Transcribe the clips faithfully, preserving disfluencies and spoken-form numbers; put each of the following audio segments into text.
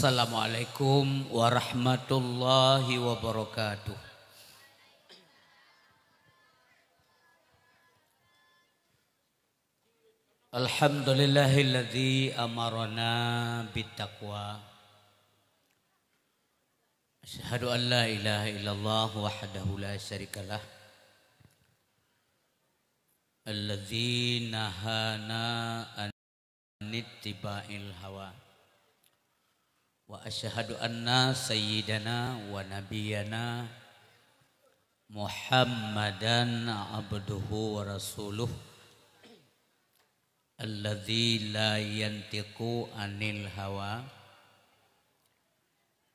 Assalamualaikum warahmatullahi wabarakatuh. Alhamdulillahilladzi amarana bittaqwa. Asyhadu an la ilaha illallah wahdahu la syarikalah. Alladzi nahana an ittiba'il hawa. Wa asyhadu anna sayyidana wa nabiyyana Muhammadan abduhu wa rasuluh, alladzi la yantiqu anil hawa,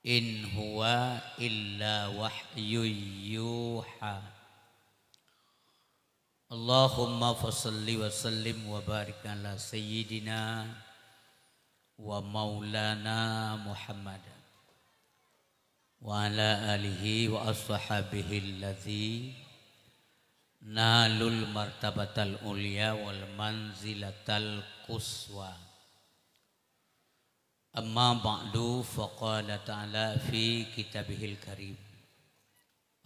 in huwa illa wahyun yuha. Allahumma fasalli wa sallim wa barik ala sayyidina wa maulana Muhammad wa ala alihi wa ashabihi alladzi nalul martabatal ulya wal manzilatal quswa. Amma ba'du, faqala ta'ala fi kitabihil karim.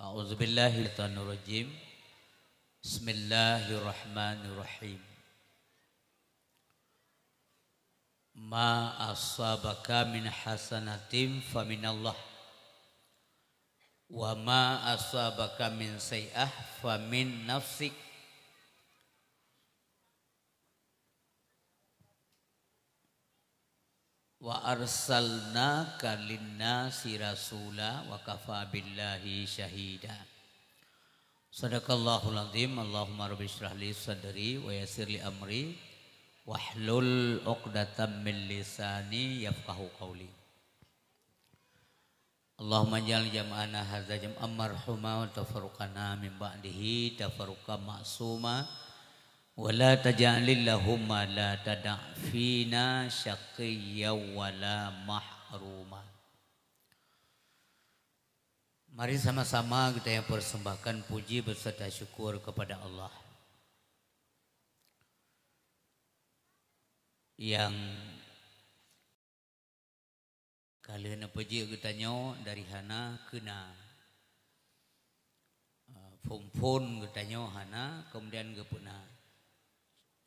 A'udzubillahi minasyaitonirrajim. Bismillahirrahmanirrahim. Ma asabaka min hasanatin faminallah. Wa ma asabaka min sayyi'ah famin nafsik. Wa arsalnaka linnasi rasula wa kafa billahi syahida. Sadaqallahul azim. Allahumma rabbi syrah li sadri wa yassir li amri wahlul uqdatam min lisani yafqahu qauli. Allahumma ij'al jam'ana hadza jam'an marhuma wa tafarruqana min ba'dihi tafarruqan ma'suma wa la taj'al Allahumma la tada' fina syaqiyyan wa la mahruma. Mari sama-sama kita yang persembahkan puji beserta syukur kepada Allah yang ka lheueh neupeujeuet geutanyoe dari hana keu na. Ah, phon-phon geutanyoe hana, kemudian geupeuna.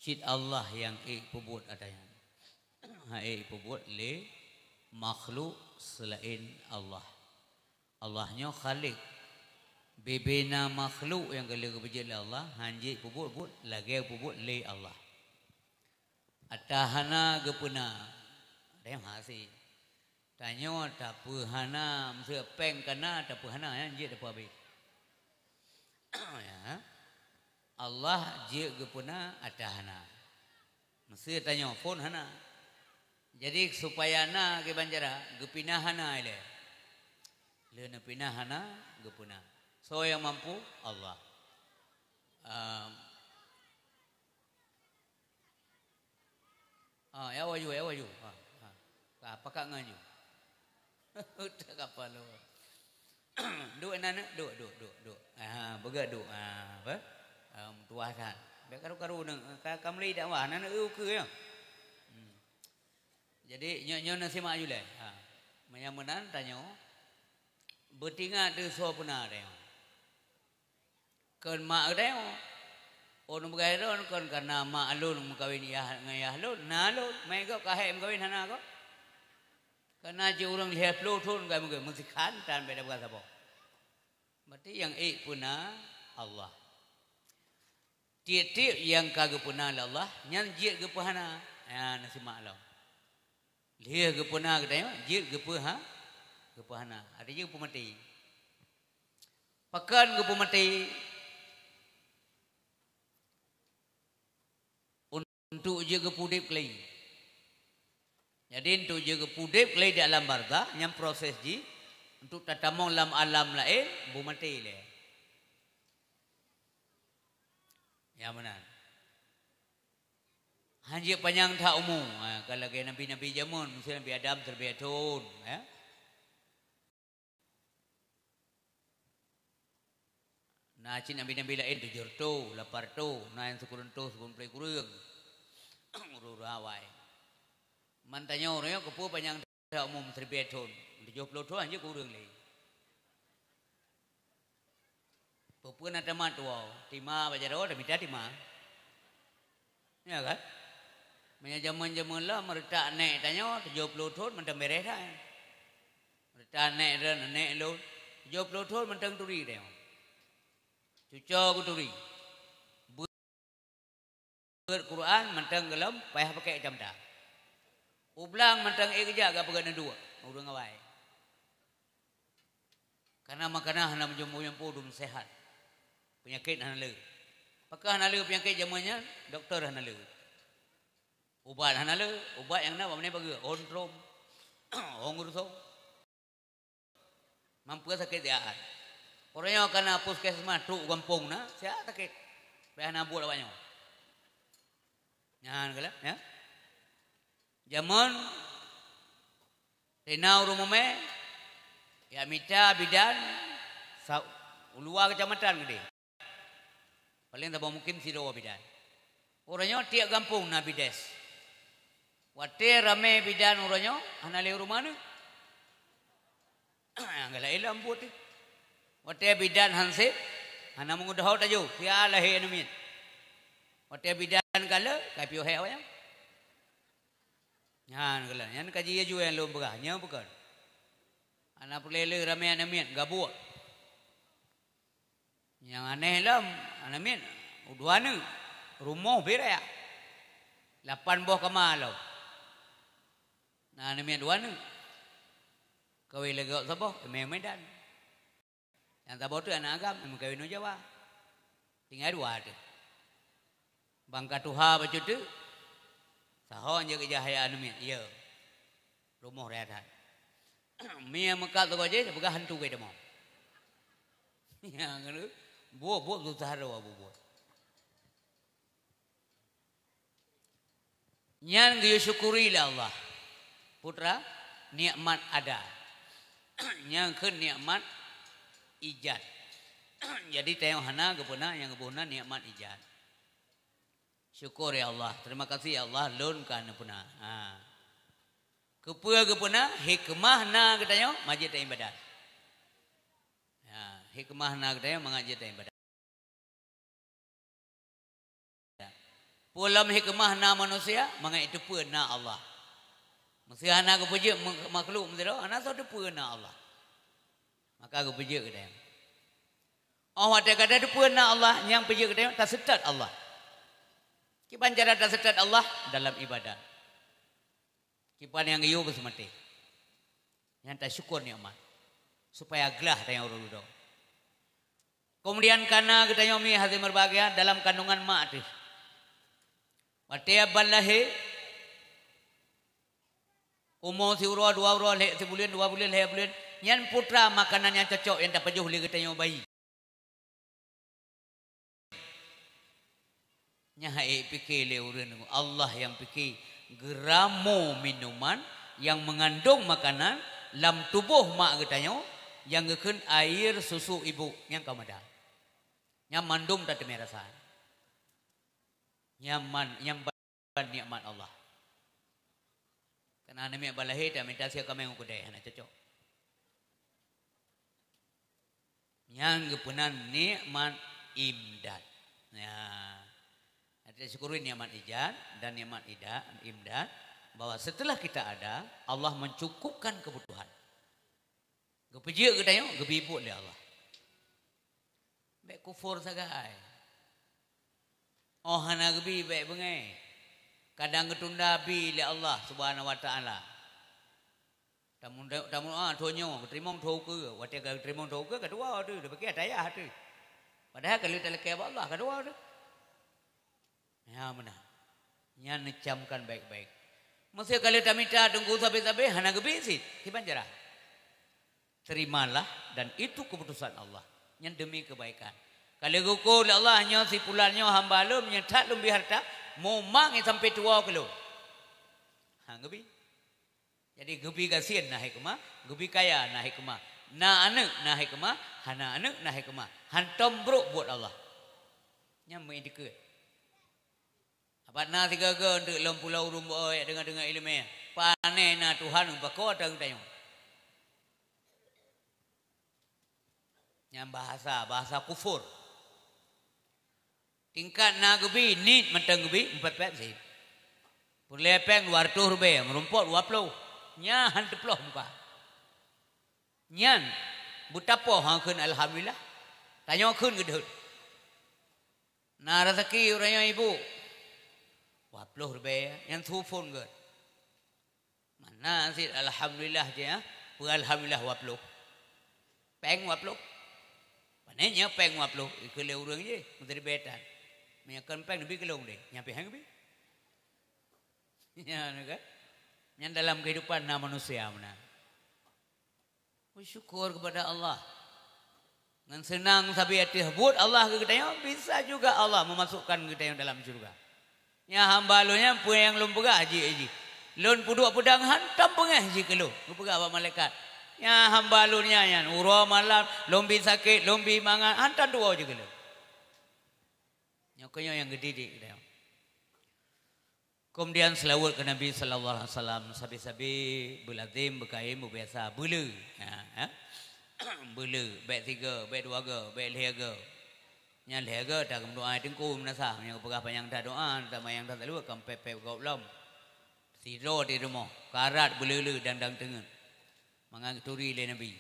Cit Allah nyang ék peubuet ata nyan. Hana ék peubuet lé makhluk seulaén Allah. Allah nyoe Khaliq. Bubena makhluk nyang ka lheueh geupeujeuet lé Allah, hana jeuet peubuet buet lagée peubuet lé Allah. Ata hana geupeuna, ada nyang hase. Tanyoe tapeuhana, meuseu péng ka na tapeuhana, nyan jeuet tapeuhabéh. Ya. Allah jeuet geupeuna ata hana. Meuseu tanyoe phon hana. Jadi, supaya na kiban cara, geupinah hana ilée. Lheueh neupinah hana, geupeuna. Soe nyang mampu? Allah. Ehm, Ah, ya waju, ya waju. Ah, ah. Ka pakat ngon ju. Utak kapal lo. Duk na neuk, duk, duk, duk, duk. Ah, beugét duk. Ah, apa? Ah, meutuwah that. Bèk karu-karu neuk, ka, ka meuli dakwah, na neuk ukeue ya. Hmm. Jadi, nyoe, nyoe na simak ju lé. Ha. Meunyo meunan tanyoe, beutingat teuh soe peuna tanyoe. Kon mak geutanyoe. Oh, neubeugai droen kon kareuna mak lôn meukawen yah ngon yah lôn, na lôn, mé gob ka hék meukawen hana gob. Kareuna cit ureuëng lhèe ploh thon ka meukawen, meusikhan tan beda bukan saboh. Berarti nyang ék peuna Allah. Tiep-tiep nyang ka geupeuna lé Allah, nyan jeuet geupeuhana. Nyan simak lom. Lheueh geupeuna geutanyoe, jeuet geupeuha-, geupeuhana. Artinya geupeumaté. Pakon geupeumaté? Untuk jeuet geupudeb keulai. Jadi, untuk jeuet geupudeb keulai di alam barzakh, nyan proses jih, untuk tatamong lam alam laén, beumaté lé. Ya, meunan. Hana jeuet panyang that umu. Ha, ka lagée nabi-nabi jameun, miseue Nabi Adam siribée thon, ya. Na cit nabi-nabi laén tujoh reutôh, lapan reutôh, na nyang sikureueng reutôh, sikureueng ploh kureueng. Ureuëng-ureuëng awai. Man tanyoe ureuëng nyoe keupeue panyang Ata umum siribèe thon, tujoh ploh thon jeuet keu ureueng lé. Peue-peue na tamat tuwoe, tima bak jaroe, tamita tima. Ya kan? Meunyoe jameun-jameun lom, meureutak nèk tanyoe, tujoh ploh thon mantong bèrèh that. Meureutak nèk droen, nèk lôn, tujoh ploh thon mantong turi tanyoe. Cuco geuturi. Beuet Quran mantong gohlom payah pakèk kacamata. U blang mantong ék geujak geupeugah neuduek ureueng awai. Karena makanan hana meujumpu-jumpu dum sehat. Peunyakét hana le. Pakon hana le peunyakét jameun nyan, dokto hana le. Ubat hana le, ubat nyang na bak meunan bagoe, ontrom, ong rusong. Mampu sakét siat. Uroe nyoe kana puskesmas trok gampông na, siat sakét. Payah na buet awak nyoe. Nyan keulah, ya. Jameun tena ureueng mumè, ya mita bidan sa-, u luwa keucamatan keudéh. Paleng saboh mungkin sidroe bidan. Uroe nyoe tiep gampông na bides. Watèe ramè bidan uroe nyoe hana lé ureueng meuaneuk. Nyang galak ilôn buet teuh. Watèe bidan han sép, hana meungeudeuh tajok, siat lahé aneuk miet. Watèe bidan ka le, ka piôh hék awaknyan. Nyan galak, nyan kaji aju nyang lôn peugah, nyoe bukon. Hana peureulèe lé ramè aneuk miet, gabuek. Nyang aneh lom, aneuk miet, u dua neuk, rumoh bira. Lapan boh kama lom. Na aneuk miet dua neuk. Kawé lagèe saboh, mé Medan. Nyang saboh teuh aneuk agam, meukawen u Jawa. Tinggai dua teuh. Bang ka tuha bacut teuh, saho nyang geujak haya aneuk miet, iya. Rumoh raya that. Mie meukat teuk jih, peugah hantu keu teuma. Nyang ngeulu, buet-buet susah droe buet-buet. Nyan geusyukuri lé Allah. Putra, nikmat ada. Nyang kheun nikmat ijad. Jadi, tanyoe hana geupeuna nyang geuboh na nikmat ijad. Syukur ya Allah, terima kasih ya Allah, lôn ka neupeuna. Ha. Keupeue geupeuna? Hikmah na geutanyoe mangat jeuet ibadat. Ha, hikmah na geutanyoe mangat jeuet ibadat. Peue lom hikmah na manusia, mangat jiteupeue na Allah. Meusé hana geupeujeuet me-, makhluk meusidroe, hana soe teupeue na Allah. Maka geupeujeuet geutanyoe. Óh watèe ka tateupeue na Allah, nyang peujeuet geutanyoe taseutôt Allah. Kiban cara taseutôt Allah? Dalam ibadat. Kiban nyang geuyue bak seumaté. Nyan tasyukur nikmat. Supaya glah tanyoe ureueng dudoe. Keumudian kana geutanyoe mi hase meubahgia dalam kandungan mak teuh. Watèe ban lahé, umu siuroe, dua uroe, lhèe sibuleuen, dua buleuen, lhèe buleuen, nyan putra makanan nyang cocok nyang tapajoh lé geutanyoe bayi. Nyan han ék pike lé ureueng, Allah nyang pike. Geuramoe minuman nyang meungandong makanan lam tuboh mak geutanyoe nyang geukheun air susu ibu nyang ka mada. Nyan mandum tateumé rasa. Nyan man-, nyan ban nikmat Allah. Kana aneuk miet ban lahé tamita sie kaméng u keudè, hana cocok. Nyan geupeuna nikmat imdad. Ya. Jadi, syukuri nikmat ijad dan nikmat ida-, imdad, bahwa setelah kita ada, Allah mencukupkan kebutuhan. Geupeujeuet geutanyoe, geubri buet lé Allah. Bèk kufur sagai. Óh hana geubi, bèk beungèh. Kadang geutunda bi lé Allah Subhanahu wa Taala. Tamu-, tamu, ah, thôn nyoe, geuteurimong thôn ukeue. Watèe ka geuteurimong thôn ukeue, ka tuwoe teuh, tapike ata yah teuh. Padahai ka lheueh talakèe bak Allah, ka tuwoe teuh. Ya, meunan. Nyan neucamkan baik-baik. Meusé ka lheueh tamita teungku sabe-sabe, hana geubi cit. Kiban cara? Terimalah dan itu keputusan Allah. Nyan demi kebaikan. Ka lheueh geuko lé Allah, nyoe si pulan nyoe hamba lôn, meunyoe that lôn bi harta, mumang sampai tuwoe keu lôn. Ha, geubi. Jadi, geubi gasien na hikmah, geubi kaya na hikmah, na aneuk na hikmah, hana aneuk na hikmah. Hantom brok buet Allah. Nyan meuitikeuet. Abat na sigoe-goe eunteuk lom pulo ureueng beuo jak deungoe-deungoe ileumèe. Pane na Tuhan, bako ata geutanyoe. Nyan bahasa, bahasa kufur. Tingkat na geubi, niet mantong geubi, meupet-pet sit. Peureulée péng dua ratus ribée, meurumpok dua ploh. Nyan han teuploh muka. Nyan, beutapoh han kheun alhamdulillah. Tanyoe kheun geudeuet. Na raseuki uroe nyoe ibu. Dua ploh ribée, nyan su phon geuet. Mana sit alhamdulillah jih, ha? Peu alhamdulillah dua ploh. Péng dua ploh. Pane nyoe péng dua ploh, ikeu lé ureuëng jih, meuteubiet tan. Meunyoe kon péng neubi keu lôn deh, nyan pih han geubi. Nyan kan? Nyan dalam kehidupan na manusia meunan. Bersyukur kepada Allah. Ngon seunang sabe ateueh buet Allah keu geutanyoe, bisa juga Allah memasukkan geutanyoe dalam syurga. Nyan hamba lôn nyan peue nyang lôn peugah jih, jih. Lôn peuduek peudong hantom beungéh jih keu lôn. Geupeugah bak malaikat, "Nyan hamba lôn nyan, nyan uroe malam lôn bi sakét, lôn bi mangat, hantom tuwoe jih keu lôn." Nyoe keuh nyoe nyang geudidik geutanyoe. Keumudian seulaweuet keu Nabi sallallahu alaihi wasallam, sabe-sabe beulazem, beukayém, beubiasa, beuleu. Ha, ha. Beuleu, bék sigoe, bék dua goe, bék lhée goe. Nyan lhée goe, ta geumeudoá teungku meunasah, nyang peugah panyang that doá, ta manyang that seulaweuet, ka pép-pép gob lom. Sidroe di rumoh, karat beuleu-leu dan dang teungeut. Mangat geuturi lé Nabi.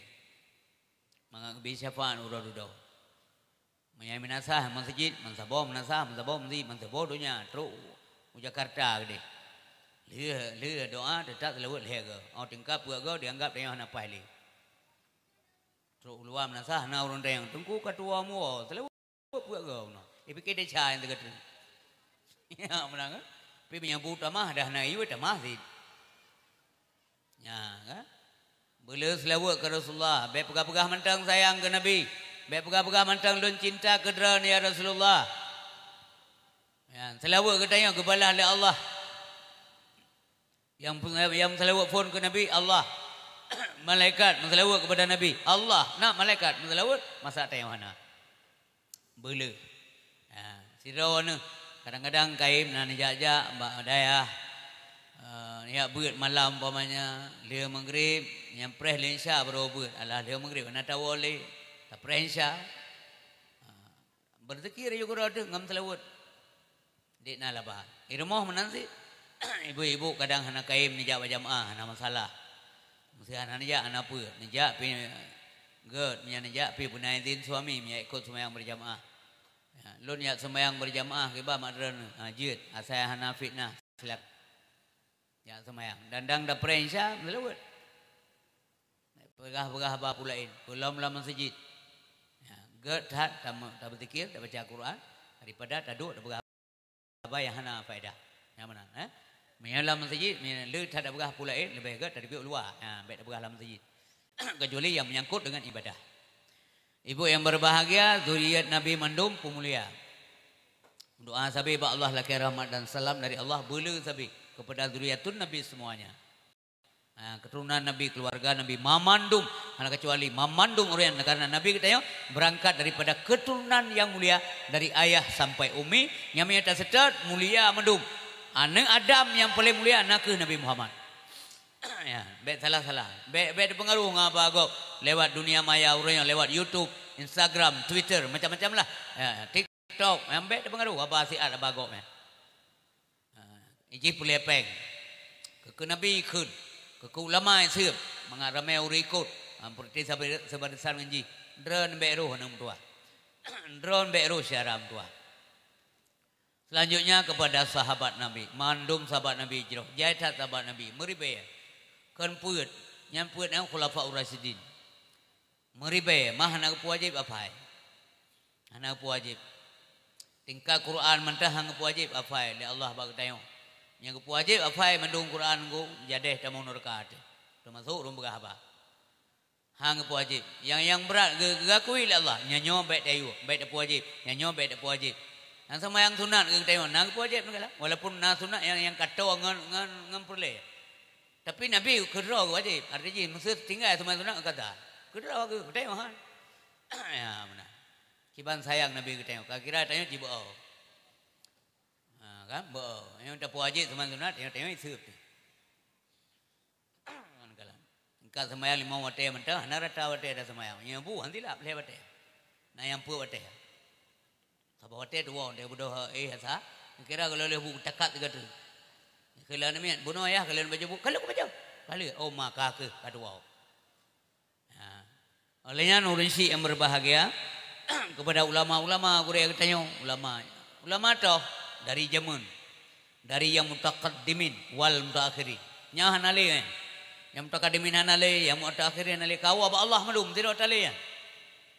Mangat geubri syafaat uroe dudoe. Meunyoe meunasah meuseujid, meusaboh meunasah, meusaboh meuseujid, meusaboh donya, trok u Jakarta keudeh. Lheueh, lheueh doá, teutap seulaweuet lhée goe. Oh, tingkat peuet goe, dianggap tanyoe hana paih lé. Trok u luwa meunasah, hana ureuëng tanyong, "Teungku ka tuwoe muwoe?" Seulaweuet peuet goe bunoe. Ipike desya nyang teuka treun. Ya, meunan kan? Tapi meunyoe bu tamah, dah hana iyue tamah sit. Nya, kan? Beuleu seulaweuet keu Rasulullah, bék peugah-peugah mantong sayang keu Nabi, bék peugah-peugah mantong lôn cinta keu Droeneuh ya Rasulullah. Ya, seulaweuet geutanyoe geubalah lé Allah. Nyang, nyang seulaweuet phon keu Nabi, Allah. Malaikat meuseulaweuet keupada Nabi, Allah. Na malaikat meuseulaweuet, masa tanyoe hana. Beuleu. Ha, sidroe neuh, kadang-kadang kayém na neujak-jak bak dayah, eh, neujak beuet malam umpamanya, lheueh meugrib, nyang preh lé insya baroe beuet, alah lheueh meugrib hana tawoe lé, tapreh insya. Ha, beuzikir yue keudroe teuh ngon seulaweuet. Dik na laba. Di rumoh meunan sit. Ibu-ibu kadang hana kayém neujak bak jamaah, hana masalah. Meusé hana neujak, hana peue. Neujak pih gét, meunyoe neujak pih beuna izin suami, meunyoe ikot seumayang beurjamaah. Ya, lôn jak seumayang beurjamaah, kiban mak droeneuh. Ha, jeuet, asai hana fitnah, silakan. Jak seumayang. Dan dang tapreh insya, seulaweuet. Peugah-peugah haba peue laén, peulom lam meuseujid. Ya, gét that tam-, tabeuzikir, tabaca Quran, daripada taduek tapeugah haba nyang hana faedah. Nyang meunan, eh? Meunyoe lam meuseujid, meunyoe le that tapeugah peue laén, leubeh gét tateubiet u luwa. Ya, bék tapeugah lam meuseujid. Kecuali nyang menyangkut dengan ibadah. Ibu yang berbahagia, zuriat Nabi mandum peumulia. Doa sabe bak Allah lakée rahmat dan salam dari Allah, beuleu sabe kepada zuriatun Nabi semuanya. Ha, keturunan Nabi, keluarga Nabi, mamandum, hana kecuali mamandum ureuëng, karena Nabi geutanyoe berangkat daripada keturunan yang mulia dari ayah sampai umi, nyang meunyoe taseutôt mulia mandum. Aneuëk Adam nyang paléng mulia nakeuh Nabi Muhammad. Ya, bék salah-salah. Bék, bék teupeungaruh ngon haba gob lewat dunia maya ureuëng, lewat YouTube, Instagram, Twitter, macam-macam lah. Ya, TikTok, nyang bék teupeungaruh haba siat haba gob nyan. Ha, ijih peureulée péng. Keu, keu Nabi kheun, keu, keu ulama seueb, mangat ramé ureuëng ikot. Ha, peureuti sabe-, seubarisan ngon jih. Droeneuh bék roh aneuëk meutuwah. Droeneuh bék roh syedara meutuwah. Selanjutnya kepada sahabat Nabi, mandum sahabat Nabi jroh, jai that sahabat Nabi, meuribée. Kon peuet, nyan peuet nyang Khulafaur Rasyidin. Meuribée, mah hana geupeuwajéb hafai. Hana geupeuwajéb. Tingkat Quran mantong hana geupeuwajéb hafai lé Allah bak geutanyoe. Nyang geupeuwajéb hafai mandum Quran ngon jadéh tamong neuraka teuh, teumasok ureuëng peugah haba. Hana geupeuwajéb. Nyang, nyang brat geu-, geugakui lé Allah, nyan nyoe bék tayue, bék tapeuwajéb, nyan nyoe bék tapeuwajéb. Nyang seumayang sunat geutanyoe na geupeuwajéb neukalon, walaupun na sunat nyang, nyang ka toe ngon, ngon, ngon peureulée. Tapi Nabi keudroe geuwajéb, arti jih meuseuti tinggai seumayang sunat geukaza. Keudroe geu-, geutanyoe han. Ya, meunan. Kiban sayang Nabi geutanyoe, ka kira tanyoe jibeuo. Ha, kan? Beuo. Nyang tapeuwajéb seumayang sunat, tanyoe, tanyoe seueb teuh. Ka seumayang limong watée mantong, hana rata watée taseumayang. Nyoe bu han silap lhée watée. Na nyang peuet watée. Saboh watée tuwoe, watée beudôh éh asa, kira ka lheueh bu takat sigoe teuk. Keu lheueh namiet, bunoe yah, keu lheueh baju bu, ka lheueh baju. Ka lheueh, oh, ma ka keuh, ka tuwoe. Ha. Oleh nyan, ureuëng syiek nyang berbahagia, kepada ulama-ulama gurée geutanyoe, ulama. Ulama toh dari jameun, dari nyang mutaqaddimin wal mutaakhirin. Nyan hana lé, eh. Nyang mutaqaddimin hana lé, nyang mutaakhirin hana lé, kawa bak Allah mandum, sidroe talé nyan.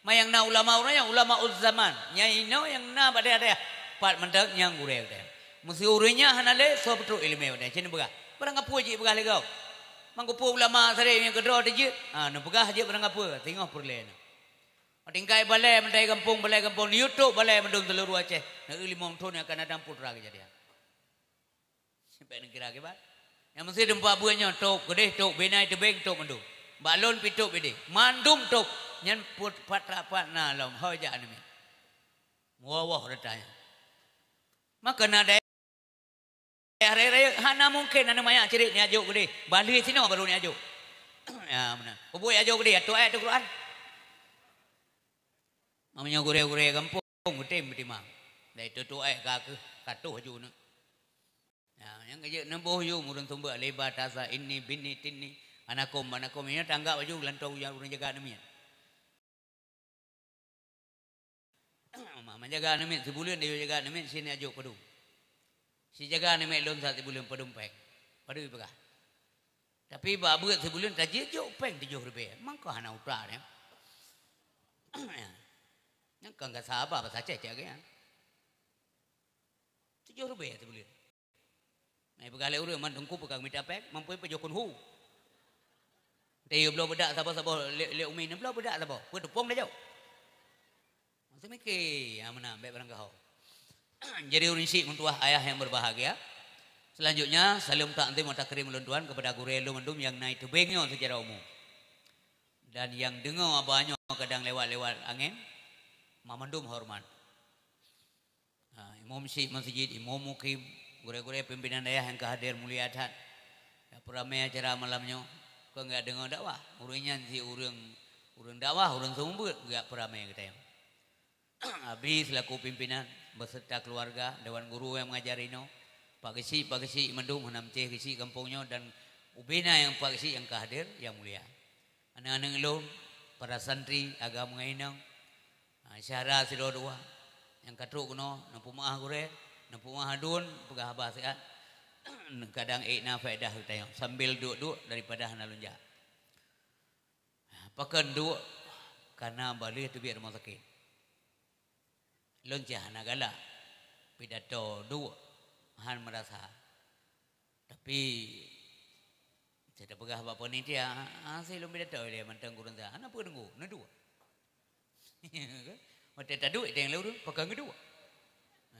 Ma nyang na ulama ureuëng nyan, ulama uzzaman. Nyang inoe nyang na bak dayah-dayah, pat mantong nyang gurée geutanyoe. Meusé ureuëng nyan hana lé, soe peutrok iéleumé bak dayah, cit neupeugah. Barang kapeue jih peugah lé gob. Mangkupue ulama saré nyang keudroe teuh jeuet, ha, neupeugah jeuet barang kapeue, singoh peureulée nyoe. Tinggai balée meutai gampông, balée gampông, di YouTube balée mandum seuluruh Aceh. Neu limong thon nyang akan datang putra keujadian. Sampai neukira akibat. Nyang meusé teumpat buet nyoe, tôb keudeh, tôb binai, teubeng, tôb mandum. Bak lôn pi tôb ideh. Mandum tôb. Nyan put pat rapat na lom. Ho jak aneuk miet. Woh-woh rata nyan. Maka na dai- Raya-raya hana mungken aneuk manyak cirit neujok keudeh. Balhé sinoe baru neujok. Ya, meunan. Peue buet jok keudeh, atoe ayat Quran. Meunyoe gurée-gurée gampông, geutem beutimang. Dai tutoe ayat ka keuh, ka toh ju neuk. Ya, nyang keujeuet neuboh yum ureuëng sumbeuk, liba tasa, ini, bini, tini, anakom, anakom. Nyoe tanggap laju lantong ureuëng jaga aneuk miet. Ma, ma jaga aneuk miet sibuleuen, dia jaga aneuk miet, si neujok padum. Si jaga aneuk miet lôn sa sibuleuen padum péng. Padum ipeugah. Tapi bak beuet sibuleuen tajeuet jok péng tujoh ribée. Mangko hana utak nyan. Nyan kan gasa haba basa Aceh cit lagée nyan. Tujoh ribée sibuleuen. Nah, ipeugah lé ureuëng, "Man teungku peue ka mita péng, mampu pajoh keu hu." Teu bloe beudak saboh-saboh lé, lé umi nyan bloe beudak saboh. Peue teupông dah jok. Masa mikir, ya meunan, bék barangkaho. Jadi ureuëng syiek meutuwah ayah yang berbahagia. Selanjutnya, saleuem takzim wa takrim ulôn tuan kepada gurée lôn mandum nyang na teubeng nyoe secara umum. Dan nyang deungoe haba nyoe kadang lewat-lewat angén, ma mandum hormat. Ha, imum syiek masjid, imum mukim, gurée-gurée pimpinan dayah nyang ka hadir mulia that. Ya, peuramé acara malam nyoe, kon gak deungoe dakwah. Ureuëng nyan si ureuëng, ureuëng dakwah, ureuëng seumeubeuet gak peuramé geutanyoe. Abi selaku pimpinan beserta keluarga, dewan guru nyang mengajar inoe, Pak Geuchik, Pak Geuchik mandum, hana meucéh Geuchik gampông nyoe dan ubena nyang Pak Geuchik nyang ka hadir, yang mulia. Aneuk-aneuk lôn, para santri, agam ngon inong, ha, syedara sidroe dua nyang ka trok keunoe, neupeumeu'ah gurée, neupeumeu'ah aduen, peugah haba siat, kadang ék na faedah geutanyoe sambil duek-duek daripada hana lôn jak. Ha, pakon duek? Karena baleh teubiet rumoh sakét. Lôn cit hana galak pidato duek, han meurasa. Tapi, saya peugah bak panitia, hase lôn pidato ilée mantong gurée sa, hana peue teungku, neuduek. Watée taduek, teueng lé ureuëng, pakon geuduek.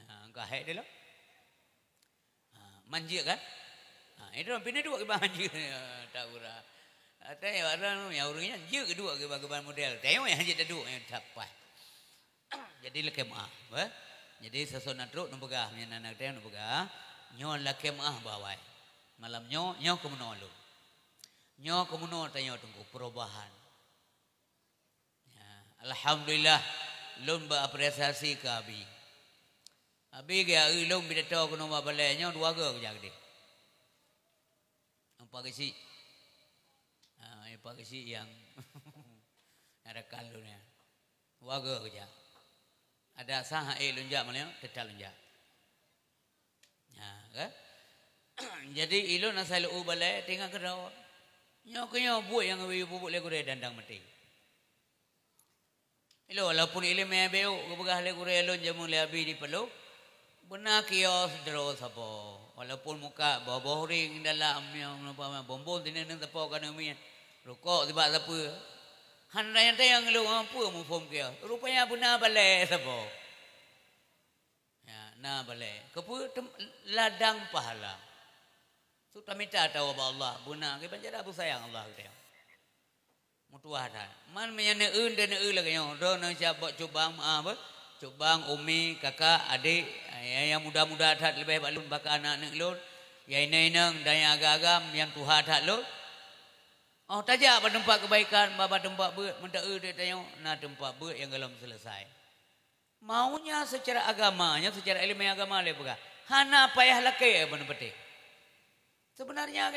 Ha, ka hék deh lom. Ha, manjeuet kan? Ha, itu pih neuduek kiban manjeuet. Ya, tak gura. Atai barang nyang ureuëng nyan jeuet geuduek kiban-kiban model. Tengok nyang jeuet taduek nyang capai. Jadi lakée meu'ah, bah. Jadi seusona trok neupeugah, meunyoe na aneuk teueng neupeugah, nyoe lakée meu'ah bak awai. Malam nyoe, nyoe keumeunoe lôn. Nyoe keumeunoe tanyoe teungku perubahan. Ya, alhamdulillah, lôn beuapresiasi keu Abi. Abi geujak eu lôn pidato keunoe bak balée nyoe dua goe geujak keudeh. Nyang Pak Geuchik. Ha, nyang Pak Geuchik nyang, nyang rakan lôn nyan. Dua goe geujak. Adak sah ék lôn jak malam nyoe, teutab lôn jak. Ha, kan? Jadi, ilôn asai lôn u balée tinggai keudroe. Nyoe keuh nyoe buet nyang geuyue peubuet lé gurée dan dang maté. Ilôn walaupun iéleumé béuk geupeugah lé gurée lôn jameun lé Abi di Paloh, beuna kios droe saboh. Walaupun muka boh-boh ring dalam nyang bonbon sineuk-neuk sapo ka neumiet. Rukok sibak sapeue. Han nyang teueng lôn peue muphom kios. Rupanya beuna balée saboh. Ya, na balée. Keupeue tem-, ladang pahala. Su tamita tawa bak Allah, beuna kiban cara beusayang Allah geutanyoe. Meutuwah that. Man meunyoe neueu, neueu lagée nyoe, droeneuh siab bak cubang, ah, beuh, cubang, umi, kakak, adék, ya, nyang muda-muda that leubeh bak lôn, bak aneuk-aneuk lôn, nyang inong-inong dan nyang agam-agam, nyang tuha that lôn. Oh, tajak bak teumpat keubaikan, bak, bak teumpat beuet, meuteueu di tanyoe na teumpat beuet nyang gohlom seuleusai. Maunya seucara agama, nyoe seucara ileumèe agama lé peugah, hana payah lakèe bak teumpat. Seubeunarnya,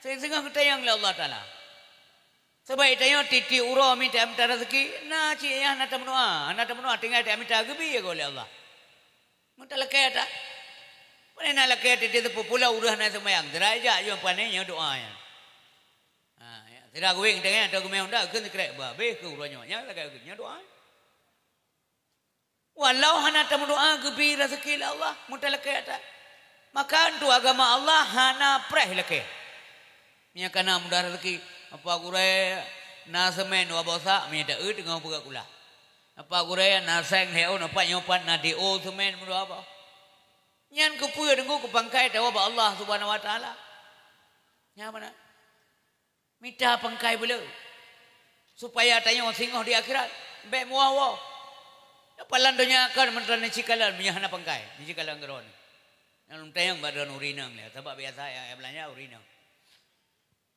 singoh geutanyong lé Allah Taala. Sabab tanyoe tiep-tiep uroe mita-mita raseuki, na cit nyang hana tameudoa, hana tameudoa, tinggai tamita geubri goe lé Allah. Meutalakèe that. Pane na lakèe tiep-tiep teupeu pulo ureueng hana seumayang, sira jak jeuet pane nyoe doa nyan. Ha, ya, sira geuweng tengah atau geumè unda keu sikrek ba, beh keu uroe nyoe. Nyan lakèe nyoe doa. Walau hana tameudoa geubri raseuki lé Allah, meutalakèe that. Maka untuk agama Allah hana preh lakèe. Meunyoe kana mudah raseuki, apa gurèe na seumén dua boh sak, meunyoe taeu teungoh peugah kulah. Apa gurèe na seng lhèe ôn, apa nyoe pat na D O seumén meudua boh. Nyan keupeue deungoe keu pangkai tawoe bak Allah Subhanahu Wa Taala. Nyan mana? Mita pangkai beuleu, supaya tanyoe singoh di akhirat bèk meuwoe-woe. Nyoe palan donya kon meunan neucikalon meunyoe hana pangkai, neucikalon keudroe. Nyang lôn tanyong bak droeneuh ureueng inong lé, sabab biasa nyang beulanja ureueng inong.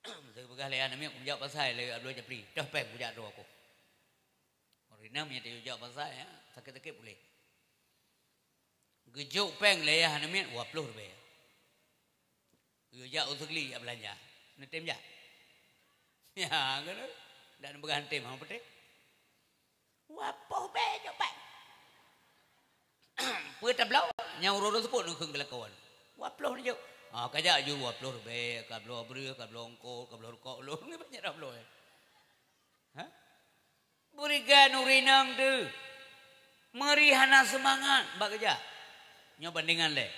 Teupeugah lé aneuk miet, "Kujak pasai lé abloe japli, toh péng kujak droe ku." Ureueng inong meunyoe tajak pasai, ya, sakét-sakét puléh. Geujok péng lé ayah aneuk miet dua ploh ribèe. Geujak u Seugli jak beulanja. Neutem jak? Ya, keuneuk. Dak neupeugah neutem, hana peuté. Dua ploh ribèe jok péng. Peue tabloe? Nyang uroe-uroe seupôt neukheun geulakoe. Dua ploh neujok. Ah, kajak ju dua ploh ribèe, kabloe breueh, kabloe eungkôt, kabloe rukok lôn. Banyak dah bloe. Ha? Beurigan ureueng inong teuh. Meuri hana seumangat bak geujak. Nyoe bandingan lé.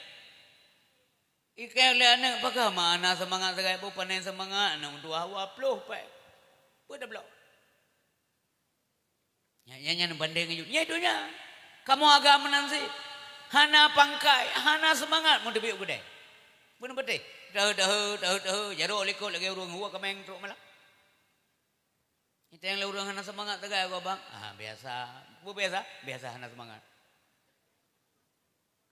Ikeu lé aneuk, pakon ma hana seumangat sagai, boh pane seumangat aneuk meutuah dua ploh péng. Peue tabloe? Nyan, nyan, nyan bandeng aju. Nyan donya. Kamoe agam meunan sit. Hana pangkai, hana seumangat meuteubiet u keudè. Beuneuh patéh. Daheu-daheu, daheu-daheu, jaroe likot lagèe ureueng huwa kaméng trok malam. Iteng lé ureueng hana seumangat sagai, "Abang." "Ah, biasa." "Peue biasa?" "Biasa hana seumangat."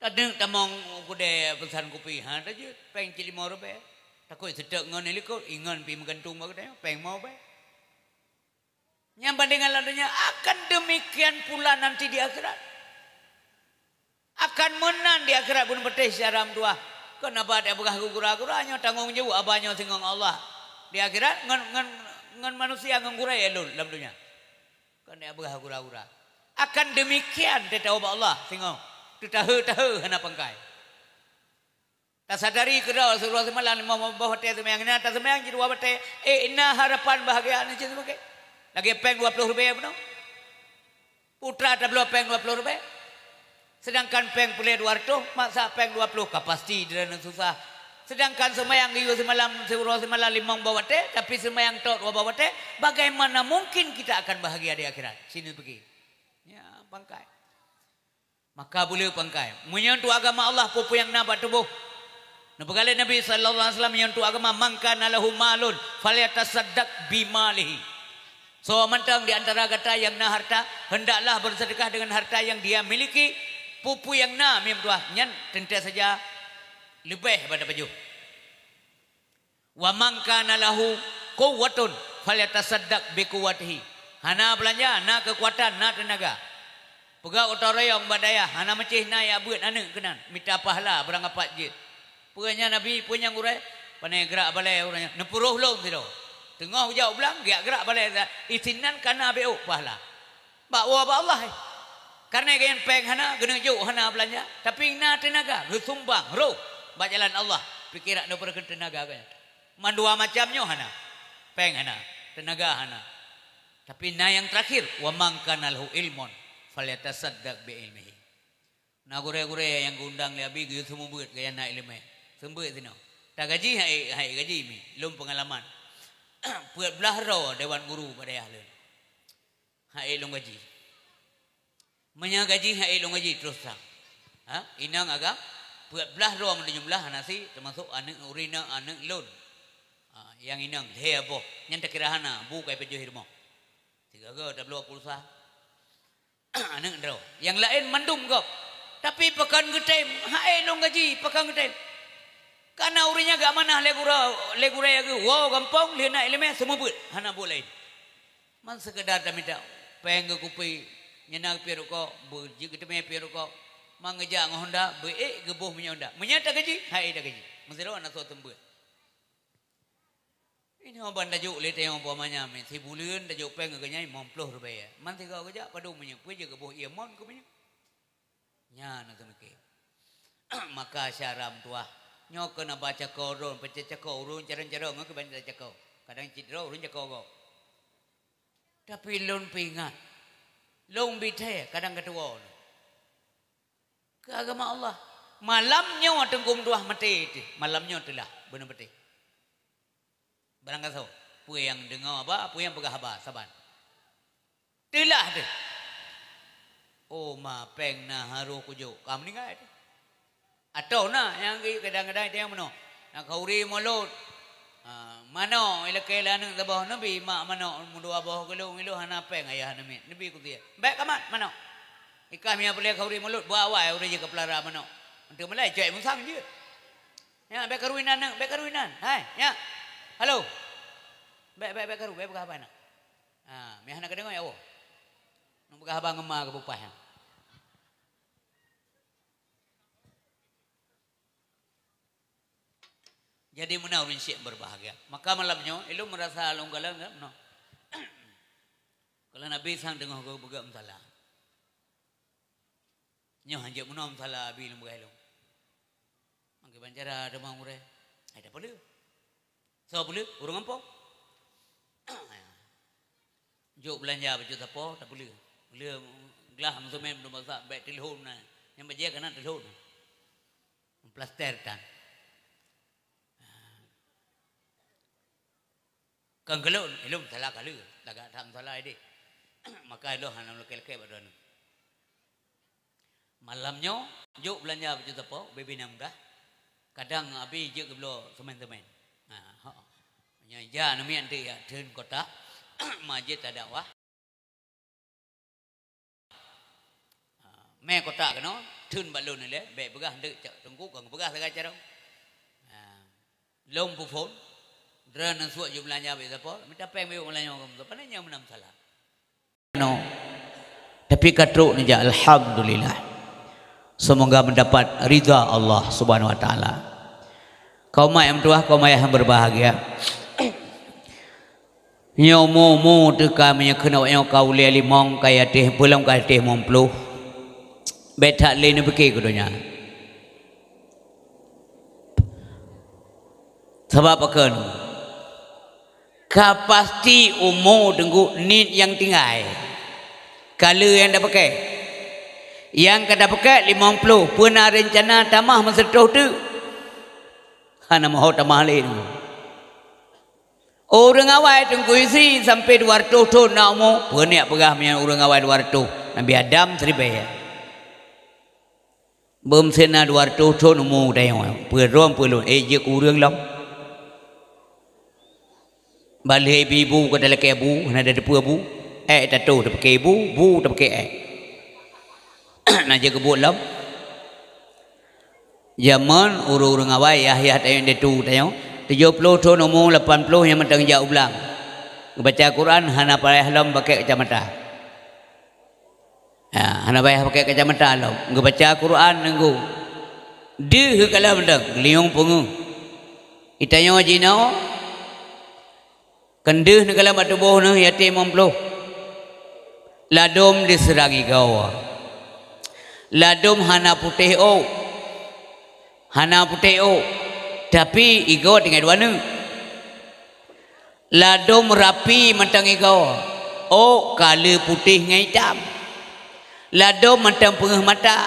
Tadeuk tamong u keudè peusan kupi, ha, tajeuet, péng cit limong ribèe. Takot seutôt ngon i likot, ingon pih meugantung bak geutanyoe, péng limong ribèe. Nyan bandingan lam donya, akan demikian pula nanti di akhirat. Akan meunan di akhirat, beuneuh patéh syedara meutuah. Kon haba tapeugah keu gura-gura, nyoe tanggong jaweueb haba nyoe singoh ngon Allah. Di akhirat ngon, ngon, ngon manusia, ngon gurèe lôn lam donya. Kon tapeugah gura-gura. Akan demikian teutabah bak Allah singoh. Teutaheu-taheu hana pangkai. Tasadari keudroe siuroe simalam limong boh watèe seumayang, na taseumayang jidua watèe, eh, na harapan bahagia na cit sebagai. Lagèe péng dua ploh ribèe bunoe. Putra tabloe péng dua ploh ribèe. Sedangkan péng peureulèe dua reutôh, maksa péng dua ploh ka pasti droeneuh susah. Sedangkan seumayang geuyue simalam, siuroe simalam limong boh watèe, tapi seumayang tok dua boh watèe, bagaimana mungkin kita akan bahagia di akhirat? Sineuk peugi. Ya, pangkai. Maka beu le pangkai. Meunyoe untuk agama Allah, peue-peue nyang na bak tuboh. Neupeugah lé Nabi sallallahu alaihi wasallam, meunyoe untuk agama, "Man kana lahu malun falyatasaddaq bimalihi." Soe mantong di antara gata nyang na harta, hendaklah bersedekah dengan harta yang dia miliki. Peue-peue nyang na, meutuah, nyan teuntèe saja leubeh bak tapajoh. "Wa man kana lahu quwwatun falyatasaddaq bi quwwatihi." Hana beulanja, na keukuatan, na teunaga. Peugah gotong royong bak dayah, hana meucéh na jak beuet aneuk keunan, mita pahala beurangkapat jeuet. Peue nyan Nabi, peue nyan gurèe? Pane geurak balèe ureueng nyan, neupuroh lôn sidroe. Teungoh geujak u blang, geujak geurak balèe, isinan ka na B O pahala. Bak woe bak Allah, eh. Kareuna gobnyan péng hana, geuneuk jok hana beulanja, tapi na teunaga, geusumbang roh bak jalan Allah. Pike rak neupeureukeun teunaga gobnyan. Mandua macam nyoe hana. Péng hana, teunaga hana. Tapi na nyang teurakhir, "Wa man kana lahu ilmun falyatasaddaq bi ilmihi." Na gurèe-gurèe nyang geuundang lé Abi geuyue seumeubeuet gaya na ileumèe. Seumeubeuet sinoe. Tagaji hai, hai gaji mi, lôn peungalaman. Peuet blaih droe dewan guru bak dayah lôn. Hai lôn gaji. Meunyoe gaji hai lôn gaji terus terang. Ha? Inong agam, peuet blaih droe meunyoe jumlah hana si, teumasok aneuk ureueng inong, aneuk lôn. Ha, nyang inong lhèe boh, nyan takira hana, bu kai pajoh i rumoh. Sigoe-goe tabloe pulsa. Aneuk droe. Nyang laén mandum gob. Tapi pakon geutem, hai lôn gaji, pakon geutem. Kana ureuëng nyan geuamanah lé gurée, lé gurée geuh, woe gampông lheueh na iéleumé seumeubeuet, hana buet laén. Man seukeudar tamita péng geuh kupi, nyan na piep rukok, beu-, jeuet geuteumé piep rukok, man geujak ngon honda, beu-ék geuboh minyeuk honda. Meunyoe tagaji, hai tagaji. Meusidroe na soe seumeubeuet. Inoe ban tajok lé teuh umpama nyan, sibuleuen tajok péng keu geuhnyan limong ploh ribèe. Man sigoe geujak padum minyeuk, peue jeuet geuboh ié mon keu minyeuk. Nyan na teumeuke. Maka syara meutuwah. Nyoe keuneuk ba cako droe, peucaya cako ureuëng carông-carông ngon keuban cako. Kadang cit droe ureuëng cako gob. Tapi lôn peuingat, lôn bi thèe kadang keutuwo. Keu agama Allah. Malam nyoe Teungku meutuwah maté teuh. Malam nyoe teulah beuneuh maté. Barang gasoe, peue nyang deungoe haba, peue nyang peugah haba saban. Teulah teuh. Oh ma, péng na harôh kujok, ka meuninggai teuh. Atau na nyang kadang-kadang teuh meunoe, na khauri mulod. Ha, manok ilakée lé aneuëk saboh, neubi mak manok meudua boh keu lôn, ilôn hana péng ayah neumiet, neubi kusie. Bék kamat manok. Ikah mia peureulée khauri mulod, bak awai ureuëng jih ka peulara manok. Enteuk meulai cok musang jeuet. Nyak, bék karu inan, nyak, bék karu inan. Hai, nyak. Halo. Bék, bék, bék karu, bék peugah haba nyak. Ha, meuhana kadeungoe ya Allah. Nang peugah haba ngon ma keu bupah nyan. Jadi meunan ureuëng syek berbahagia. Maka malam nyoe, ilôn meurasa lôn galak nggak meunoe. Kalau Nabi sang teungoh geupeugah meusalah. Nyoe hanjeuet meunoe meusalah abi lôn beugai lôn. Mangke bancara teuma ureuëng. Hai tapeuleueh. Soe peuleueh? Ureuëng gampông. Jok beulanja baju sapo tapeuleueh. Peuleueh glah meuseumén meusa bék teulhon na. Nyang bajée kana teulhon. Plaster tan. Kan keu lôn, ilôn salah kali, lagak that salah idéh. Maka ilôn hana lakée-lakée bak droeneuh. Malam nyoe, jok beulanja baju sapo, ubé binéh muda. Kadang abi jeuet geubloe seumén-seumén. Ha, ho. Nyoe ja neumiet dek ya, theun kotak, ma jeuet tadakwah. Ha, mé kotak keunoe, theun bak lôn ilée, bék peugah deuk cak teungku, kon peugah sagai carông. Ha, lôn peuphon, droeneuh suek jeuet beulanja bak sapo, mita péng miyueb meulayeue keu sapo, pane nyang meunan salah. No. Tapi ka trok neujak, alhamdulillah. Semoga mendapat ridha Allah Subhanahu wa Taala. Kaum mak nyang meutuwah, kaum ayah nyang berbahagia. Nyoe umu-umu teuka meunyoe keunoe nyoe ka ulée limong, ka yatéh, peulom ka yatéh limong ploh. Bék that lé neupike keu donya. Sabab pakon? Ka pasti umu teungku niet nyang tinggai. Ka lheueh nyang tapakée. Nyang ka tapakée limong ploh, peue na reuncana tamah meusireutôh teuk? Hana meuho tamah lé. Ureuëng awai teungku isi sampoe dua reutôh thon na umu, peue neuk peugah meunyoe ureuëng awai dua reutôh, Nabi Adam siribée. Beumeusén na dua reutôh thon umu tanyoe, peue droe peue lôn, ék jeuet keu ureuëng lom. Bak lheueh ibu-ibu ka talakée bu, hana tateupeue bu, ék tatoh tapike bu, bu tapike ék. Na jeuet keu buet lom. Jameun ureuëng-ureuëng awai yah-yah tanyoe indatu tanyoe, tujoh ploh thon umu, lapan ploh nyang mantong jak u blang. Geubaca Quran hana payah lom pakée kacamata. Ya, hana payah pakée kacamata lom. Geubaca Quran nunggu. Deuh kalon mantong, geulinyueng peungeuh. Itanyoe jinoe, keundeuh neukalon bak tuboh neuh yatéh limong ploh. Ladôm diseurang igoe. Ladôm hana putéh ôk. Hana putéh ôk. Tapi igoe tinggai dua neuk. Ladôm rapi mantong igoe, ôk ka le putéh ngon itam. Ladôm mantong peungeuh mata,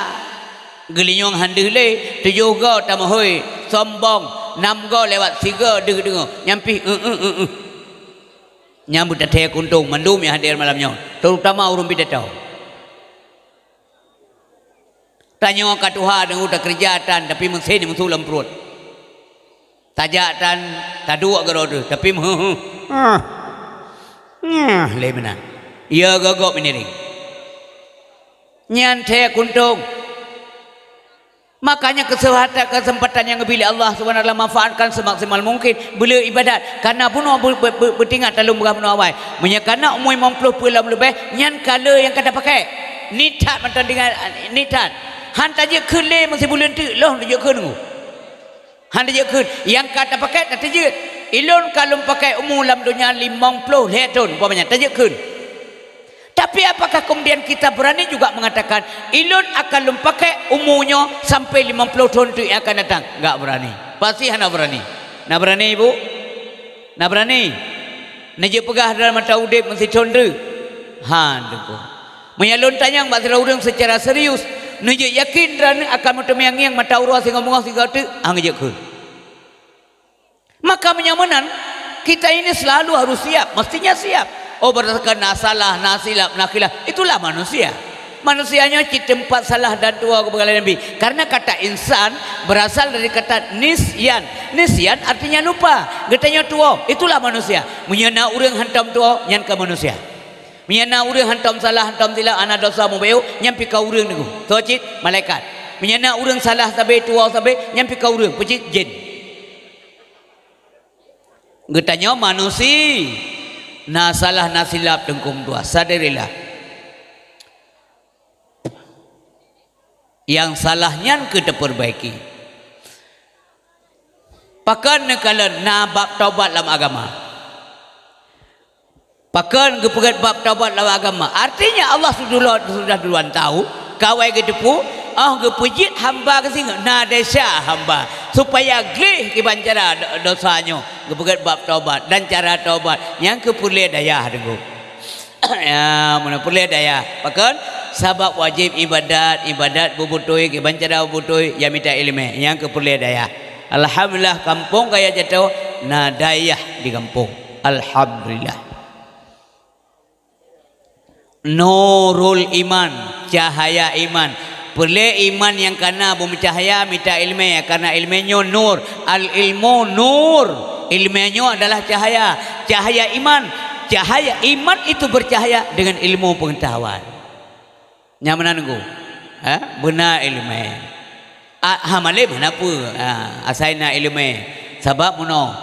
geulinyueng han deuh lé, tujoh goe tameuhôi, sombong, nam goe lewat sigoe deuh deungoe, nyan pih eu-eu eu-eu. Nyan beutathée kuntông mandum nyang hadir malam nyoe, terutama ureuëng pidato. Tanyoe ka tuha deungon takeureuja tan, tapi meusén meusu lam pruet. Tajak tan, taduek keudroe teuh, tapi meuheuh-heuh. Ah. Nyah, lé meunan. Ia gogok meuniring. Nyan thée kuntông. Makanya keuseuhatan, keuseumpatan nyang geubri lé Allah Subhanahu wa Taala manfaatkan seumaksimal mungkin. Beuleu ibadat, kana bunoe be-, be-, be-, beutingat talôn peugah bunoe awai. Meunyoe kana umu limong ploh peue lom leubeh, nyan ka le nyang ka tapakék. Niet that mantong deungon, niet that. Han tajeuet kheun lé meusibuleuen teuk, lôn tajeuet kheun nunggu. Han tajeuet kheun, nyang ka tapakék tateujeuet. Ilôn ka lôn pakék umu lam donya limong ploh lhée thon, umpamanya, tajeuet kheun. Tapi apakah kemudian kita berani juga mengatakan, "Ilôn akan lôn pakék umu nyoe sampai limong ploh thon teuk nyang akan datang"? Enggak berani. Pasti hana berani. Na berani, Ibu? Na berani? Neujeuet peugah dalam masa udeb meusithon teuk? Han, Teungku. Meunyoe lôn tanyong bak sidroe ureuëng secara serius, neujeuet yakin droeneuh akan meuteumé ngieng mata uroe singoh beungoh sigoe teuk? Han, geujeuet kheun. Maka meunyoe meunan, kita ini selalu harus siap, mestinya siap. Oh, berdasarkan na salah, na silap, na khilaf, itulah manusia. Manusia nyoe cit teumpat salah dan tuwoe, kata Nabi. Karena kata insan berasal dari kata nisyan. Nisyan artinya lupa. Geutanyoe tuwoe, itulah manusia. Meunyoe na ureuëng hantom tuwoe, nyan kon manusia. Meunyoe na ureuëng hantom salah, hantom silap, hana desya, mubacut, nyan pih kon ureuëng, Teungku. Soe cit? Malaikat. Meunyoe na ureuëng salah sabe, tuwoe sabe, nyan pih kon ureuëng. Peue cit? Jén. Geutanyoe manusia, na salah na silap, Teungku meutuah. Sadarilah. Nyang salah nyan keu tapeurbaiki. Pakon neukalon na bab taubat lam agama? Pakon geupeugét bab taubat lam agama? Artinya Allah sudah, sudah duluan tahu, ka awai geuteupeue, óh geupeujeuet hamba keu singoh, na desya hamba, supaya gleh kiban cara do-, desya nyoe. Geupeugét bab taubat dan cara taubat nyang keu peureulée dayah, Teungku. Ya, meunan peureulée dayah. Pakon? Sabab wajéb ibadat, ibadat beubeutôi, kiban cara beubeutôi, ya mita iéleumé, nyang keu peureulée dayah. Alhamdulillah, kampung Kaya Jato na dayah di kampung. Alhamdulillah. Nurul iman, cahaya iman. Peureulée iman nyang kana beumeucahaya, mita iéleumé, karena iéleumé nyoe nur. Al ilmu nur. Iéleumé nyoe adalah cahaya. Cahaya iman. Cahaya iman itu bercahaya dengan ilmu pengetahuan. Nyang meunan, Teungku? Ha? Beuna iéleumé. A, ha, malém hana peue. Ha, asai na iéleumé. Sabab meunoe,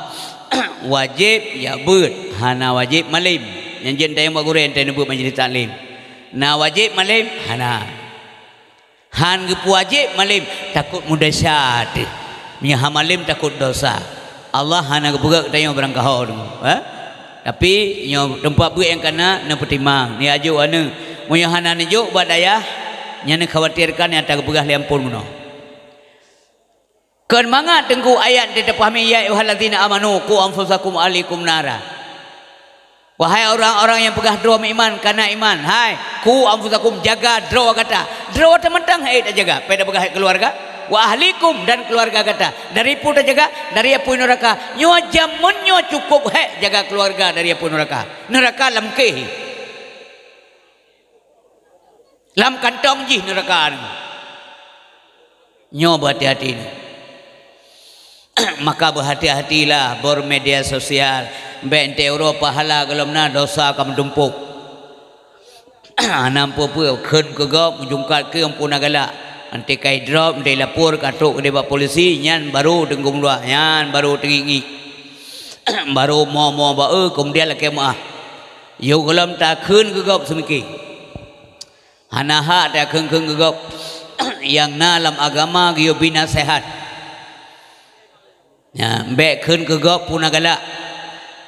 wajéb jak beuet, hana wajéb malém. Nyang jeuet tanyong bak gurée, tanyong beuet majelis taklim. Na wajéb malém? Hana. Han geupeuwajéb malém, takot meudesya teuh. Meunyoe hana malém, takot desya. Allah hana geupeugét geutanyoe barangkaho, Teungku. Ha? Tapi, nyoe teumpat beuet nyang kana neupeutimang, neujok aneuëk. Meunyoe hana neujok bak dayah, nyang neukhawatirkan nyang tapeugah lé amphon meunoe. Kon mangat, Teungku, ayat teupeupahami, "Ya ayyuhallazina amanu, qu anfusakum wa ahlikum nara." Wahai orang-orang nyang peugah droe meuiman, kana iman, hai, qu anfusakum, jaga droe gata. Droe teuh mantong han ék tajaga, peue tapeugah keuluwarga? Wa ahlikum, dan keuluwarga gata. Dari peue tajaga? Dari apui neuraka. Nyoe jameun nyoe cukôp hék jaga keuluwarga dari apui neuraka. Neuraka lam kéh. Lam kantong jih neuraka nyoe. Nyoe beuhati-hati nyoe. Maka beuhati-hatilah bermedia sosial. Bék enteuk uroe pahala gohlom na, desya ka meutumpôk. Hana peue-peue, kheun keu gob, meujungkat keu amphon na galak. Enteuk ka idrop, enteuk ilapor, ka trok keudeh bak polisi, nyan baru teunggong luwa, nyan baru teungiek-ngiek. Baru mo-mo ba-e, keumudian lakée meuáh. Yoh gohlom takheun keu gob seumike. Hana hak takheun-kheun keu gob. Nyang na lam agama geuyue bi naseuhat. Nyan, bék kheun keu gob peue na galak.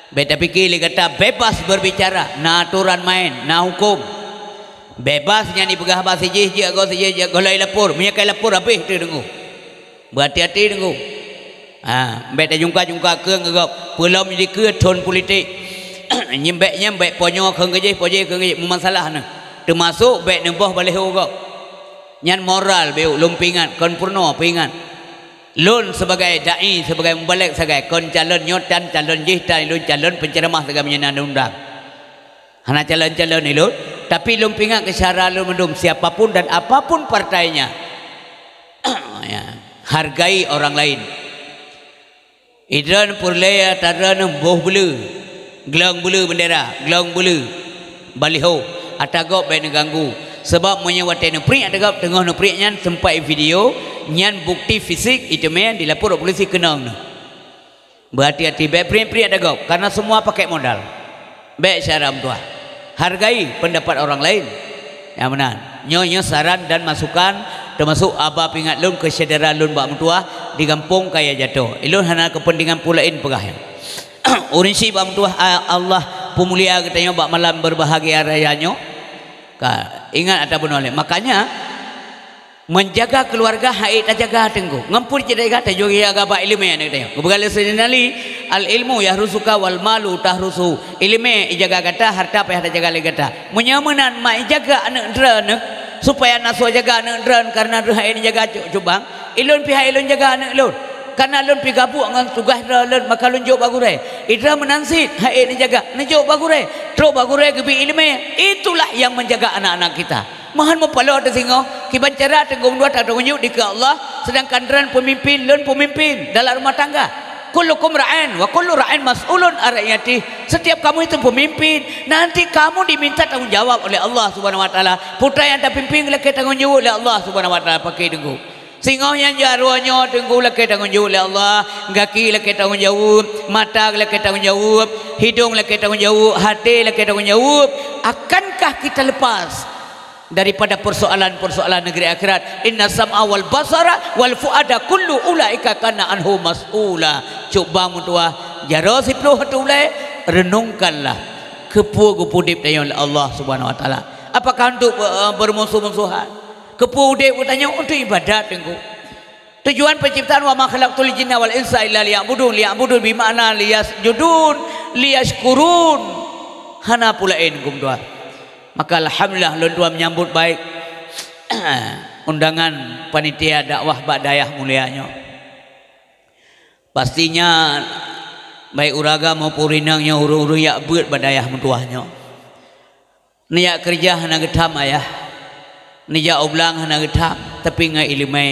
Bék tapike lé gata bebas berbicara, na atoran maén, na huköm. Bebas nyan ipeugah haba sijih jeuet, gob sijih jeuet, gohlom ilapor. Meunyoe ka ilapor, habéh teuh deungoe. Beuhati-hati deungoe. Ha, bék tajungka-jungka kheun keu gob. Peulom jidikeue thon politik. Nyan bék, nyan bék po nyoe kheun keu jih, po jih kheun keu jih, meumasalah nyoe. Teumasok bék neuboh baliho gob. Nyan moral bék lôn peuingat, kon peurunoe peuingat. Lôn sibagai dai, sibagai mubalek sagai, kon calon nyoe tan calon jih tan, lôn calon penceramah sagai meunyoe na undang. Hana calon-calon ilôn, tapi lôn peuingat keu syedara lôn mandum, siapa pun dan apa pun partainya. Ya, hargai orang lain. Idroen peureulée atra droeneuh boh buleue, glong buleue bendera, glong buleue baliho, atra gob bék neuganggu. Sabab meunyoe watée neupriek atra gob, teungoh neupriek nyan seumpat video, Nyan bukti fisik, iteumé dilapor bak polisi keunong neuh. Beuhati-hati, bék priet-priet ata gob, karena semua pakai modal. Bék syara meutuah. Hargai pendapat orang lain. Nyang meunan. Nyoe, nyoe saran dan masukan, termasuk haba peuingat lôn keu syedara lôn bak meutuah di gampông Kaya Jatoh. Ilôn hana kepentingan peue laén peugah nyan. Ureuëng syiek bak meutuah, a-, Allah peumulia geutanyoe bak malam berbahagia raya nyoe. Ka, ingat ata bunoe lé. Makanya, menjaga keluarga han ék tajaga teungku. Ngon peue tajaga, tajaga bak iéleumé aneuk tanyoe. Geupeugah lé Saidina Ali, "Al-ilmu yahrusuka wal malu tahrusu." Iéleumé ijaga gata, harta payah tajaga lé gata. Meunyoe meunan mak ijaga aneuk droeneuh, supaya na soe jaga aneuk droeneuh, karena droeneuh han ék neujaga cok cubang, ilôn pih han ék lôn jaga aneuk lôn. Karena lôn pih gabuek ngon tugaih droe lôn, maka lôn jok bak gurée. Idroe meunan cit han ék neujaga, neujok bak gurée. Trok bak gurée geubri iéleumé. Itulah yang menjaga anak-anak kita. Meuhan meupaloe teusingoh, kiban cara teunggong dua tateupeue jeuet dikeue Allah, sedangkan droeneuh peumimpin, lôn peumimpin dalam rumah tangga. "Kullukum ra'in wa kullu ra'in mas'ulun an ra'iyatih." Setiap kamu itu pemimpin, nanti kamu diminta tanggung jawab oleh Allah Subhanahu wa Taala. Putra nyang tapimpin lakée tanggung jaweueb lé Allah Subhanahu wa Taala, paké teungku. Singoh nyang jaroe nyoe teungku lakée tanggung jaweueb lé Allah, gaki lakée tanggung jaweueb, mata lakée tanggung jaweueb, hidong lakée tanggung jaweueb, haté lakée tanggung jaweueb. Akankah kita lepas daripada persoalan-persoalan negeri akhirat? "Inna sam'a wal basara wal fuada kullu ulaika kana anhu mas'ula." Cubang meutuah, jaroe siplôh ateueh ulée, renungkanlah keupeue geupeudeb tanyoe lé Allah Subhanahu wa Taala. Apakah untuk, eh, bermusuh-musuhan? Keupeue udeb geutanyoe? Untuk ibadat teungku. Tujuan penciptaan, "Wa ma khalaqtul jinna wal insa illa liya'budun." Liya'budun bi makna liyasjudun, liyaskurun. Hana peue laén geupeudua. Maka alhamdulillah lôn dua menyambut baik undangan panitia dakwah bak dayah mulia nyoe. Pastinya baik ureuëng agam maupun ureuëng inong nyoe ureuëng-ureuëng jak beuet bak dayah meutuah nyoe. Neujak keureuja hana geutham ayah, neujak u blang hana geutham, tapi ngon iéleumé.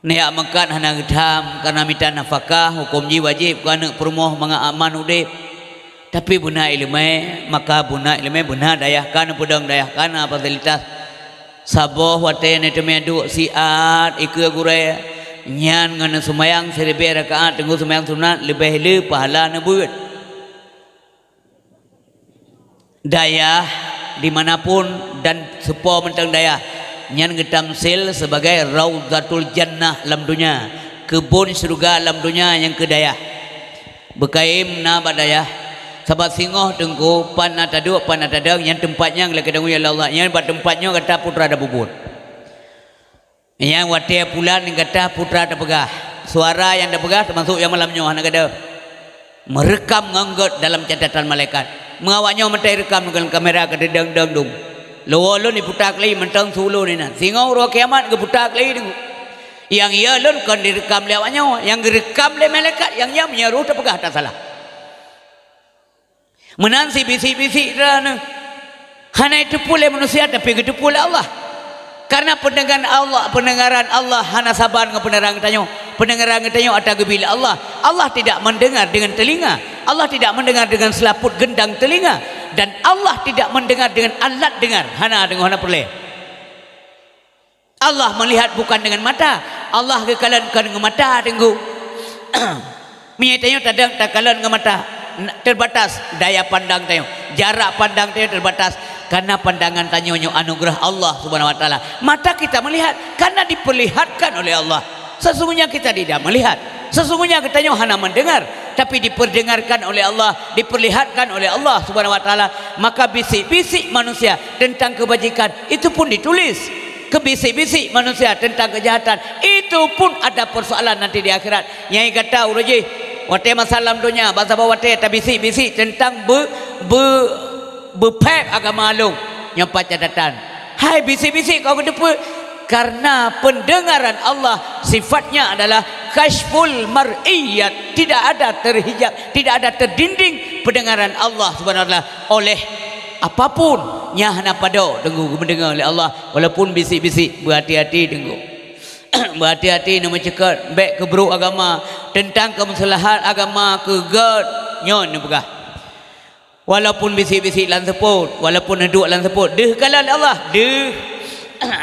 Neujak meukat hana geutham, karena mita nafakah, huköm jih wajéb keu aneuëk peurumoh mangat aman udeb. Tapi beuna iéleumé, maka beuna iéleumé, beuna dayah ka neupeudong, dayah ka na fasilitas. Saboh watée neuteumé duek siat ikeue gurée, nyan ngon neuseumayang siribée rakaat teungku seumayang sunat leubeh le pahala neubeuet. Dayah dimanapun dan seupôt mantong dayah, nyan geutamsil sebagai raudhatul jannah lam donya, keubon syeuruga lam donya nyang keu dayah. Beukayém na bak dayah, sabab singoh teungku, pat na taduek, pat na tadong, nyan teumpat nyan lakée tanggung jaweueb lé Allah, nyan bak teumpat nyoe gata putra dan peubuet. Nyang watée pulan gata putra tapeugah, suara nyang tapeugah teumasok nyang malam nyoe hana gadôh. Meureukam ngon gét dalam catatan malaikat. Meu awak nyoe meutai reukam ngon kamera ka teudong-dong dum. Lôn lôn diputa keuli mantong su lôn inan. Singoh uroe kiamat geuputa keuli deungoe. Nyang yö lôn kon direukam lé awak nyoe, nyang geureukam lé malaikat nyang nyan meunyoe roh tapeugah tasalah. Meunan sibisik-bisik droeneuh. Hana jiteupeue lé manusia, tapi geuteupeue lé Allah. Karena pendengaran Allah, pendengaran Allah hana saban ngon pendengaran geutanyoe. Pendengaran geutanyoe ata geubri lé Allah. Allah tidak mendengar dengan telinga. Allah tidak mendengar dengan selaput gendang telinga. Dan Allah tidak mendengar dengan alat dengar. Hana deungoe, hana peureulée. Allah melihat bukan dengan mata. Allah geukalon kon ngon mata teungku. Meunyoe tanyoe tadong takalon ngon mata, n-, terbatas daya pandang tanyoe, jarak pandang tanyoe terbatas. Karena pandangan tanyoe nyoe anugerah Allah Subhanahu wa Taala. Mata kita melihat karena diperlihatkan oleh Allah. Sesungguhnya kita tidak melihat. Sesungguhnya geutanyoe hana mendengar, tapi diperdengarkan oleh Allah, diperlihatkan oleh Allah Subhanahu wa Taala. Maka bisik-bisik manusia tentang kebajikan itu pun ditulis. Keu bisik-bisik manusia tentang keujahatan, itu pun ada persoalan nanti di akhirat. Nyang gata uroe jih, watée masa lam donya, bak saboh watée tabisik-bisik tentang be-, be-, beupéb agama lôn, nyoe pat catatan. Hai bisik-bisik kau geuteupeue, karena pendengaran Allah sifatnya adalah kasyful mar'iyat, tidak ada terhijab, tidak ada terdinding pendengaran Allah Subhanahu wa Taala oleh apapun nyang hana padub teungku geumeudeungoe lé Allah. Walaupun bisik-bisik, beuhati-hati teungku. Beuhati-hati neumeuceukeut, bék keubrok agama, teuntang keumeuseulahat agama keu gét nyoe neupeugah. Walaupun bisik-bisik lam seupôt, walaupun neuduek lam seupôt, deuh kalon lé Allah, deuh.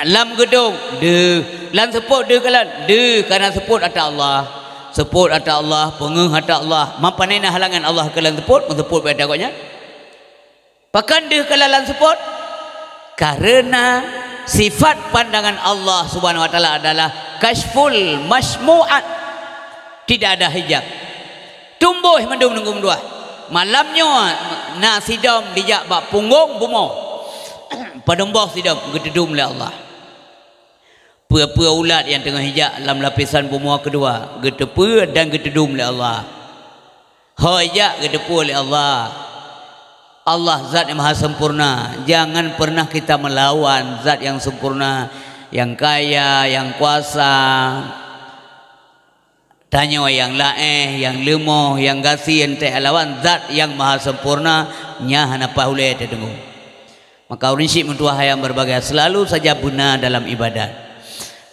Lam geudong, deuh. Lam seupôt deuh kalon, deuh kareuna seupôt ata Allah. Seupôt ata Allah, peungeuh ata Allah. Meupanai na halangan Allah keu lam seupôt, meuseupôt bak ata gobnyan. Pakon deuh kalon lam seupôt? Kareuna sifat pandangan Allah Subhanahu wa Taala adalah kasyful masmu'at. Tidak ada hijab. Tumboh mandum nunggu meuduah. Malam nyoe na sidom dijak bak punggong bumoe. Padum boh sidom geuteudum lé Allah. Peue-peue ulat nyang teungoh ijak lam lapisan bumoe keudua, geuteupeue dan geuteudum lé Allah. Ho ijak geuteupeue lé Allah. Allah zat nyang maha sempurna. Jangan pernah kita melawan zat nyang sempurna, nyang kaya, nyang kuasa. Tanyoe nyang laéh, nyang leumoh, nyang gasien, teuh lawan zat nyang maha sempurna, nyan hana paih ulée teudeungoe. Maka ureuëng syiek meutuwah nyang berbahagia, selalu saja beuna dalam ibadat.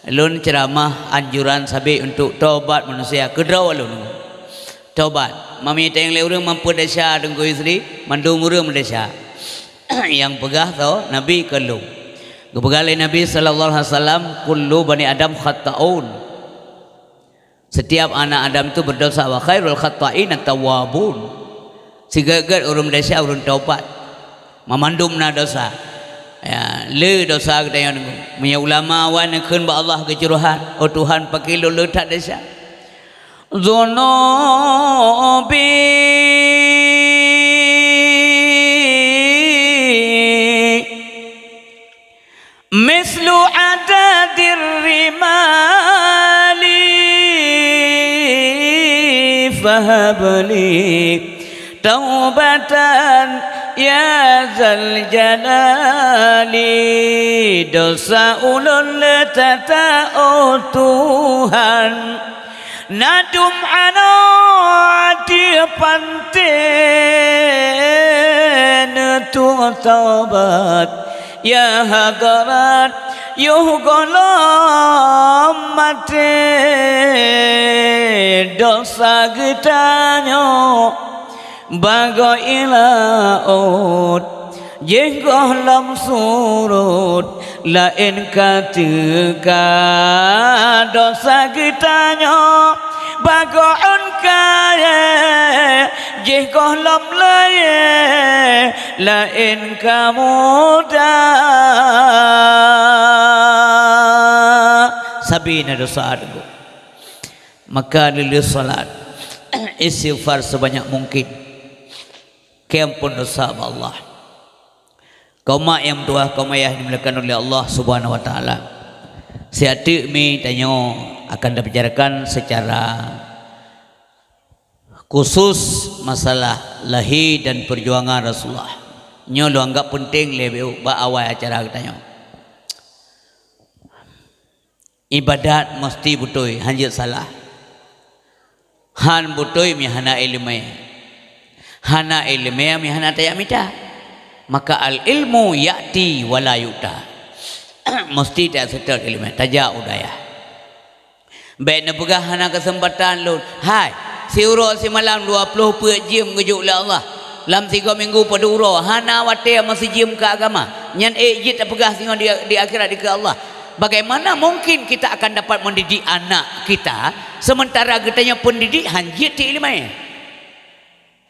Lôn ceuramah anjuran sabe untuk tobat manusia, keudroe lôn. Tobat. Mami teueng lé ureuëng mampu desya deunggui sri, mandum ureuëng meudesya. Nyang peugah tho Nabi keu lôn. Geupeugah lé Nabi sallallahu alaihi wasallam, "Kullu bani Adam khata'un." Setiap anak Adam itu berdosa, "Wa khairul khata'in at-tawwabun." Sigét-gét ureuëng desya ureuëng taubat. Mamandum na dosa. Ya, le dosa geutanyoe nunggu. Meunyoe ulama awai neukheun bak Allah geucurhat, "Oh Tuhan, pakri lôn le that desya." Dzunubi mislu adadir rimali fahabli taubatan ya zal jalali. Dosa ulôn le that-that, oh Tuhan. Nadum anoe di panté neutuek taubat, ya hadarat, yoh gohlom maté. Dosa geutanyoe bagoe laôt, jih gohlom surot, laén ka teuka. Dosa geutanyoe bagoe ôn kayée, jih gohlom layée, laén ka muda. Sabe na dosa teungku. Maka lheueh salat, istighfar sebanyak mungkin. Keu amphon dosa bak Allah. Kaum mak nyang meutuwah, kaum ayah dimuliakan oleh Allah Subhanahu wa Taala. Siat teuk mi tanyoe akan tabicarakan secara khusus masalah lahé dan perjuangan Rasulullah. Nyoe lôn anggap peunteng lé bak awai acara geutanyoe. Ibadat musti beutôi, hana jeuet salah. Han beutôi mi hana iéleumé. Hana iéleumé mi hana tajak mita. Maka al-ilmu ya'ti wa la yu'ta. Musti taseutôt iéleumé, tajak u dayah. Bék neupeugah hana keuseumpatan lôn. Hai, siuroe simalam dua ploh peuet jeuem geujok lé Allah. Lam sigoe minggu padum uroe, hana watée meusijeuem keu agama. Nyan ék jeuet tapeugah singoh di, di akhirat dikeue Allah. Bagaimana mungkin kita akan dapat mendidik anak kita, sementara geutanyoe pendidik han jeuet teuiéleumé?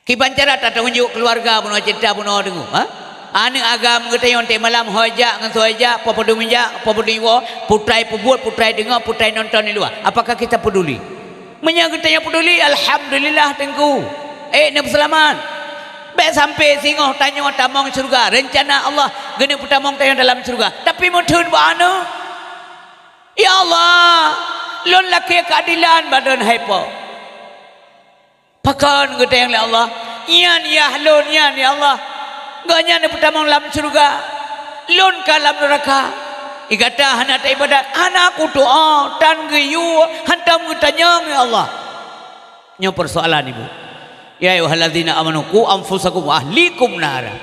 Kiban cara tatunjuk keuluwarga bunoe, ceurita bunoe deungoe, ha? Aneuk agam geutanyoe teuh malam ho jak ngon soe jak, po padum jak, po padum iwoe, putai peubuet, putai deungoe, putai nonton di luwa. Apakah kita peduli? Meunyoe geutanyoe peduli, alhamdulillah teungku. Ék neupeuseulamat. Bék sampai singoh tanyoe tamong syeuruga, reuncana Allah geuneuk peutamong tanyoe dalam syeuruga. Tapi meutheun bak aneuk, "Ya Allah, lôn lakée keuadilan bak droen hai po." Pakon geutanyong lé Allah, "Nyan yah lôn nyan, ya Allah, gobnyan neupeutamong lam syeuruga, lôn ka lam neuraka. Gata hana taibadat, hana kutu'oh, tan geuyue, hantom geutanyong, ya Allah." Nyoe peusoalan, Ibu. "Ya ayyuhallazina amanu qu anfusakum wa ahlikum nara."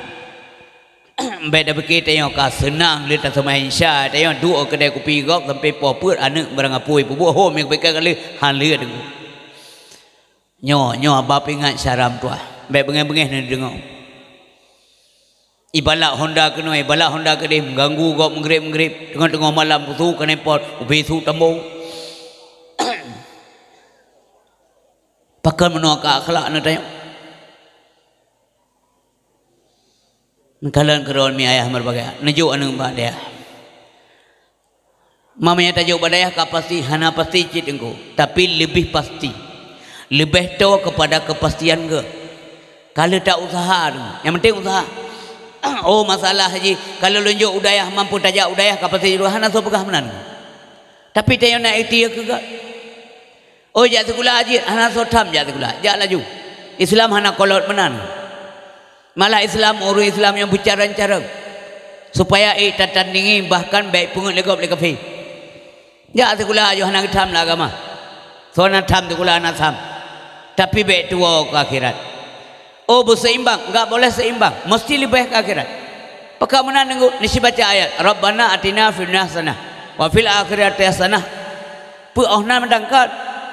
Bék tapike tanyoe ka seunang lé taseumayang Isya, tanyoe duek keudè kupi gob sampai po peuet aneuk barang apui peubuet hom nyang pike kali hana lé deungoe. Nyoe, nyoe haba peuingat syara meutuwah. Bék beungéh-beungéh neudeungoe. Ibalak honda keunoe, ibalak honda keudeh, mengganggu gob meugreb-meugreb, teungoh-teungoh malam peusu keuneupot, ubé su tambo. Pakon meunoe ka akhlak na tanyoe. Meukalon keudroe mi ayah meubahgia, neujok aneuëk bak dayah. Meunyoe tajok bak dayah ka pasti, hana pasti cit teungku, tapi leubeh pasti, leubeh toe keupada keupastian geuh. Ka lheueh ta usaha teungku, nyang penting usaha. Oh, masalah jih, kalau lôn jok u dayah, mampu tajak u dayah, ka pasti jih hana soe peugah meunan. Tapi tanyoe na ikhtiar keu geuh. Oh, jak sikula jih, hana soe tham jak sikula, jak laju. Islam hana kolot meunan. Malah Islam, ureuëng Islam nyang beucarông-carông, supaya ék tatandingi, bahkan bék peungeuet lé gob lé kafé. Jak sikula ajoh hana geutham lam agama. Soe na tham sikula hana tham. Tapi bék tuwoe keu akhirat. Oh, beuseimbang, enggak boleh seimbang, mesti leubeh keu akhirat. Pakon meunan teungku, neusibaca ayat, "Rabbana atina fid dunya hasanah, wa fil akhirati hasanah." Peue oh na meudangkot?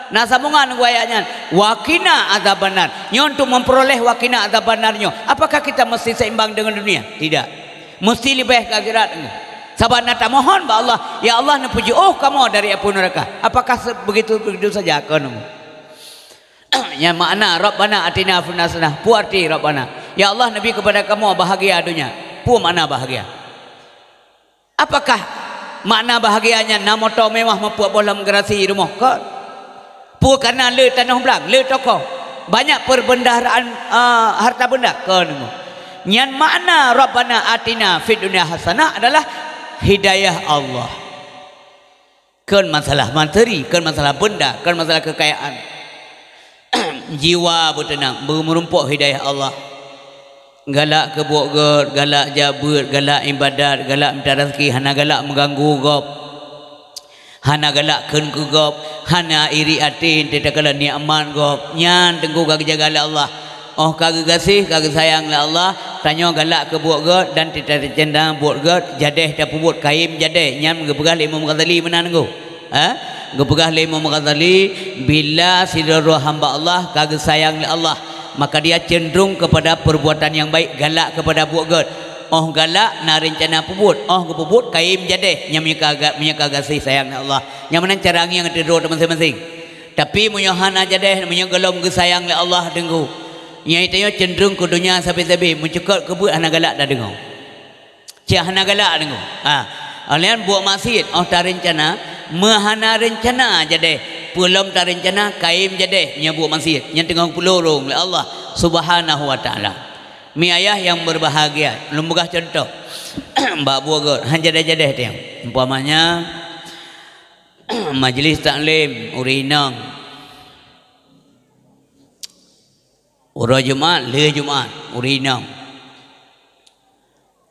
Na sambungan ngon ayat nyan. "Wa qina adzabannar." Nyoe untuk memperoleh "wa qina adzabannar" nyoe, apakah kita mesti seimbang dengan dunia? Tidak. Mesti leubeh keu akhirat nyoe. Sabab na tamohon bak Allah, "Ya Allah, neupeujeuôh kamoe dari apui neuraka." Apakah se-, begitu, begitu saja keunoe? Nyan makna, "Rabbana atina fid dunya hasanah." Peue arti Rabbana? "Ya Allah, neubi keupada kamoe bahagia donya." Peue makna bahagia? Apakah makna bahagia nyan na moto mewah meupeuet boh lam garasi rumoh? Kon. Peue kana le tanoh blang, le toko, banyak perbendaharaan, ah, harta benda? Kon. Nyan makna Rabbana atina fid dunya hasanah adalah hidayah Allah. Kon masalah materi, kon masalah benda, kon masalah kekayaan. Jiwa beuteunang, beumeurumpok hidayah Allah. Galak keu buet gét, galak jak beuet, galak iébadat, galak mita raseuki, hana galak meuganggu gob. Hana galak kheun keu gob, hana iri até teuka lé nikmat gob. Nyan teungku ka geujaga lé Allah. Óh ka geugaséh, ka geusayang lé Allah, tanyoe galak keu buet gét dan teuta teucinta buet gét, jadéh tapeubuet kayém jadéh. Nyan geupeugah lé Imam Ghazali meunan teungku. Ha? Geupeugah lé Imam Ghazali, bila sidroe hamba Allah ka geusayang lé Allah, maka dia cenderung kepada perbuatan yang baik, galak kepada buet gét. Óh galak na reuncana peubuet, óh geupeubuet kayém jadéh, nyan meunyoe ka ga-, meunyoe ka gaséh sayang lé Allah. Nyan meunan cara ngieng ateueh droe teuh maséng-maséng. Tapi meunyoe hana jadéh, meunyoe gohlom geusayang lé Allah teungku, nyan tanyoe cenderung keu donya sabe-sabe, meucukot keu beuet hana galak tadeungoe. Cit hana galak deungoe. Ha. Óh lheueh nyan buet maksiet, óh tareuncana, meuhana reuncana jadéh, peue lom tareuncana kayém jadéh nyan buet maksiet, nyan teungoh geupeulo rhung lé Allah Subhanahu wa Taala. Mi ayah nyang berbahagia, lôn peugah cuntoh. Bak buet gét, han jadéh-jadéh teuh. Umpamanya, majlis taklim ureuëng inong. Uroe Jumat, lheueh Jumat, ureuëng inong.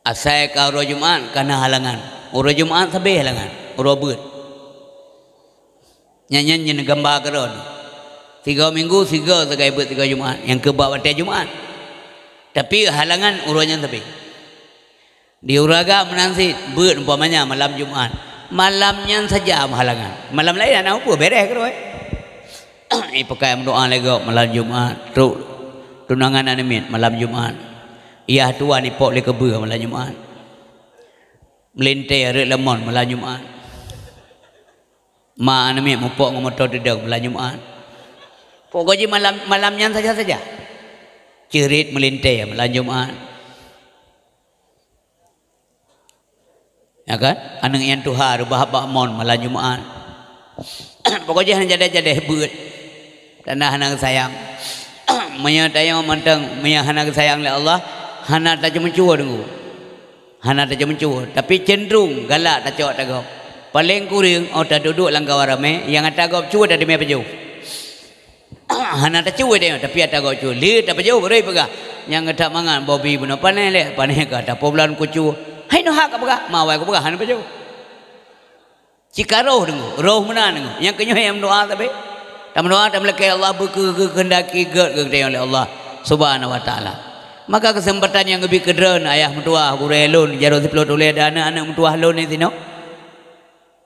Asai ka uroe Jumat, ka na halangan. Uroe Jumat sabe halangan, uroe beuet. Nyan, nyan, nyan gamba keudroe. Sigoe minggu, sigoe sagai beuet sigoe Jumat, nyang keu bak watée Jumat. Tapi halangan uroe nyan sabe. Di ureuëng agam meunan cit, beuet umpamanya malam Jumat. Malam nyan saja meuhalangan. Malam laén hana peue, beres keudroe. Ipakai meudoa lé gob malam Jumat, trok tunangan aneuk miet malam Jumat. Yah tuan ipok lé keubeue malam Jumat. Meulintée rot lamon malam Jumat. Ma aneuk miet mupok ngon moto teudong malam Jumat. Pokok jih malam, malam nyan saja-saja. Ceurit meulintée malam Jumat. Ya kan? Aneuk nyang tuha reubah bak mon malam Jumat. Pokok jih hana jadéh-jadéh beuet. Tanda hana geusayang. Meunyoe tanyoe mantong, meunyoe hana geusayang lé Allah, hana taceumeue-cue deungoe. Hana taceumeue-cue, tapi cenderung galak tacok tagob. Paleng kureueng, óh taduek-duek lam kawan ramé, nyang ata gob cue tateumé pajoh. Hana tacue tanyoe, tapi ata gob cue. Lé tapajoh, barô peugah, "Nyang geutak mangat bobi bunoe panéh lé, panéh ka tapoh bulan kucue." Hai neuhak ka peugah, ma awai kupeugah hana pajoh. Cit ka roh deungoe, roh meunan deungoe. Nyang keunyoe nyang meudoa sabe. Tameudoa, tameulakée Allah beu keu-, keu-, keuhendaki gét geutanyoe lé Allah Subhanahu wa Taala. Maka keuseumpatan nyang geubi keu droeneuh ayah meutuwah, gurée lôn, jaroe siplôh tuléh dan aneuk-aneuk meutuwah lôn di sinoe.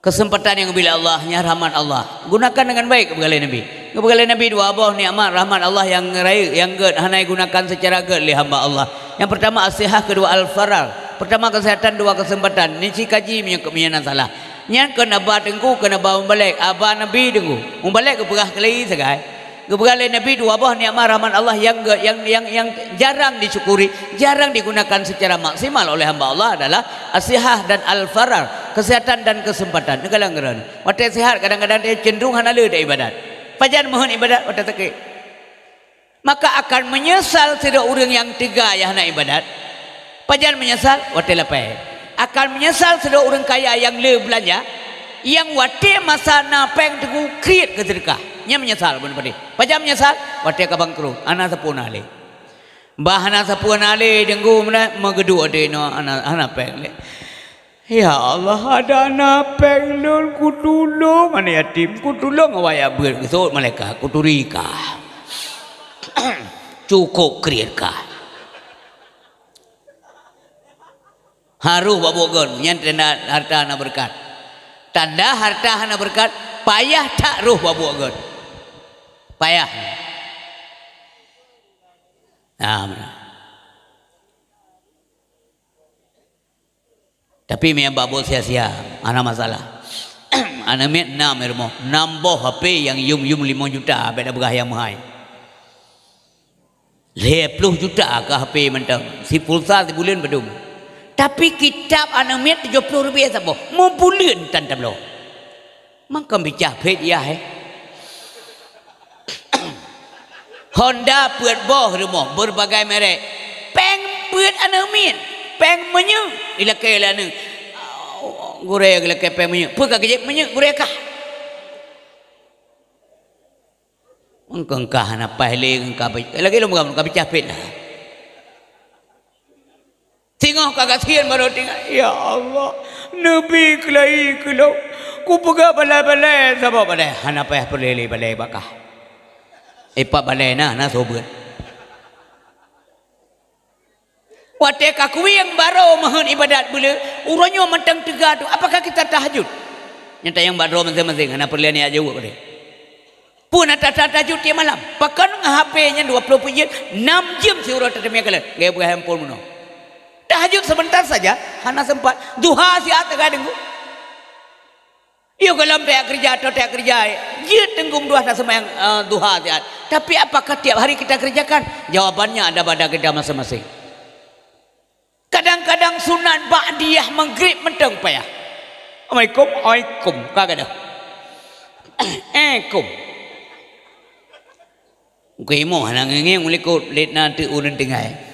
Keuseumpatan nyang geubi lé Allah, nyan rahmat Allah. Gunakan dengan baik, geupeugah lé Nabi. Geupeugah lé Nabi dua boh nikmat rahmat Allah nyang rayeuk, nyang gét, hana jigunakan seucara gét lé hamba Allah. Nyang peurtama as-sihah, keudua al-farar. Peurtama keuseuhatan, dua keuseumpatan. Nyan cit kaji meunyoe, meunyoe na salah. Nyan kon aba teungku, kon aba mubalek, aba Nabi teungku. Mubalek geupeugah keulai sagai. Geupeugah lé Nabi dua boh nikmat rahmat Allah nyang ge-, nyang, nyang, nyang jarang disyukuri, jarang digunakan secara maksimal oleh hamba Allah adalah as-sihah dan al-farar, keuseuhatan dan keuseumpatan. Neukalon keudroe. Watée seuhat kadang-kadang dia cenderung hana le ibadat. Pajan meuheuet ibadat watée sakét. Maka akan meunyeusal sidroe ureuëng nyang teuga nyang hana ibadat. Pajan meunyeusal? Watée lapée. Akan meunyeusal sidroe ureuëng kaya nyang le beulanja, nyang watée masa na péng teungku kriet keu seudeukah. Nyan meunyeusal bunoe padé. Pajan meunyeusal? Watée ka bangkrot, hana sapeue na lé. Bah hana sapeue na lé teungku, meunan meugeuduek watée nyoe hana, hana péng lé. Ya Allah, adak na péng lôn, kutulông aneuk yatim, kutulông awak nyang beuet, geuseuôt malaikat, kuturi kah. Cukôp kriet kah. Harôh bak buet gét, nyan tanda hareuta hana beureukat. Tanda hareuta hana beureukat, payah that rôh bak buet gét. Payah. Nah, meunan. Tapi meunyo bak buet sia-sia, hana masalah. Aneuk miet nam i rumoh, nam boh H P nyang yum-yum limong juta, bék tapeugah nyang meuhai. Lhée ploh juta keu H P mantong, si pulsa sibuleuen padum. Tapi kitab aneuk miet tujoh ploh ribèe saboh, meubuleuen tan tabloe. Mangkon bicah phét yah, eh. Honda peuet boh rumoh, berbagai merek. Péng beuet aneuk miet, péng minyeuk ilakée lé aneuk. Gurée geulakée péng minyeuk. Peue ka geujép minyeuk gurée kah? Mangkon kah hana paih lé, ka, lagée lôn peugah, ka bicah phét na. Singoh ka gasien barô tinggai, "Ya Allah, neubi keulai keu lôn. Kupeugah balée-balée saboh balée, hana payah peureulée lé balée bak kah." Ipat balée na, na soe beuet. Watée ka kuwieng barô meuheuet ibadat buleuen, uroe nyoe mantong teuga tu, apakah kita tahajud? Nyang tanyong bak droe maséng-maséng, hana peureulée neujaweueb lé. Peue na ta-, ta-, tahajud tieb malam? Pakon ngon H P nyan dua ploh peuet jeuem, nam jeuem siuroe tateumé kalon, gaya peugah handphone bunoe. Tahajud sebentar saja, hana sempat. Duha siat teuga deungoe. Yôh gohlom tajak keureuja, atau tajak keureuja, jeuet teungku meuduah taseumayang, eh, duha siat. Tapi apakah tiap hari kita kerjakan? Jawabannya ada pada kita masing-masing. Kadang-kadang sunat ba'diyah Maghrib mantong payah. Assalamualaikum, waalaikum, ka gadôh. Eh, kum. Meukeumah hana ngieng-ngieng u likot, lét na teuk ureuëng tinggai.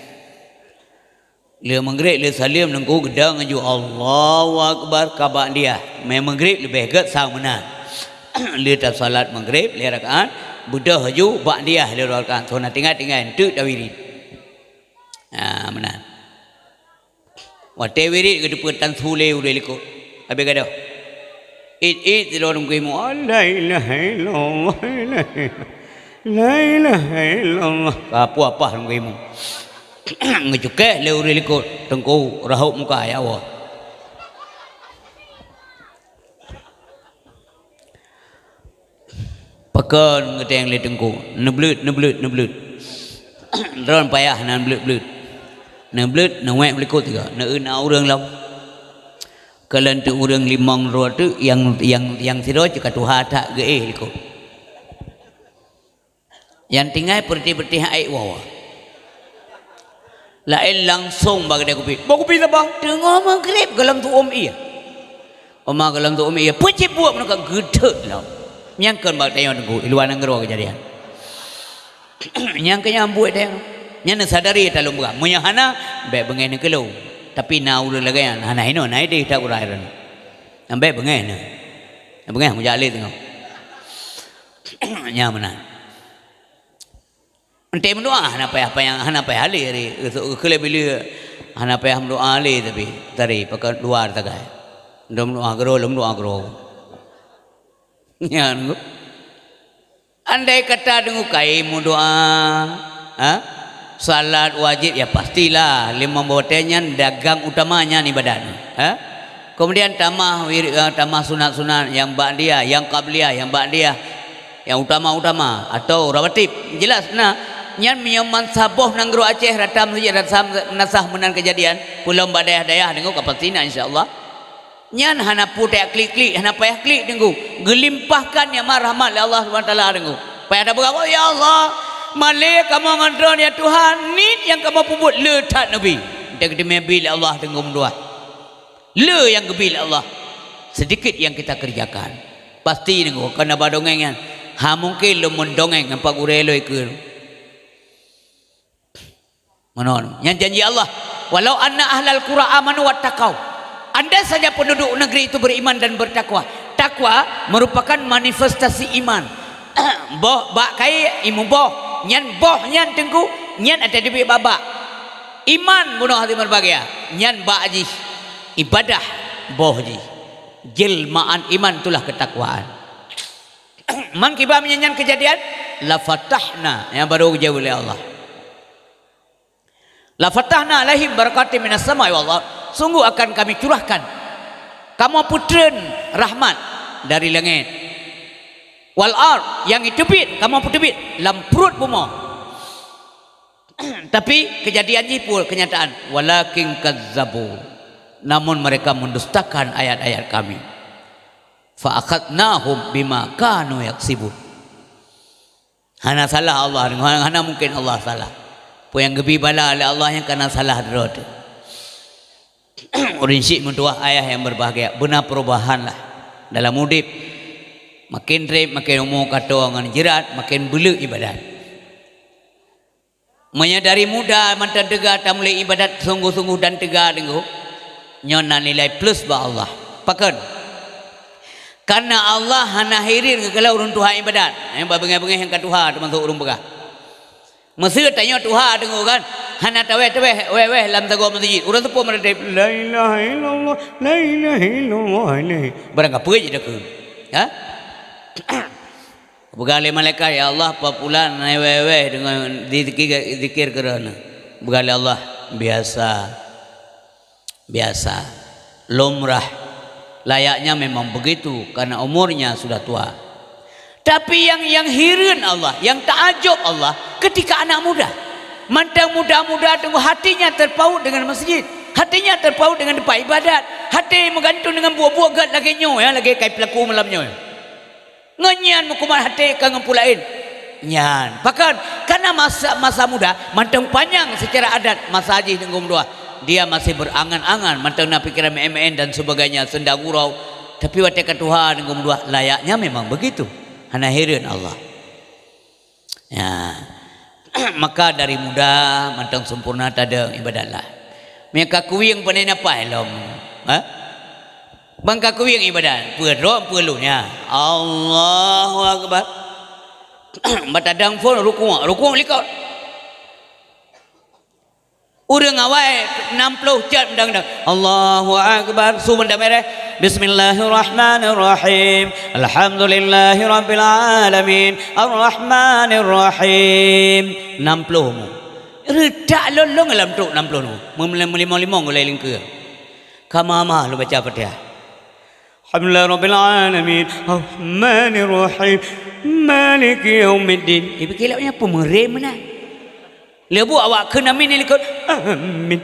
Lheueh Maghrib, lheueh saleuem, teungku geudong laju, "Allahu Akbar," ka ba'diyah. Mé Maghrib leubeh gét sang meunan. Lheueh tasalat Maghrib lhée rakaat, beudôh laju ba'diyah lhée rakaat. Soe na tinggai-tinggai, enteuk tawirit. Ha, meunan. Watée wirit geuteupeue tan su lé ureuëng likot. Habéh gadôh. It-it sidroe teungku imum, "La ilaha illallah, la ilaha, la ilaha illallah." Ka peue apah teungku imum. Geucukée lé ureuëng likot, teungku rahot muka, "Ya Allah." Pakon geuteng lé teungku, neubleuet, neubleuet, neubleuet. Droe payah na neubleuet-bleuet. Neubleuet, neuwék u likot sigoe, neueu na ureuëng lom. Kalon teuk ureuëng limong droe teuk nyang, nyang, nyang sidroe cit ka tuha that geuéh likot. Nyang tinggai peureutih-peureutih aék woe. Laén langsong bak keude kupi. Bak kupi saboh, teungoh Maghrib gohlom tuom ié. Oma gohlom tuom ié, peue cit buet meunyoe ka geuthot lom. Nyang kon bak tanyoe teungku, i luwa nanggroe keujadian. Nyang keu nyan buet tanyoe. Nyan neusadari talom beuram. Meunyoe hana, bék beungéh neukeulong. Tapi na ureuëng lagée nyan, hana hinoe, na idéh that urai droeneuh. Bék beungéh neuh. Beungéh meujak lé teungoh. Nyan meunan. Enté meudoá hana payah, payah, hana payah lé, geukheun lé bileu hana payah meudoá lé, tapi tadi pakon luwa sagai. Lom meudoá keudroe, lom meudoá keudroe. Nyan. Andai kata deungoe kai meudoá, ha? Salat wajéb, ya pastilah limong boh watée nyan dagang utama nyan ibadat. Ha? Kemudian tamah wir-, eh, tamah sunat-sunat, nyang ba'diyah, nyang qabliyah, nyang ba'diyah, nyang utama-utama atau rawatib. Jelas na. Nyan meunyoe mansa boh nanggroe Aceh rata meuseujid rasa meunasah meunan keujadian, peulom bak dayah-dayah deungoe ka pasti na insya Allah. Nyan hana peue tajak klik-klik, hana payah klik deungoe. Geulimpahkan nikmat rahmat lé Allah Subhanahu Wa Taala deungoe. Payah tapeugah, "Oh ya Allah, malée kamoe ngon droe ya Tuhan, niet nyang kamoe peubuet le that neubi." Enteuk geuteumé bi lé Allah deungoe meudoá. Le nyang geubi lé Allah, sedikit yang kita kerjakan. Pasti deungoe, kon haba dongeng nyan. Ha mungken lôn meudongeng ngon Pak Gurée lôn ikeu. Meunan. Nyan janji Allah. "Walau anna ahlal qura amanu wattaqau." Andai saja penduduk negeri itu beriman dan bertakwa. Takwa merupakan manifestasi iman. Boh bak kayée, imeum boh. Nyan boh nyan teungku, nyan ata teubiet bak bak. Iman bunoe hati meurbahagia. Nyan bak jih. Ibadah boh jih. Jelmaan iman itulah ketakwaan. Man kiban meunyan nyan keujadian, la fatahna, nyang barô geujaweueb lé Allah. La fatahna alaihim barakatim minas sama'i wal ard. Sungguh akan kami curahkan, kamoe peutreun rahmat dari langét. Wal ard, nyang jiteubiet, kamoe peuteubiet lam pruet bumoe. Tapi keujadian jih peue keunyataan? Walakin kazzabu. Namun mereka mendustakan ayat-ayat kami. Fa akhadnahum bima kanu yaksibun. Hana salah Allah, hana mungken Allah salah. Peue nyang geubi bala lé Allah nyang kana salah droe teuh. Ureuëng syik meutuwah ayah nyang berbahagia, beuna perubahan lah dalam udeb. Makin treb, makin umu ka toe ngon jeurat, makin beuleuek ibadat. Meunyoe dari muda mantong teuga tamulai ibadat sungguh-sungguh dan teuga deungoe, nyoe na nilai plus bak Allah. Pakon? Karena Allah hana hireuen geukalon ureuëng tuha ibadat. Nyang bak beungéh-beungéh nyang ka tuha teumasok ureuëng peugah. Meuseu tanyoe tuha deungoe kan, hana tawéh-tawéh wéh-wéh lam sagoe meuseujid. Ureuëng seupôt meuratéb, "La ilaha illallah, la ilaha illallah." Barang kapeue jih takheun. Ha? Peugah lé malaikat, "Ya Allah, Pak Pulan na wéh-wéh deungon zikir, zikir keu droeneuh." Peugah lé Allah, "Biasa. Biasa. Lumrah. Layaknya memang begitu karena umurnya sudah tua." Tapi yang, yang hireuen Allah, yang taajub Allah, ketika anak muda. Mantong muda-muda teungku hatinya terpaut dengan masjid, hatinya terpaut dengan tempat ibadat, hati meugantung dengan buet-buet gét lagée nyoe, ya, lagée kai peulaku malam nyoe. Ngon nyan meukumat até ka ngon peue laén. Nyan, pakon? Karena masa, masa muda mantong panyang secara adat masa jih deungoe meutuwah. Dia masih berangan-angan, mantong na pikiran meu'én-meu'én dan sebagainya, seundang gurau. Tapi watée ka tuha deungoe meutuwah, layaknya memang begitu. Hana hireuen Allah. Ya. Maka dari muda mantong sempurna tadong ibadat lah. Meunyoe ka kuwieng pane na paih lom. Ha? Ban ka kuwieng ibadat, peue droe peue lôn nyan. Allahu Akbar. Ban tadong phon rukuk, rukuk likot. Ureuëng awai nam ploh cot mantong-mantong. Allahu Akbar. Su mantong beureh. Bismillahirrahmanirrahim. Alhamdulillahirabbil alamin. Arrahmanirrahim. Nam ploh mu. Reutak lôn-lôn lam trok nam ploh mu. Meulimong-limong gulai lingkeu. Ka ma-ma lôn baca Fatihah. Alhamdulillahirabbil alamin. Arrahmanirrahim. Maliki yaumiddin. Ibu kilap nya pemerem meunan. Leubeh awak kheun amin ni likot. Amin.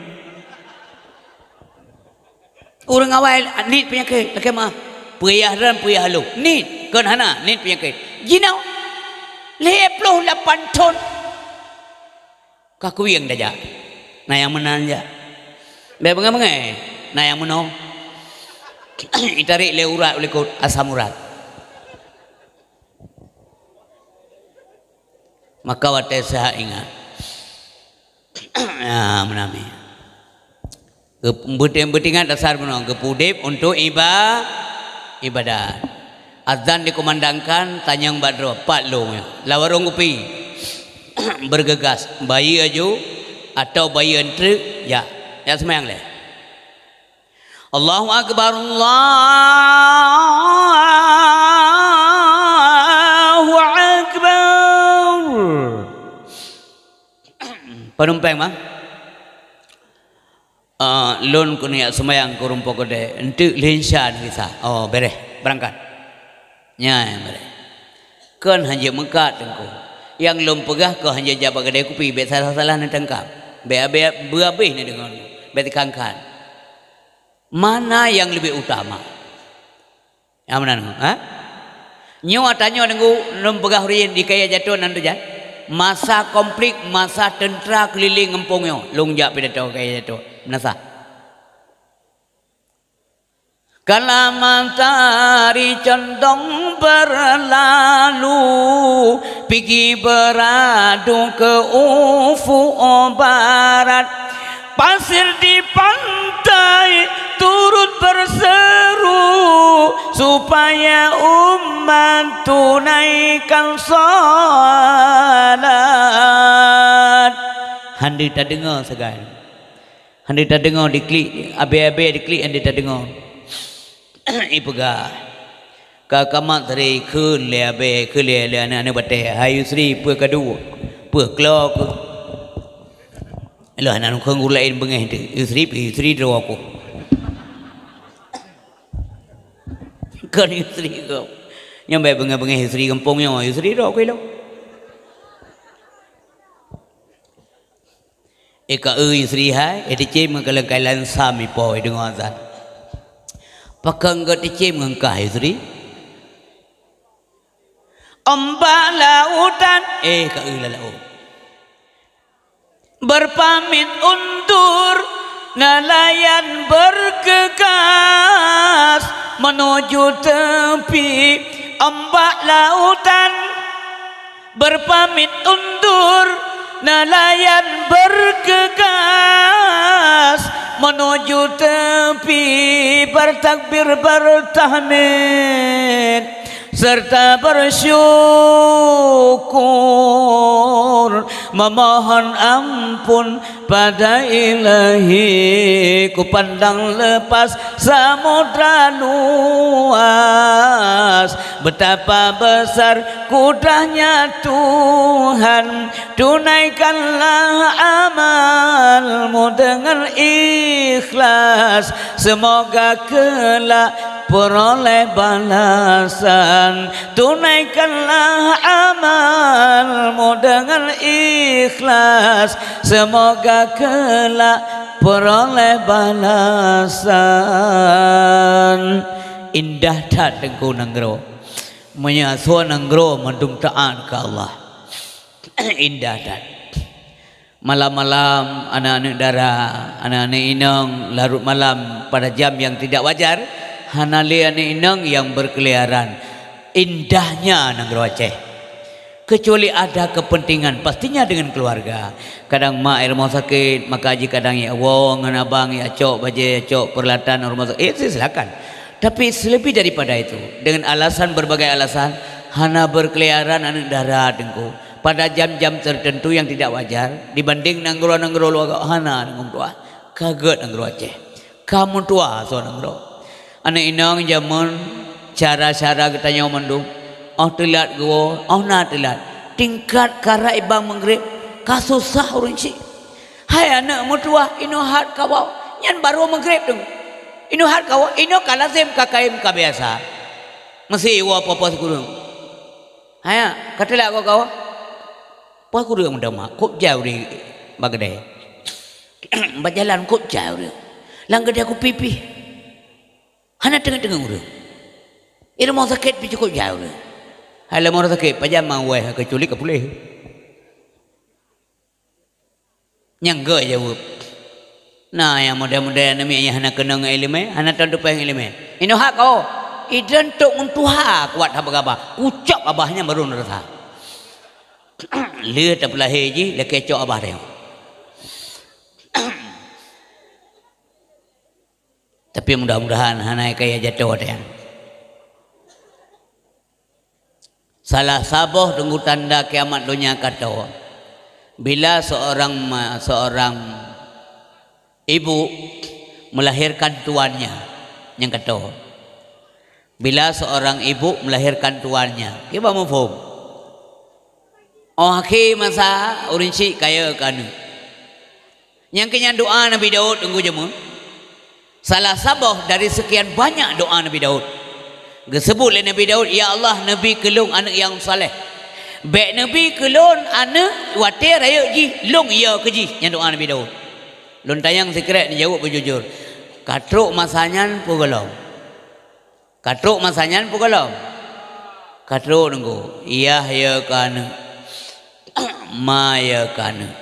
Ureuëng awai niet peunyakét, lakée meu'ah. Peuyah ran, peuyah lôn. Niet, kon hana, niet peunyakét. Jinoe lhée ploh lapan thon. Ka kuwieng tajak. Na nyang meunan jak. Bék beungéh-beungéh, na nyang meunoe. Itarek lé urat u likot, asam urat. Maka watée seuhat ingat. Ya, meunami. Geup-, beuting-, beutingat dasar bunoe, geupeu udeb untuk iba-, ibadat. Azan dikumandangkan, tanyong bak droe, pat lôn nyoe. Lam warong kupi. Bergegas, bayeue aju, atau bayeue eunteuk, jak. Jak seumayang lé. Allahu Akbar, Allahu Akbar. Penumpang, ma? Ah, lôn keuneuk jak seumayang keu ureuëng Po Keudée, eunteuk lheuh insya gisa. Oh, béréh, beurangkat. Nyan béréh. Kon hanjeuet meukat teungku. Nyang lôn peugah keuh hana jak bak keudè kupi, bèk salah-salah neutangkap. Bèk, bèk beuabéh neudeungoe, bèk teukan-kan. Mana nyang leubeh utama? Nyang meunan, ha? Nyoe ata nyoe Teungku, lôn peugah ureueng di Kaya Jatoe nan teujan. Masa konflik, masa teuntra keulileng gampông nyoe, lôn jak pidato Kaya Jatoe. Meunasah. Kala matahari condong berlalu, pigi beradu ke ufuk barat. Pasir di pantai turut berseru, supaya umat tunaikan salat. Hana tadeungoe sagai. Hana tadeungoe diklik, abée-abée diklik hana tadeungoe. Ipeugah, ka kamat tadi kheun lé abée, kheun lé, lé aneuk-aneuk batée, "Hai Yusri, peue ka duek? Peue klo keuh?" Lôn hana kheun ureueng laén beungéh teuh. Yusri, Yusri droe keuh. Kon Yusri keuh. Nyang bèk beungéh-beungéh Yusri gampông nyoe, Yusri droe keuh ilong. Eh, ka eu Yusri hai, eh, teucém ngon keuleungkai lansam ipo, eh, deungoe azan. Pakon geuh teucém ngon kah Yusri? Ombak lautan, eh, ka eu lam laôt. Berpamit undur, nelayan bergegas menuju tepi ombak lautan. Berpamit undur, nelayan bergegas menuju tepi, bertakbir, bertahmid, serta bersyukur, memohon ampun pada Ilahi. Kupandang lepas samudra luas, betapa besar kudrahnya Tuhan. Tunaikanlah amalmu dengan ikhlas, semoga kelak peroleh balasan. Tunaikanlah amalmu dengan ikhlas, semoga kelak peroleh balasan. Indah that Teungku nanggroe. Meunyoe asoe nanggroe mandum taát keu Allah. Indah that. Malam-malam, aneuk-aneuk dara, aneuk-aneuk inong, larut malam pada jam yang tidak wajar, hana lé aneuk inong yang berkeliaran. Indahnya nanggroe Aceh. Kecuali ada kepentingan, pastinya dengan keluarga. Kadang mak i rumoh sakét, maka jih kadang ya woe ngon abang ya cok bajée, ya cok peuralatan rumoh sakét. Eh, silakan. Tapi selebih daripada itu, dengan alasan, berbagai alasan, hana berkeliaran aneuk dara Teungku. Pada jam-jam tertentu yang tidak wajar dibanding nanggroe-nanggroe luwa, hana ngon tuha. Ka gét nanggroe Aceh. Ka meutuha asoe nanggroe. Aneuk inong jameun, cara-cara geutanyoe mandum, óh teulat geuwoe, óh na teulat. Tingkat karab i bang Maghrib ka susah ureueng chik. Hai aneuk meutuah, inoe hat kawoe, nyan barô Maghrib teuk. Inoe hat kawoe, inoe ka lazem ka kayém ka biasa. Meusé woe po-po sikureueng. Haya, ka teulat kawoe. Po sikureueng meudamak, kôb jai ureueng bak keudè. Bak jalan kôb jai ureueng. Lam keudè kupi pih. Hana teungeut-teungeut ureueng. I rumoh sakét pih cukôp jai ureueng. Hai lam rumoh sakét, pajan ma wéh keuculik ka puléh. Nyang geuh jaweueb. Na nyang model-model aneuk miet nyang hana keunong ngon iéleumé, hana teupeue ngon iéleumé. Inoe hat kawoe, ideh tok ngon tuha kuat haba gabah. Kucok abah nyan barô neurasa. Lheueh tapeulahé jih, lakée cok abah teuh. Tapi mudah-mudahan hana kaya jatoh watée nyan. Salah saboh teungku tanda kiamat donya ka toe, bila seorang ma-, seorang ibu melahirkan tuannya nyang ka toe. Bila seorang ibu melahirkan tuannya, kiban muphom? Óh akhé masa, ureuëng chik kayée keu aneuk. Nyang keu nyan doa Nabi Daud teungku jameun. Salah saboh dari sekian banyak doa Nabi Daud. Geuseubut lé Nabi Daud, "Ya Allah, neubi keu lôn aneuk nyang saleh. "Bèk neubi keu lôn aneuëk watée rayeuk jih, lôn yö keu jih," nyan doá Nabi Daud. Lôn tanyong sikrek, neujaweueb beujujur. Ka trok masa nyan peue gohlom? Ka trok masa nyan peue gohlom? Ka trok, Teungku. Yah yö keu aneuëk. Ma yö keu aneuëk.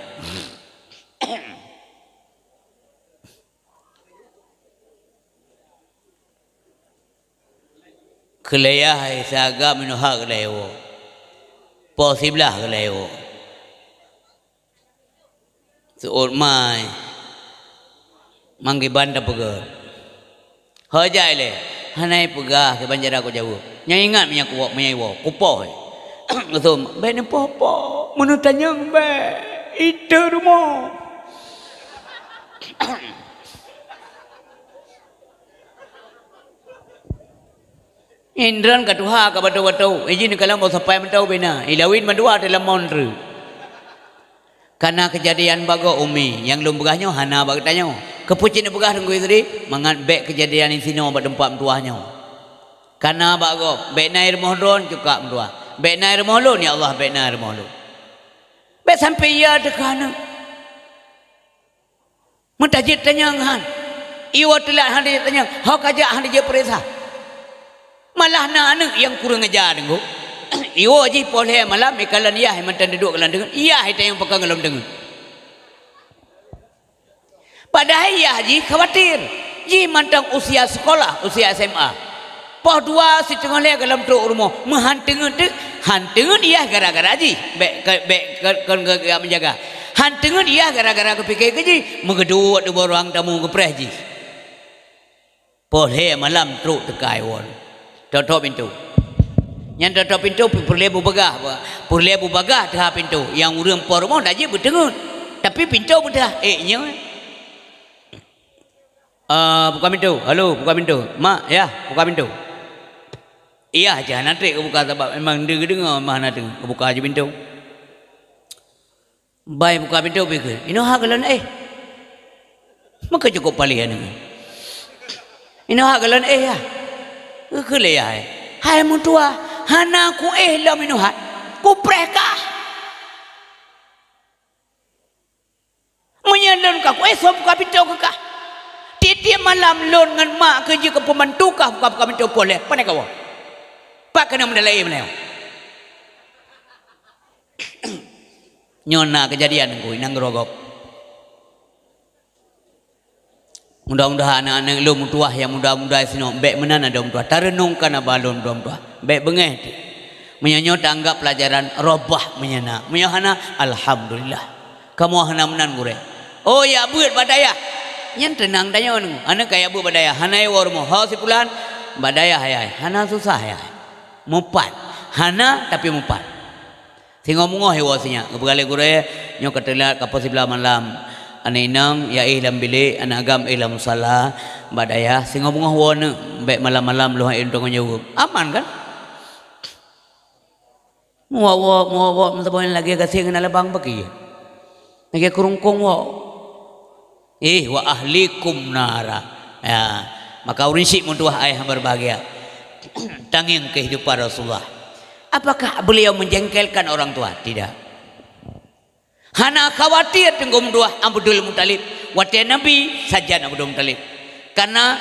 Keu lé yah hai siaga, meunoe ha keu lé woe. Po siblah keu lé woe. Seuôt mai. Manggiban tapeugöt. Ho jai lé, hana ipeugah kiban cara kujaweueb. Nyang ingat meunyo kuwoe, meunyo iwoe, kupoh. Geuseuôt, bèk neupoh-poh, meunoe tanyong bèk, ite rumoh. Indron ka tuha ka bato-bato, ijin kalam boh sapai mantau bina, ilawin mandua dalam montre. Kana keujadian bagoe umi, nyang lôn peugah nyoe hana bak geutanyoe. Keupeue cit neupeugah Teungku Yusri, mangat bèk keujadian disinoe bak teumpat meutuwah nyoe. Kana bak gob, bèk na i rumoh droen cukak meutuwah. Bèk na i rumoh lôn, ya Allah, bèk na i rumoh lôn. Bèk sampoe ya teuka nyoe. Meutajeuet tanyong han. Iwoe teulat han tajeuet tanyong, ho kajak han tajeuet peuriksa. Malah na aneuëk nyang kureueng aja deungon. Iwoe jih poh lhèe malam, ikalon yah mantong duduek lam deungon, yah itanyong pakon lam deungon. Padahai yah jih khawatir. Jih mantong usia sekolah, usia S M A. Poh dua siteungoh lhèe gohlom trok u rumoh, meuhan teungeut teuk, han teungeut yah gara-gara jih, bèk, bèk kon geuh meujaga. Han teungeut yah gara-gara geupike keu jih, meugeuduek di bak ruang tamu geupreh jih. Poh lhèe malam trok teuka iwoe. Tok-tok pintoe. Nyan tok-tok pintoe peureulèe bubagah, peureulèe bubagah teuha pintoe. Nyang ureueng po rumoh dak jeuet beuteungeut. Tapi pintoe beuteuha, eh, nyoe. Ah, buka pintoe. Halo, buka pintoe. Mak, yah, buka pintoe. Yah, hana trép geubuka sabab memang deudeungoe mah na teungoh. Geubuka jih pintoe. Bai buka pintoe pi kheun. Inoe ha gohlom éh. Meuka cukôp paléh aneuk. Inoe ha gohlom éh yah. Geukheun lé yah, hai meutuwah, hana kuéh lom inoe ha. Kupreh kah. Meunyoe lôn ka kuéh, soe buka pintoe keu kah? Tiep-tiep malam lôn ngon mak keuh jeuet keu pembantu kah buka-buka pintoe poh lhèe, pane kawoe? Pat keuneuk meudalai meunyoe? Nyoe na keujadian ngui nanggroe gob. Mudah-mudahan aneuk-aneuk lôn meutuwah nyang muda-muda sinoe bék meunan adoe meutuwah. Tareunongkan haba lôn muda-muda. Bék beungéh teuh. Meunyoe nyoe taanggap peulajaran, robah meunyoe na. Meunyoe hana, alhamdulillah. Kamoe hana meunan gurée. Oh, jak beuet bak dayah. Nyan teunang tanyoe nyoe. Aneuk ka jak beuet bak dayah. Hana iwoe rumoh. Ho si pulan, bak dayah ayah. Hana susah ayah. Mupat. Hana, tapi mupat. Singoh beungoh iwoe sinyak, geupeugah lé gurée, nyoe ka teulat, ka poh siblaih malam. Aneuk inong, ya éh lam bilék, aneuk agam éh lam musala, bak dayah, singoh beungoh woe neuk, bék malam-malam lôn han éh lôn tanggong jaweueb. Aman kan? Muwoe-woe, muwoe-woe, meusaboh lagée gasien ngon labang bagi. Lagée keurungkong woe. Eh, wa ahlikum nara. Ya, maka ureuëng syiek meutuwah ayah berbahagia. Tangieng kehidupan Rasulullah. Apakah beliau menjengkelkan orang tua? Tidak. Hana khawatir teungku meutuwah Abdul Muthalib. Watée Nabi sajan Abdul Muthalib. Karena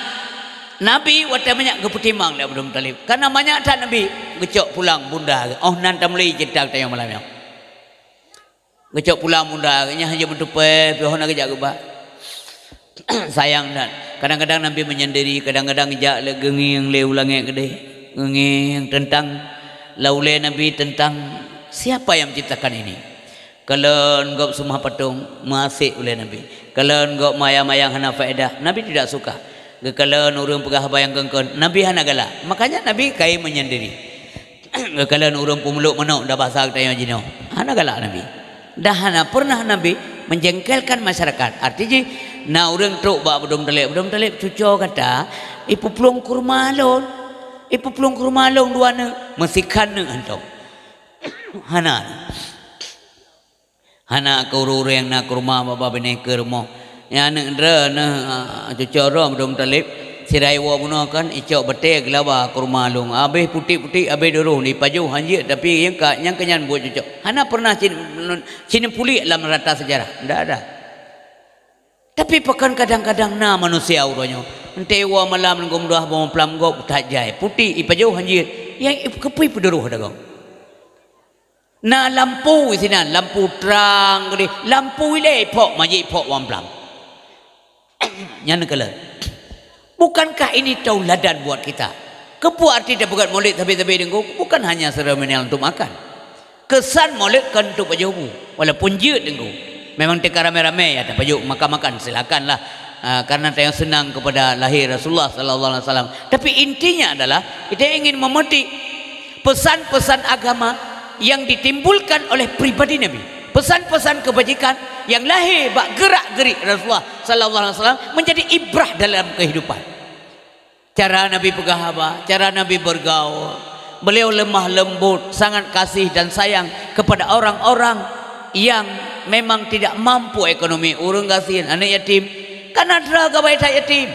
Nabi watée manyak geupeutimang lé Abdul Muthalib. Karena manyak that Nabi geucok pulang bunda. Oh nan tamulai cerita tanyoe malam nyoe. Geucok pulang bunda, nyan hana meuteupée, pih hana geujak geuba. Sayang that. Kadang-kadang Nabi menyendiri, kadang-kadang jak lé geungieng lé u langét keudeh. Geungieng teuntang lam ulée Nabi, teuntang siapa yang menciptakan ini. Kalon gob seumah patong, meuasék ulée Nabi. Kalon gob mayang-mayang hana faedah, Nabi tidak suka. Geukalon ureuëng peugah haba nyang kon-kon, Nabi hana galak. Makanya Nabi kai menyendiri. Geukalon ureuëng peumulok manok, dah basa geutanyoe jinoe. Hana galak Nabi. Dah hana pernah Nabi menjengkelkan masyarakat. Arti jih, na ureuëng trok bak Abdul Muthalib. Abdul Muthalib, cucoe gata, ipeuplueng kurma lôn. Ipeuplueng kurma lôn dua neuk. Meusikhan neuk hantom. Hana. Hana keu ureuëng-ureuëng nyang na keu rumoh, babah binéh keu rumoh. Nyan aneuk droeneuh, ah, cucoe droe Abdul Muthalib, Sira iwoe bunoe kan, icok batée geulaba keu rumoh lôn. Habéh putéh-putéh, habéh duroh, ipajoh hanjeuet, tapi nyang ka, nyang keu nyan buet cocok. Hana pernah cit, cit puléh lam rata sejarah. Ndak ada. Tapi pakon kadang-kadang na manusia uroe nyoe. Enteuk iwoe malam lôn gom dua boh plam gob that jai. Putéh ipajoh hanjeuet. Nyang i-, keupeue ipeudoroh dagoe. Na lampu sinan, lampu trang keudeh, lampu ilée iphok, manjeuet iphok wan plam. Nyan keuh lé. Bukankah ini tauladan buat kita? Keupeue arti tapeugét Maulid sabe-sabe Teungku? Bukan hanya seremonial untuk makan. Kesan Maulid kan untuk pajoh bu, walaupun jeuet Teungku. Memang teuka ramé-ramé ya tapajoh makan-makan, silakanlah. Ah, karena tanyoe senang kepada lahir Rasulullah sallallahu alaihi wasallam. Tapi intinya adalah kita ingin memetik pesan-pesan agama yang ditimbulkan oleh pribadi Nabi. Pesan-pesan kebajikan yang lahir bak gerak-gerik Rasulullah sallallahu alaihi wasallam menjadi ibrah dalam kehidupan. Cara Nabi peugah haba, cara Nabi bergaul. Beliau lemah lembut, sangat kasih dan sayang kepada orang-orang yang memang tidak mampu ekonomi, ureuëng gasien, aneuk yatim. Karena droe gawai that yatim.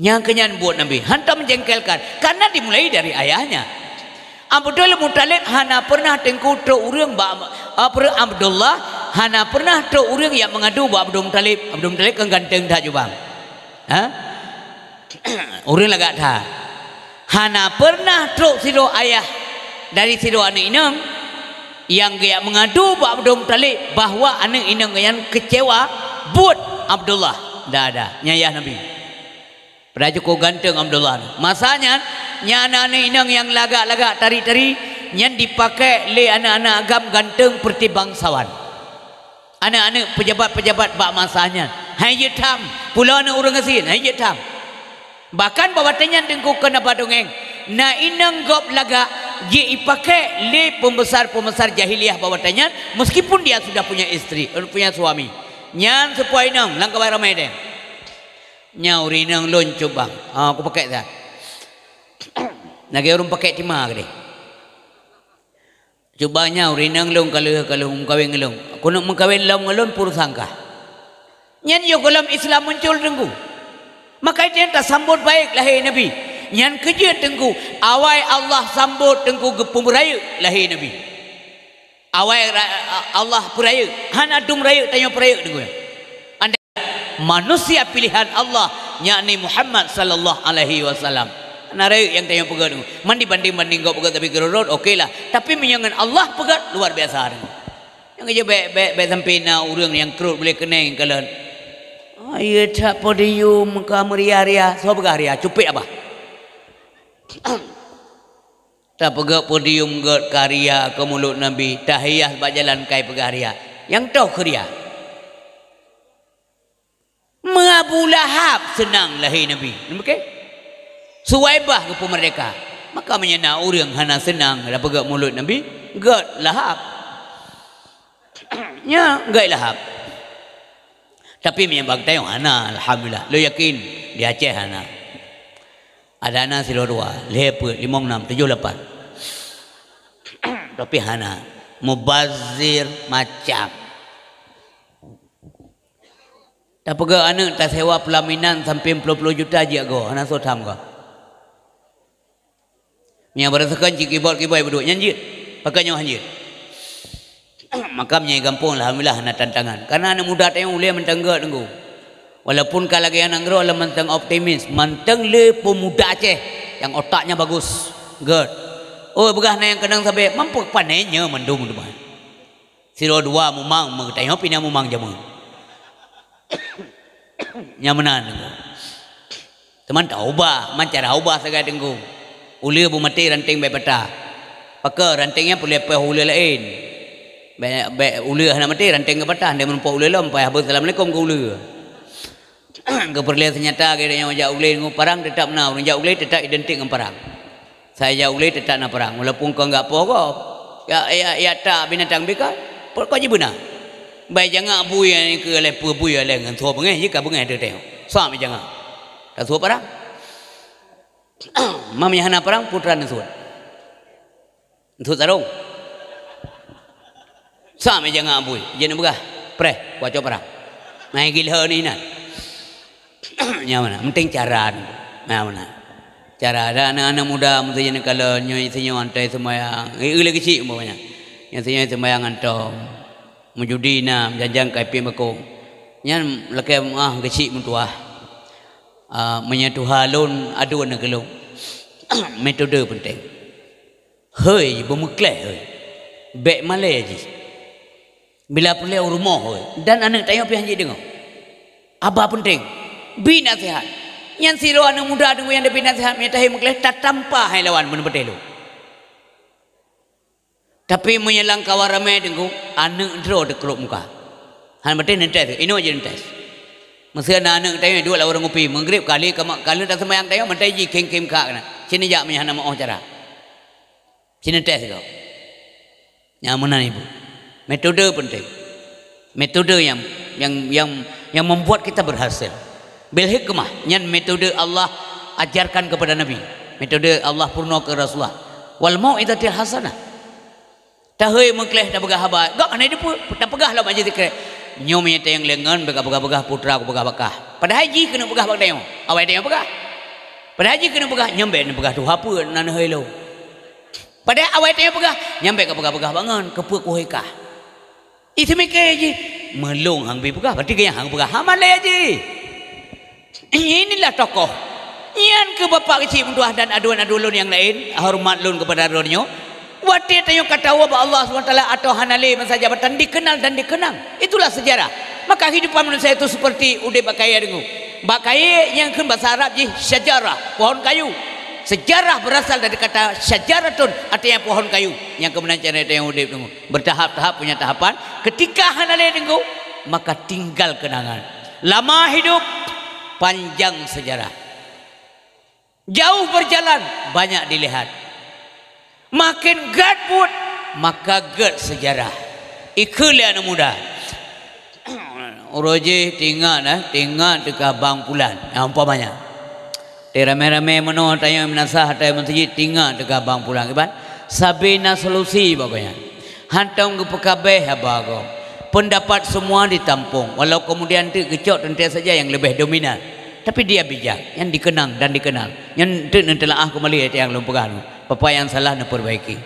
Nyang keu nyan buet Nabi, hantom menjengkelkan, karena dimulai dari ayahnya. Abdul Muthalib hana pernah Teungku trok ureuëng bak, apa, Abdullah hana pernah trok ureuëng yang mengadu bak Abdul Muthalib. Abdul Muthalib kan ganteng that jubang. Ha? Ureuëng lagak that. Hana pernah trok sidroe ayah dari sidroe aneuk inong yang geujak mengadu bak Abdul Muthalib bahwa aneuk inong nyan kecewa buet Abdullah. Ndak ada. Nyan ayah Nabi. Padahai cukup ganteng Abdullah. Masa nyan, nyan aneuk inong nyang lagak-lagak tari-tari, nyan dipakai lé aneuk-aneuk agam ganteng peureute bangsawan. Aneuk-aneuk pejabat-pejabat bak masa nyan. Hai jeuet tham, pulo aneuk ureuëng gasien, hai jeuet tham. Bahkan bak watée nyan Teungku keuneuk ba dongeng, na inong gob lagak jipakai lé pembesar-pembesar jahiliyah bak watée nyan, meskipun dia sudah punya isteri, punya suami. Nyan seupôt inong lam kawai ramé deh. Nyan ureuëng inong lôn cuba. Ha, aku pakai dah. Lagée ureuëng pakai tima keudeh. Cuba nyan ureuëng inong lôn ka lheueh, ka lheueh meukawen ngon lôn. Keuneuk meukawen lom ngon lôn peureusangka. Nyan yoh gohlom Islam muncul Teungku. Maka itu nyang tasambot baik lahé Nabi. Nyan keu jeuet Teungku. Awai Allah sambot Teungku geupeumeurayeuk lahé Nabi. Awai ra-, Allah peurayeuk, hana dum rayeuk tanyoe peurayeuk Teungku. Andai manusia pilihan Allah, yakni Muhammad sallallahu alaihi wasallam. Hana rayeuk nyang tanyoe peugét Teungku. Man dibanding-banding gob peugét tapi keurot-rot, oke lah. Tapi meunyoe ngon Allah peugét, luar biasa Teungku. Nyang keuh bèk, bèk, bèk sampai na ureuëng nyang krot boleh keuneng kalon. Ayo that podium ka meuria-ria, soe peugah ria, cupet abah. Tapeugét podium gét ka ria keu mulod Nabi, tahiyah bak jalan kai peugah ria. Nyang toh keu ria. Meu Abu Lahab seunang lahé Nabi. Oke? Suwaibah geupeumeurdeka. Maka meunyoe na ureuëng hana seunang tapeugét mulod Nabi, gét Lahab. Nya, gét Lahab. Tapi meunyoe bak tanyoe hana, alhamdulillah. Lôn yakin di Aceh hana. Ada na sidroe dua, lhèe peuet, limong nam, tujoh lapan. Tapi hana. Mubazir macam. Tapeugah aneuk tasewa pelaminan sampai puluh-puluh juta jeuet goe, hana soe tham goe. Nyang beurasakan cit kibot-kibot beudôk nyan jeuet. Pakon nyoe han jeuet. Maka meunyoe gampông, alhamdulillah, hana tantangan. Karena aneuk muda tanyoe ulèe mantong gèt Teungku. Walaupun ka lagèe aneuk nanggroe lom mantong optimis, mantong le pemuda Aceh nyang otaknya bagus. Gèt. Oh, peugah na nyang keunong sabe, mampu pane nyoe mandum teuma. Sidroe dua mumang meutanyoe pih na mumang jameun. Nyan meunan. Teuma taubah, man cara ubah sagai Teungku. Uleue beumaté ranteng bèk patah. Pakon ranteng nyan peureulèe peuhah uleue laén. Bèk, bèk uleue hana maté, ranteng ka patah, ndai meurumpok uleue lom, payah beusalamaleukôm keu uleue. Geupeureulèe seunyata geutanyoe jak u glé ngon parang, teutap na ureueng jak u glé teutap identik ngon parang. Sai jak u glé teutap na parang, walaupun kon gak poh gob. Ya, ya, ya tak binatang bika, pokok jih beuna. Bai jangak bui nyan keu lé peue bui lé ngon soe beungéh jih ka beungéh teuh tengok. Sam jangak. Ka soe parang. Mam nyang hana parang putra neusut. Neusut sarong. Sam jangak bui, jeuet neupeugah, "Preh, kuacoe parang." Nah, gila ni inan. Nyang mana? Penting cara. Nyang mana? Cara. Ada anak-anak muda meusijan kala nyoe sinyoe antai sembahyang. Eh, lagi cik umpamanya. Nyoe sinyoe sembahyang antom. Meujudi na, janjang kai pih bako. Nyan lakée meuah geuchik meutuah. Ah, meunyoe tuha lôn, aduan na keu lôn. Metode penting. Hei, beumeukleh hei. Bék malée jih. Bila peureulée u rumoh hei. Dan aneuëk tanyoe pih han jideungoe. Haba penting. Bi naseuhat. Nyan sidroe aneuëk muda deungoe nyang teubi naseuhat, meunyoe tahé meukleh, tatampa hai lawan meuneupeuteh lôn. Tapi meunyoe lam kawan ramé deungoe, aneuëk droe teukrôb muka. Hana maté neutes, inoe jih neutes. Meuseu na aneuëk tanyoe duek lam warong kupi, meugrib kali kama-, kali taseumayang tanyoe, meutai jih khém-khém kha keunan. Cit neujak meunyoe hana meuoh cara. Cit neutes sigoe. Nyang meunan ibu. Metode penting. Metode yang, yang, yang, yang membuat kita berhasil. Bil hikmah, nyan metode Allah ajarkan kepada Nabi. Metode Allah peurunoe keu Rasulullah. Wal mau'izatil hasanah. Tahé meukleh tapeugah haba, gak hana dipeue, tapeugah lom aja sikrek. Nyoe meunyoe tayang lengon, beuka peugah-peugah putra kupeugah bakah. Padahai jih keuneuk peugah bak tanyoe. Awai tanyoe peugah. Padahai jih keuneuk peugah, nyoe bék neupeugah tuha peue nan hei lo. Padahai awai tanyoe peugah, nyan bék kapeugah-peugah bangon, keupeue kuhôi kah. Iseumiké jih, meulông hang bi peugah, berarti geuh nyang hang peugah, ha malée jih. Inilah tokoh. Nyan keuh bapak keuchik meutuah dan aduan-aduan lôn nyang laén, horeumat lôn keupada droeneuh nyoe. Watée tanyoe ka tawoe bak Allah Subhanahu Wa Taala atau hana lé masa jabatan dikenal dan dikenang. Itulah sejarah. Maka kehidupan manusia itu seperti udeb bak kayée deungoe. Bak kayée nyang kheun basa Arab jih syajarah, pohon kayu. Sejarah berasal dari kata syajaratun, artinya pohon kayu. Nyang keuh meunan cara tanyoe udeb deungoe. Bertahap-tahap punya tahapan. Ketika hana lé deungoe, maka tinggal kenangan. Lama hidup, panjang sejarah. Jauh berjalan, banyak dilihat. Makin gét buet, maka gét sejarah. Ikheun lé aneuëk muda. Uroe jih tingat, eh, tingat teuka bang pulan. Nah, umpamanya. Teuramé-ramé meunoe tanyoe meunasah, tanyoe meuseujid, tingat teuka bang pulan. Kiban, sabe na solusi bak gobnyan. Hantom geupeukabeh haba gob. Pendapat semua ditampung, walau kemudian teuk geucok teuntée saja nyang leubeh dominan. Tapi dia bijak, nyan dikenang dan dikenal. Nyan teuk neuteulah keumbali ayat nyang lôn peugah nyoe. Peue-peue nyang salah neupeurbaiki.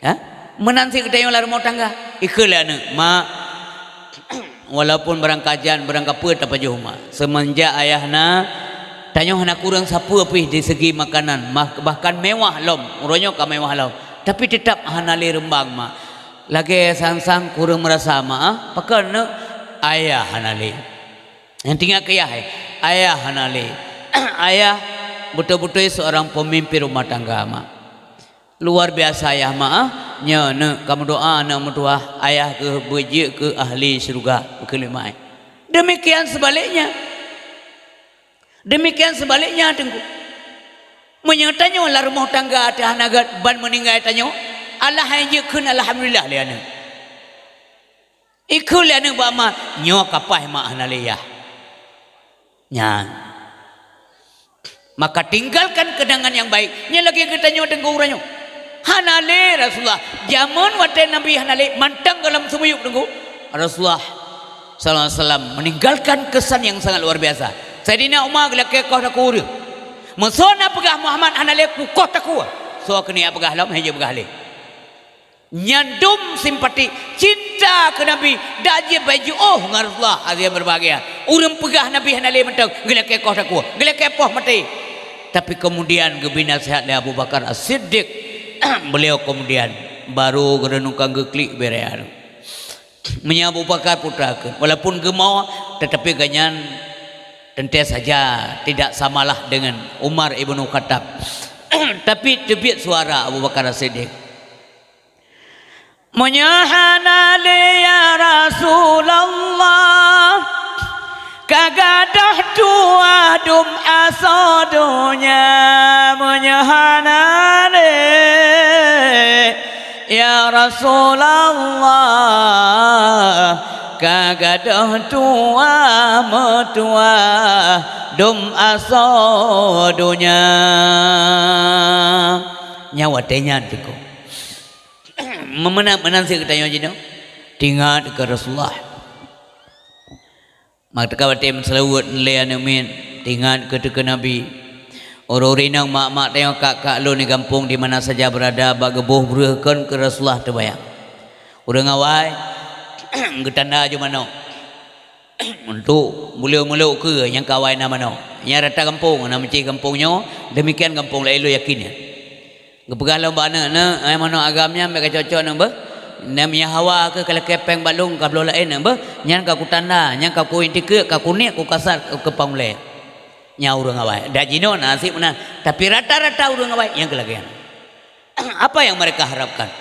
Ya? Meunan cit geutanyoe lam rumoh tangga. Ikheun lé aneuëk, "Mak, walaupun barang kajan, barang kapeue tapajoh mak. Seumeunjak ayah na, tanyoe hana kureueng sapeue pih di segi makanan, mah-, bahkan mewah lom. Uroe nyoe ka mewah lom. Tapi teutap hana lé reumbang mak. Lagée sang-sang kureueng meurasa mak, ah. Pakon neuk? Ayah hana lé." Nyang tingat keu yah, eh. Ayah hana lé. Ayah beutôi-beutôi seorang pemimpin rumah tangga mak. Luar biasa ayah mak, ah. Nyoe neuk ka meudoa aneuëk meutuah, ayah keuh beujeuet keu ahli syeuruga, beukeuleumai. Demikian sebaliknya. Demikian sebaliknya, Teungku. Meunyoe tanyoe lam rumoh tangga teuh hana gét ban meuninggai tanyoe, alah hai jeuet kheun alhamdulillah lé aneuëk. Ikheun lé aneuëk bak ma, nyoe kapai mak hana lé yah. Nyan. Maka tinggalkan kenangan yang baik. Nyan lagée geutanyoe Teungku uroe nyoe. Hana lé Rasulullah. Jameun watée Nabi hana lé, mantong goh lam seumiyueb Teungku. Rasulullah sallallahu alaihi wasallam meninggalkan kesan yang sangat luar biasa. Saidina Umar geulakée koh takue ureuëng. Meusoe na peugah Muhammad hana lé kukoh takue. Soe keuneuk peugah lom, hai jeuet peugah lé. Nyan dum simpati, cinta keu Nabi, dak jeuet bak jiôh ngon Rasulullah, hadirin berbahagia. Ureuëng peugah Nabi hana lé mantong, geulakée koh takue, geulakée poh maté. Tapi kemudian geubi naseuhat lé Abu Bakar As-Siddiq. Beliau kemudian baru geureunungkan geuklik beurehan. Meunyoe Abu Bakar putra kheun, walaupun geumoe, tetapi gobnyan teuntée saja tidak samalah dengan Umar Ibnu Khattab. Tapi teubiet suara Abu Bakar As-Siddiq. Meunyoe hana lé ya Rasulullah, ka gadôh tuah dum asoe donya. Meunyoe hana lé ya Rasulullah, ka gadôh tuah meutuah dum asoe donya. Nyan watée nyan Teungku. Meunan, meunan cit geutanyoe jinoe. Tingat keu Rasulullah. Maka teuka watée meuseulaweuet lé aneuk miet, teuingat keu teukeue Nabi. Ureuëng-ureuëng inong, mak-mak tanyoe, kak-kak lôn di gampông di mana saja beurada, bak geuboh breueh kon keu Rasulullah teubayang. Ureuëng awai geutanda aju manok. Untuk meuleuek-meuleuek keue nyang ka awai na manok. Nyang rata gampông, na meucih gampông nyoe, deumikian gampông laén, lôn yakin nyan. Geupeugah lom bak aneuk, "Neuk, ai manok agam nyan bèk kacok-cok neuk beuh. Nyan meunyo hawa kheueh ka lakèe péng bak lôn, ka bloe laén neuk beuh. Nyan ka kutanda, nyan ka kuintikeuek, ka kuniek, kukasat keu pang ulèe." Nyan ureuëng awai. Dak jinoe na sép meunan, tapi rata-rata ureuëng awai nyang keu lagèe nyan. Apa yang mereka harapkan?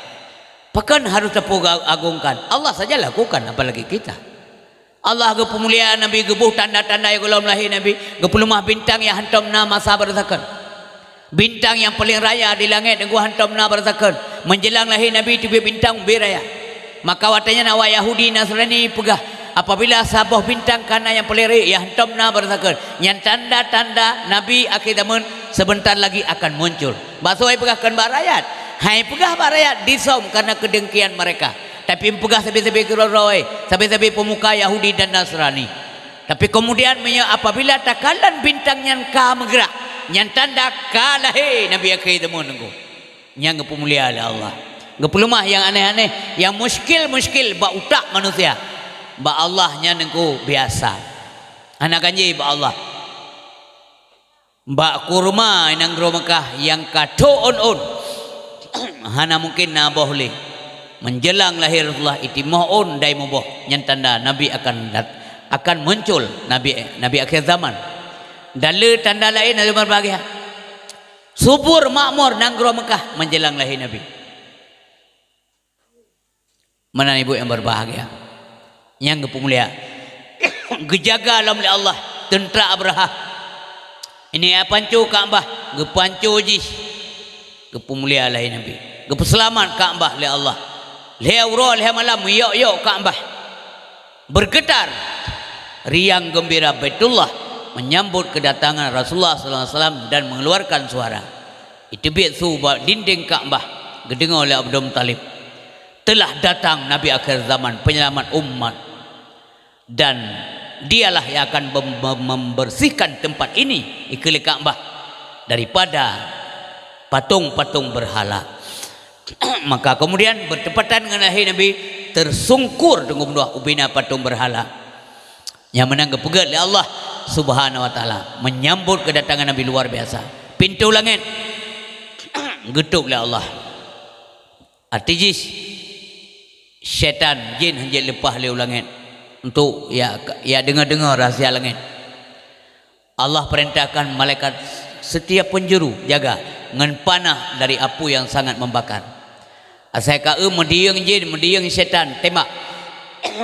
Pakon harus tapeuagongkan? Allah saja lakukan, apalagi kita. Allah geupeumulia Nabi, geuboh tanda-tanda nyang gohlom lahé Nabi, geupeuleumah bintang nyang hántom na masa barzakheun. Bintang nyang paleng raya di langét teungku hántom na barzakheun. Meunjeulang lahé Nabi teubiet bintang ubé raya. Maka watèe nyan awak Yahudi Nasrani peugah, apabila saboh bintang ka na nyang paleng rayeuk, nyang hántom na barzakheun, nyan tanda-tanda Nabi akhé zameun seubeuntar lagi akan muncul. Bak soe hai peugah, kon bak rakyat. Hai peugah bak rakyat disöm kareuna keudengkian mereka. Tapi meupeugah sabe-sabe keudroe-droe, sabe-sabe peumuka Yahudi dan Nasrani. Tapi keumudian meunyoe apabila takalon bintang nyan ka meugeurak, nyan tanda ka lahé Nabi akhé zameun teungku. Nyan geupeumulia lé Allah. Geupeuleumah nyang aneh-aneh, nyang muskil-muskil bak utak manusia, bak Allah nyan teungku biasa. Hana ganjé bak Allah. Bak kurma nanggroe Meukah nyang ka tho ôn-ôn, hana mungken na boh lé. Meunjeulang lahé Rasulullah, itimoh ôn dai muboh, nyan tanda Nabi akan dat-, akan muncul, Nabi, Nabi akhé zaman. Dan le tanda laén, hadirin berbahagia. Subur makmur nanggroe Meukah meunjeulang lahé Nabi. Meunan ibu nyang berbahagia, nyang geupeumulia. Geujaga lom lé Allah teuntra Abrahah. Ini ya panco Ka'bah, geupanco jih. Geupeumulia lahé Nabi. Geupeuseulamat Ka'bah lé Allah. Lhèe uroe lhèe malam yok-yok Ka'bah. Bergetar riang gembira Baitullah menyambut kedatangan Rasulullah sallallahu alaihi wasallam dan mengeluarkan suara. Iteubiet su bak dinding Ka'bah, geudeungoe lé Abdul Muthalib, "Telah datang Nabi akhir zaman, penyelamat umat. Dan dialah yang akan mem-, mem-, membersihkan tempat ini," ikheun lé Ka'bah, "daripada patung-patung berhala." Maka kemudian bertepatan dengan lahé Nabi, tersungkur teungku meutuah ubina patung berhala. Nyang meunan geupeugét lé Allah Subhanahu wa Taala menyambut kedatangan Nabi luar biasa. Pintoe langét geutôp lé Allah. Arti jih, syaitan, jin hanjeuet leupah lé u langét untuk ya, ya deungoe-deungoe rahsia langét. Allah perintahkan malaikat setiap penjuru jaga ngon panah dari api yang sangat membakar. Asai ka eu meudiyeueng jin, meudiyeueng syaitan, tembak.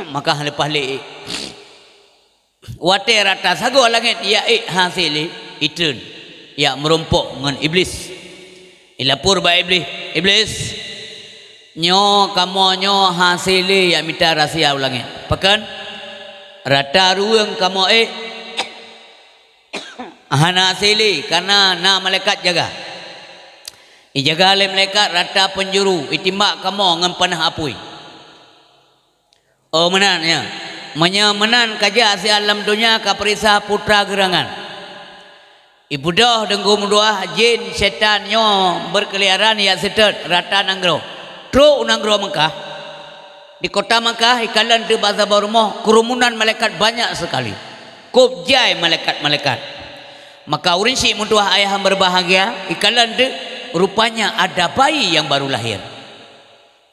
Maka leupah lé. Watée rata sagoe langét, ya ék hase lé, itreun, ya meurumpok ngon Iblih. Ilapor bak Iblih, "Iblih, nyoe kamoe nyoe hase lé ya mita rahsia u langét. Pakon? Rata ruweueng kamoe ék hana hase lé, kareuna na malaikat jaga. Ijaga lé malaikat rata penjuru, itimbak kamoe ngon panah apui." Oh, meunan, ya. Meunyoe meunan ka jak siat lam donya ka peuriksa putra geurangan. Ibeudôh deunggom dua jin syaitan nyoe berkeliaran jak seutôt rata nanggroe. Trok u nanggroe Meukah. Di kota Meukah, ikalon teuk bak saboh rumoh, keurumunan malaikat banyak sekali. Kôb jai malaikat-malaikat. Maka ureuëng syiek meutuah ayah berbahagia, ikalon teuk, rupanya ada bayi yang baru lahir.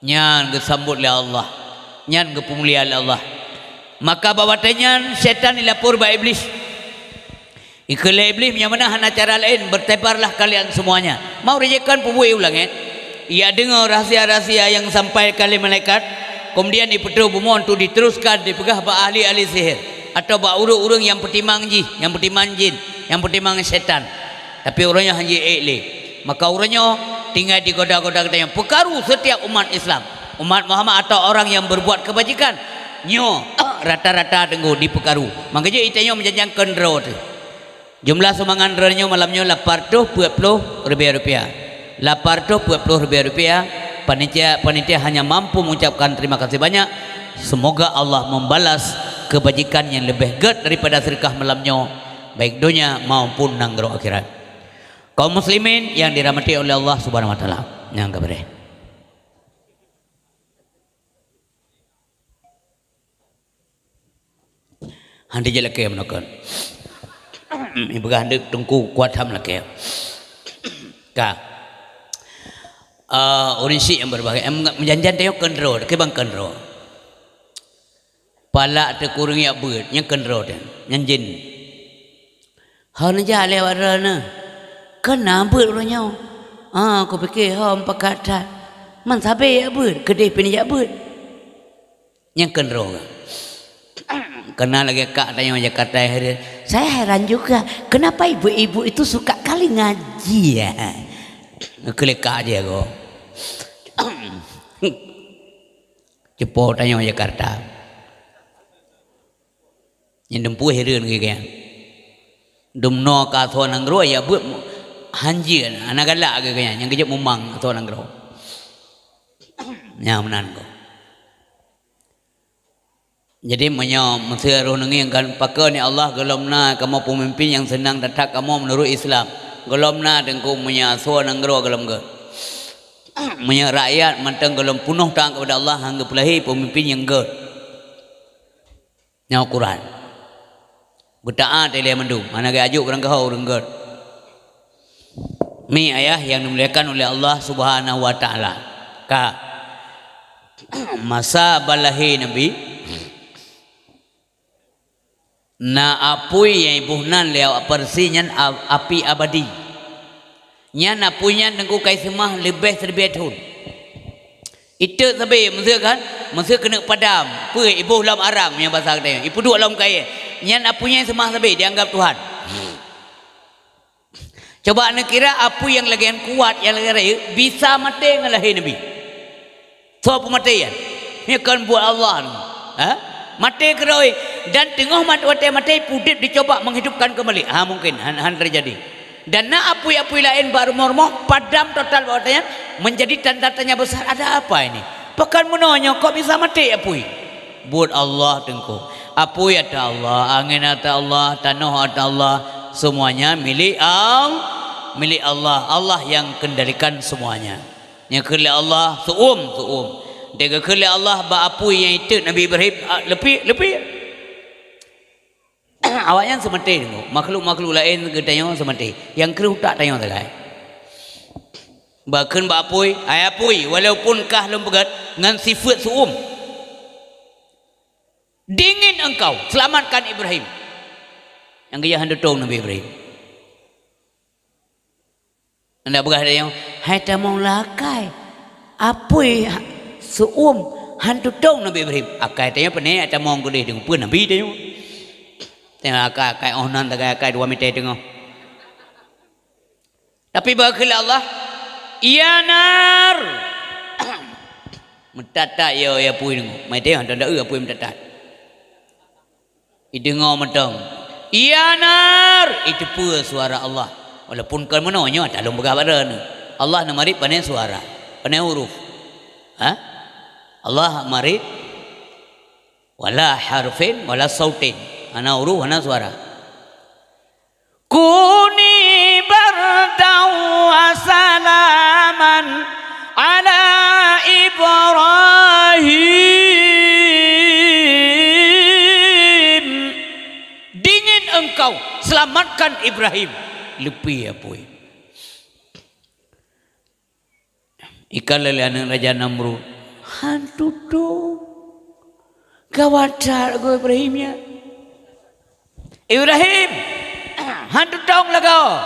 Nyan geusambot lé Allah. Nyan geupeumulia lé Allah. Maka bak watée nyan, syaitan ilapor bak Iblih. Ikheun lé Iblih, "Meunyoe meunan hana cara laén, bertebarlah kalian semuanya." Mau rejekan peubuet u langét. Ia deungoe rahsia-rahsia nyang sampaikan lé malaikat, kemudian ipeutrok bumoe untuk diteruskan dipeugah bak ahli-ahli sihir atau bak ureuëng-ureuëng nyang peutimang jih, nyang peutimang jin, nyang peutimang syaitan. Tapi uroe nyoe hana jiék lé. Maka uroe nyoe tinggai digoda-goda geutanyoe peukaru setiap umat Islam. Umat Muhammad atau orang yang berbuat kebajikan, nyoe rata-rata teungku dipeukaru. Maka jeuet itanyoe meujanjang keu droe teuh. Jumlah sumbangan droe nyoe malam nyoe lapan reutôh peuet ploh ribèe rupiah. Lapan reutôh peuet ploh ribèe rupiah. Panitia, panitia hanya mampu mengucapkan terima kasih banyak. Semoga Allah membalas kebajikan nyang leubeh gét daripada seudeukah malam nyoe, baik donya maupun nanggroe akhirat. Kaum muslimin yang dirahmati oleh Allah Subhanahu wa Taala, nyang ka beureh. Hana jilakée meunoe kon. Ipeugah deuk teungku kuat ham lakée. Ka. Ah, ureuëng syik nyang beureubagai. Em, meujanjan teuh kon droe, keu bang kon droe. Palak teukureueng jak beuet, nyang kon droe teuh, nyang jén. Hana jak lé awak droeneuh. Keu na beuet uroe nyoe. Ah, kupike hom pakat that. Man sabe jak beuet, keudeh pih jak beuet. Nyang keudroe, keu na lagée kak tanyoe Jakarta yang hadir. Saya heran juga, kenapa ibu-ibu itu suka kali ngaji ya? Keu lé kak jih ko. Cupo tanyoe Jakarta. Nyang dumpeue hireuen geuh nyan. Dumnoe ka asoe nanggroe, ya beuet hanjeuet, hana galak geuh nyan, nyang geujeuet mumang asoe nanggroe. Nyang meunan ko. Jadi, meunyoe meuseuroe neungieng kan, pakon ya Allah, gohlom na kamoe peumimpin nyang seunang that-that kamoe meunurot Islam. Gohlom na teungku meunyoe asoe nanggroe gohlom gét. Meunyoe rakyat mantong gohlom peunoh taat keupada Allah, han geupeulahé peumimpin nyang gét. Nyoe ukuran. Beutaát ilée mandum, hana geuajuk barangkaho ureuëng gét. Mi ayah yang dimuliakan oleh Allah Subhanahu wa Taala. Ka. Masa ban lahé Nabi, na apui nyang iboh nan lé awak Parsi nyan a-, api abadi. Nyan apui nyan teungku kai seumah leubeh siribée thon. Iteuk sabe meuseu kan? Meuseu keuneuk padam. Peue iboh lom arang meunyoe basa geutanyoe. Ipeuduek lom kayée. Nyan apui nyan seumah sabe dianggap Tuhan. Coba neukira apui nyang lagée nyan kuat, nyang lagée rayeuk, bisa maté ngon lahé Nabi. Soe peumaté nyan? Nyan kon buet Allah nyoe. Ha? Maté keudroe. Dan teungoh mat-, watée maté, pudeb dicoba menghidupkan kembali. Ha, mungkin. Han, han terjadi. Dan na apui-apui laén bak rumoh-rumoh, padam total bak watée nyan, menjadi tanda tanya besar, ada apa ini? Pakon meunoe nyoe kok bisa maté apui? Buet Allah teungku. Apui ata Allah, angén ata Allah, tanoh ata Allah, semuanya milik Al-, milik Allah. Allah yang kendalikan semuanya. Nyang kheun lé Allah, seu'uem, seu'uem. Dikheun lé Allah bak apui nyang iteuk Nabi Ibrahim, a, leupie, leupie. Awaknyan seumaté teungku. Makhluk-makhluk laén geutanyoe seumaté. Nyang kreueh utak tanyoe sagai. Bah kheun bak apui, "Hai apui, walaupun kah lôn peugét ngon sifeuet seu'uem, dingin engkau, selamatkan Ibrahim." Nyang geujak han tutong Nabi Ibrahim. Anda peugah lé nyoe, "Hai tamong lakai, apui ha-, seu'uem han tutong Nabi Ibrahim." Akai tanyoe pane tamong keudeh deungon peue Nabi tanyoe. Tengok akai, akai oh nan tagai akai dua meter teungoh. Tapi bak kheun lé Allah, "Ya nar!" Meutatat ya, ya apui deungoe. Mai teuh, tanda eu apui meutatat. Ideungoe mantong, "Ya nar!" Iteupeue suara Allah. Walaupun kon meunoe nyoe, ata lôn peugah bak droeneuh. Allah neumarit pane suara, pane huruf. Ha? Allah marit wala harfin wala sautin. Hana huruf, hana suara. "Kuni bardan wa salaman ala Ibrahim." Dingin engkau, selamatkan Ibrahim. Leupie apui. Ikalon lé aneuëk Raja Namrud, "Han tutong." Gawat that lagoe Ibrahim nyan. "Ibrahim, han tutong lagoe."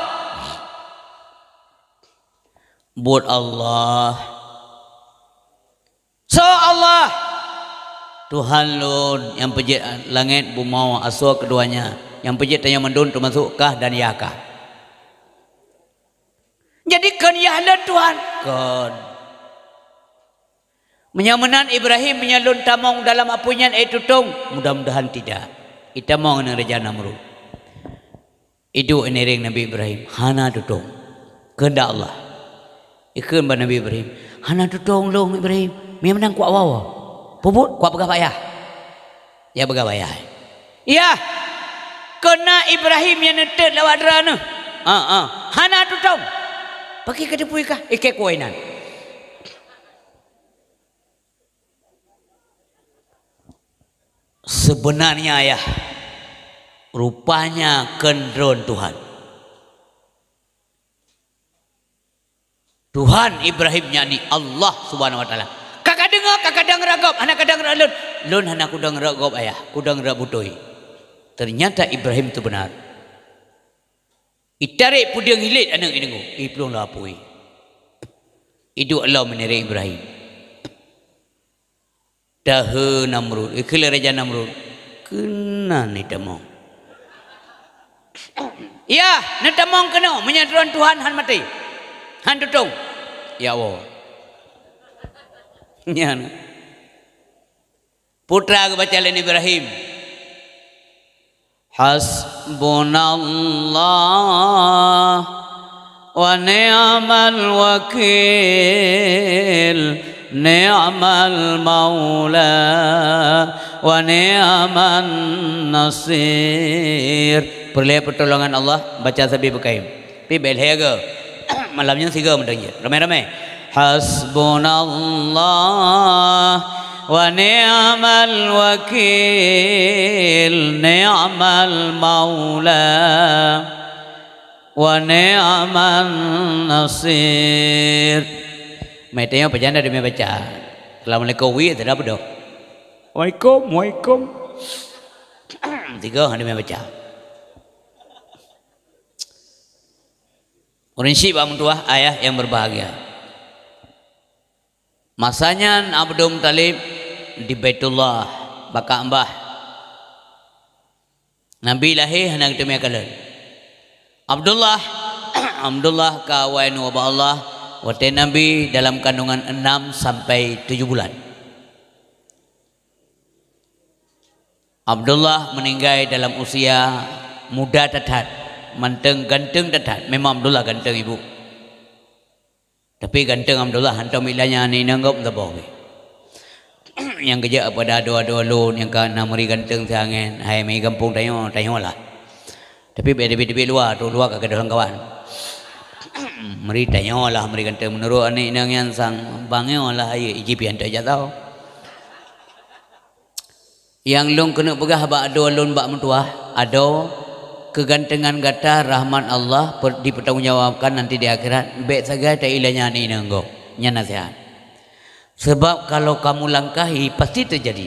Buet Allah. "Soe Allah?" "Tuhan lôn nyang peujeuet langét, bumoe, asoe keudua nyan, nyang peujeuet tanyoe mandum teumasok kah dan yah kah." Jadi kon yah lôn Tuhan? Kon. Meunyoe meunan Ibrahim, meunyoe lôn tamong dalam apui nyan, eh, tutong, mudah-mudahan tidak. Itamong aneuëk Raja Namrud. Iduek inéréng Nabi Ibrahim, hana tutong. Keuheundak Allah. Ikheun bak Nabi Ibrahim, "Hana tutong lôn Ibrahim, meunyoe meunan kuat wawa. Peubuet kuat peugah bak yah." Ya peugah bak yah. Yah, keunan Ibrahim nyang neutot lawat droeneuh. Ha, ha. Hana tutong. Pakri ka teupeu kah? Ikei kueh nan. Sebenarnya, Yah, rupanya kon droen Tuhan. Tuhan Ibrahim, yakni Allah Subhanahu wa Taala. Ka kadeungoe, ka kadeungoe rot gob, hana kadeungoe rot lôn. Lôn hana kudeungoe rot gob, Ayah, kudeungoe rot beutôi. Ternyata Ibrahim tu benar. Itarek peudeueng ilét aneuk i deungoe, iplueng lam apui. Iduek lom meunirek Ibrahim. Dahé Namrud, ikheun lé Raja Namrud, "Keunan neutamong." "Yah, neutamong keunoe, meunyoe droen Tuhan hán maté, hán tutong." Ya Allah. Nyan. Peue geubaca lé Ibrahim. Hasbunallah wa ni'mal wakil, ni'mal maula wa ni'man nasir. Peureulée peutulongan Allah, baca sabé beukayém. Tapi bék lhée goe. Malam nyoe sigoe mantong jeuet. Ramé-ramé. Hasbunallah wa ni'mal wakil, ni'mal maula wa ni'man nasir. Meutanyoe pajan dah demi baca. Assalamualaikum, wi, tidak apa dah. Waalaikum, waalaikum. Tiga hana demi baca. Ureuëng syiek bak meutuwah, ayah yang berbahagia. Masa nyan Abdul Muthalib di Baitullah, bak Ka'bah. Nabi lahé hana geuteumé kalon. Abdullah, Abdullah ka awai nyoe bak Allah, watée Nabi dalam kandungan enam sampai tujuh bulan. Abdullah meuninggai dalam usia muda that-that, mantong ganteng that-that. Memang Abdullah ganteng, Ibu. Tapi ganteng Abdullah hantom ilanya aneuk inong gob saboh pih. Nyang geujak pada adoe-adoe lôn nyang ka na meuri ganteng siangén, hai meuri gampông tanyoe, tanyoe lah. Tapi bék teubiet-teubiet luwa, trok luwa ka keudroe lam kawan. Meuri tanyoe lah, meuri ganteng. Meunurot aneuk inong nyan sang bangoe lah, ayo iji pian tajak tau. Nyang lôn keuneuk peugah bak adoe lôn bak meutuwah, adoe, keugantengan gata rahmat Allah per-, dipertanggungjawabkan nanti di akhirat, bék sagai tailanya aneuk inong gob. Nyan naseuhat. Sebab kalau kamu langkahi, pasti terjadi.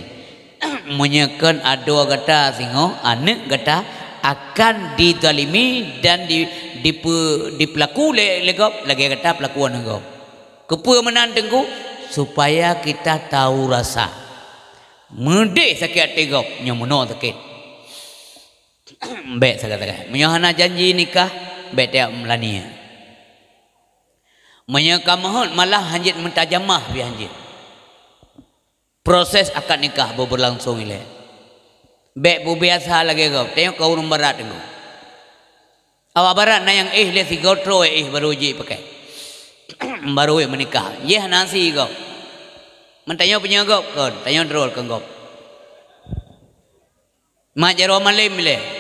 Meunyoe kon adoe gata singoh, aneuk gata akan dizalimi dan di, dipe-, dipeulaku lé, lé gob lagée gata peulaku aneuk gob. Keupeue meunan Teungku? Supaya kita tahu rasa. Meudeh sakét até gob, nyoe meunoe sakét. Bék sagai-sagai. Meunyoe hana janji nikah, bék tajak meulani. Meunyoe ka meuheuet, malah hanjeuet meutajamah pih hanjeuet. Proses akad nikah beubeulangsong ilée. Bék beubiasa lagée gob, tanyoe ka ureuëng barat Teungku. Awak barat na nyang éh lé sigoe troe éh baru jih pakai. Baru éh meunikah. Jih hana si gob. Meutanyoe punya gob kon, tanyoe droe kon gob. Mak jaroe malem ilée.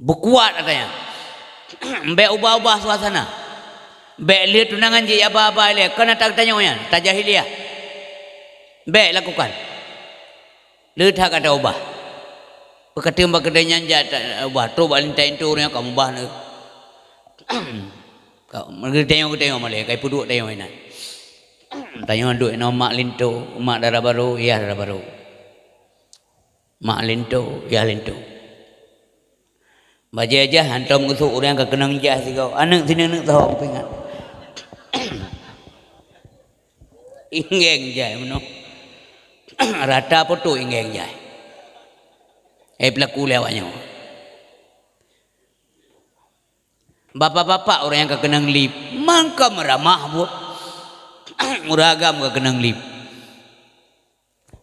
Beukuat ata nyan. Bék ubah-ubah suasana. Bék lheueh tunangan jih aba-aba ilée, kon ata geutanyoe nyan, ata jahiliah. Bék lakukan. Lheueh that gata ubah. Peukateung bak keudée nyan jak ta-, ubah, trok bak lintai intu ureuëng ka mubah neu. Ka, geutanyoe-geutanyoe malée, kai peuduek tanyoe inan. Tanyoe duek inoe mak linto, mak dara barô, yah dara barô. Mak linto, yah linto. Bajée jah hantom geusok ureuëng ka keunong jah sigoe. Aneuk sineuk-neuk sahoe kupeuingat. Inggeng jai meunoe. Rata poto inggeng jai. Eh, peulaku lé awak nyoe. Bapak-bapak ureuëng nyang ka keunong lip, mangkam ramah buet. Ureuëng agam ka keunong lip.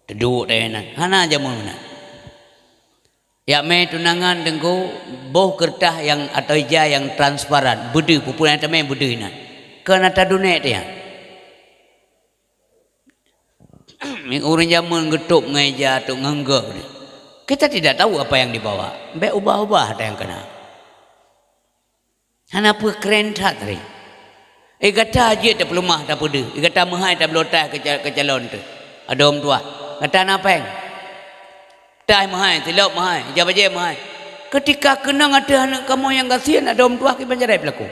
Teuduek deh nan, hana jameun meunan. Yak mé tunangan Teungku, boh keureutah nyang atau ija nyang transparan, beudeuh, peue-peue nyang tamé beudeuh nan. Kon ata dunek teuh nyan. Ureuëng jameun geutôb ngon ija, tôb ngon gop. Kita tidak tahu apa yang dibawa. Bék ubah-ubah ata nyang kana. Hana peue kren that tadi. Eh, gata jeuet tapeuleumah, tapeudeuh. Eh, gata meuhai tabloe taih keu ca-, keu calon teuh. Adoe meutuah. Gata na péng. Taih meuhai, silop meuhai, ija bajée meuhai. Keutika keunong ateueh aneuëk kamoe nyang gasien, adoe meutuah kiban jarai peulaku.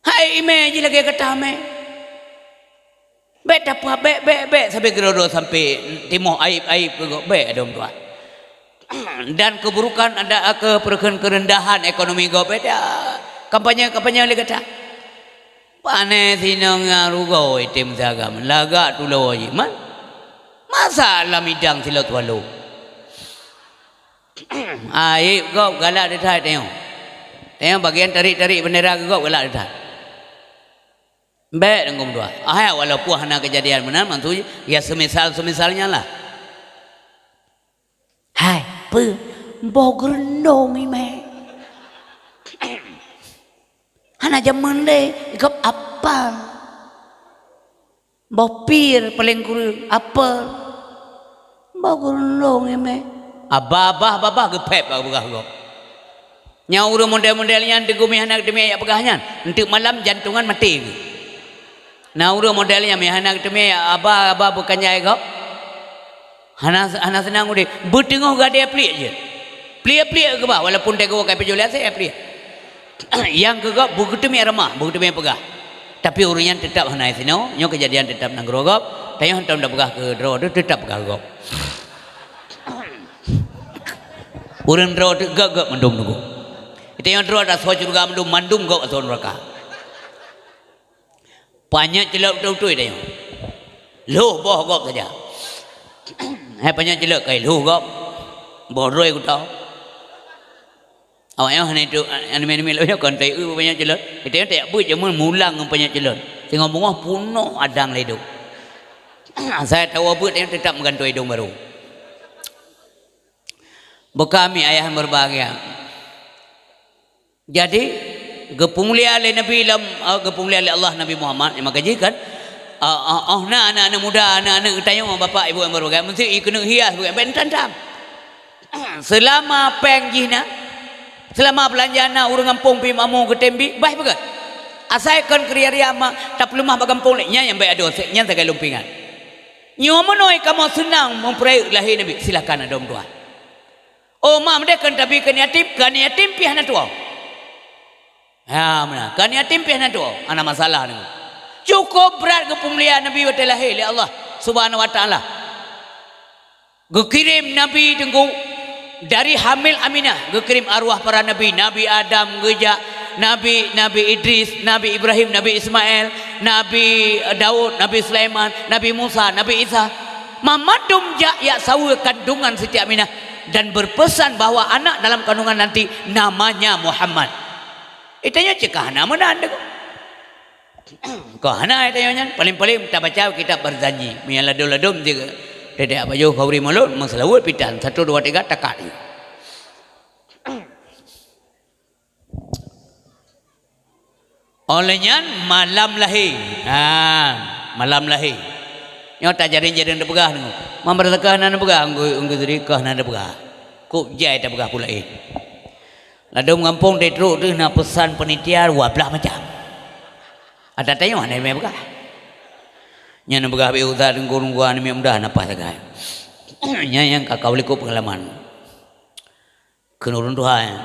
Hai imé jih lagée gata mé. Bék tapeuhah, bék, bék, bék sabe keudroe-droe sampai timoh aib-aib keu gob, bék, adoe meutuah. Dan keburukan ada ke peureukeun keureundahan ekonomi gob, bék, dak. Kampanye-kampanye lé gata. Pané sinong nyang rugoe item sagam, lagak tulo jih, man. Masa lam idang silot walu. Aib gob galak deuh that tanyoe. Tanyoe bagian tarik-tarik bendera keu gob galak deuh that. Bék deungon dua. Hai, walaupun hana kejadian meunan, maksud ya semisal-semisalnya lah. Hai, peue? Boh geurendong imé. Hana jameun lé, gob apel. Boh pir paleng kureueng, apel. Boh geurendong imé. Abah, abah, abah, abah geupéb bak peugah gob. Nyang ureuëng model-model nyan teungoh meuhana geuteumé jak peugah nyan, enteuk malam jantungan maté geuh. Na ureuëng model nyan meuhana geuteumé, abah, abah beukanjai gob. Hana, hana seunang udeb. Beuteungoh gadée pliek jeuet. Pliek-pliek keubah, walaupun teungoh ka ipeujeuet lé asée pliek. Nyang keu gob beugeuteumiet ramah, beugeuteumiet peugah. Tapi ureuëng nyan teutab hana sinoe, nyoe keujadian teutab nanggroe gob, tanyoe hantom tapeugah keu droe teuh teutab peugah gob. Ureuëng droe teuh gob-gob mandum teungku. Tanyoe droe tasoe syeuruga mandum, mandum gob asoe nuraka. Panyöt ceulot beutôi-beutôi tanyoe. Lhôh boh gob saja. Hai panyöt ceulot kai lhôh gob. Boh droe kuto. Awak nyoe hana itu, aneuk-aneuk lôn nyoe kon tai eu panyöt ceulot. Kita nyoe tajak beuet jameun mulang ngon panyöt ceulot. Singoh beungoh punoh adang lé idong. Asai tawoe beuet nyoe teutap meugantoe idong barô. Beukami ayah yang berbahagia. Jadi, geupeumulia lé Nabi lam, eh, geupeumulia lé Allah Nabi Muhammad, maka jih kan, eh, eh, oh na aneuk-aneuk muda, aneuk-aneuk geutanyoe, bapak ibu yang berbahagia, mesti ikeuneuk hias bukan, bèk tam-tam. Seulama péng jih na, seulama beulanja na, ureueng gampông pih makmu geutem bi, bah peugah. Asai kon keuria-ria ma tapeuleumah bak gampông lé, nyan nyang bèk adoe, nyan sagai lôn peuingat. Nyoe meunoe kamoe seunang meupeurayeuk lahé Nabi, silakan adoe meutuah. Oh, mak meudeh kon tabi keu yatim, keu yatim pih hana tuwoe. Ya, meunan. Keu yatim pih hana tuwoe, hana masalah nyoe. Cukup brat geupeumulia Nabi watèe lahé lé Allah Subhanahu wa Taala. Geukirém Nabi teungku dari hamil Aminah, geukirém arwah para nabi, Nabi Adam geujak, Nabi, Nabi Idris, Nabi Ibrahim, Nabi Ismail, Nabi Daud, Nabi Sulaiman, Nabi Musa, Nabi Isa. Mamandum jak yak saweue kandungan Siti Aminah dan berpesan bahwa anak dalam kandungan nanti namanya Muhammad. Itanyoe cit ka hana meunan deungoe. Ka hana itanyoe nyan, paling-paling tabaca kitab Barzanji. Meunyo ladôm-ladôm jih, dedek baju khauri mulod, meuseulaweuet pitan, satu, dua, tiga, takat. Óh lheueh nyan malam lahé. Ha, malam lahé. Nyoe tajareueng-jareueng tapeugah deungoe. Meunyo ka hana tapeugah, anggô, anggô Zuri ka hana tapeugah. Kôb jai tapeugah peue laén. Ladôm gampông teutrok deuh na peusan panitia dua blaih macam. Ada tanyoe hana mé peugah. Nyan peugah beu that deungon gua aneuk muda na paih sagai. Nyan nyang ka ka likot peungalaman. Kheun ureueng tuha nyan.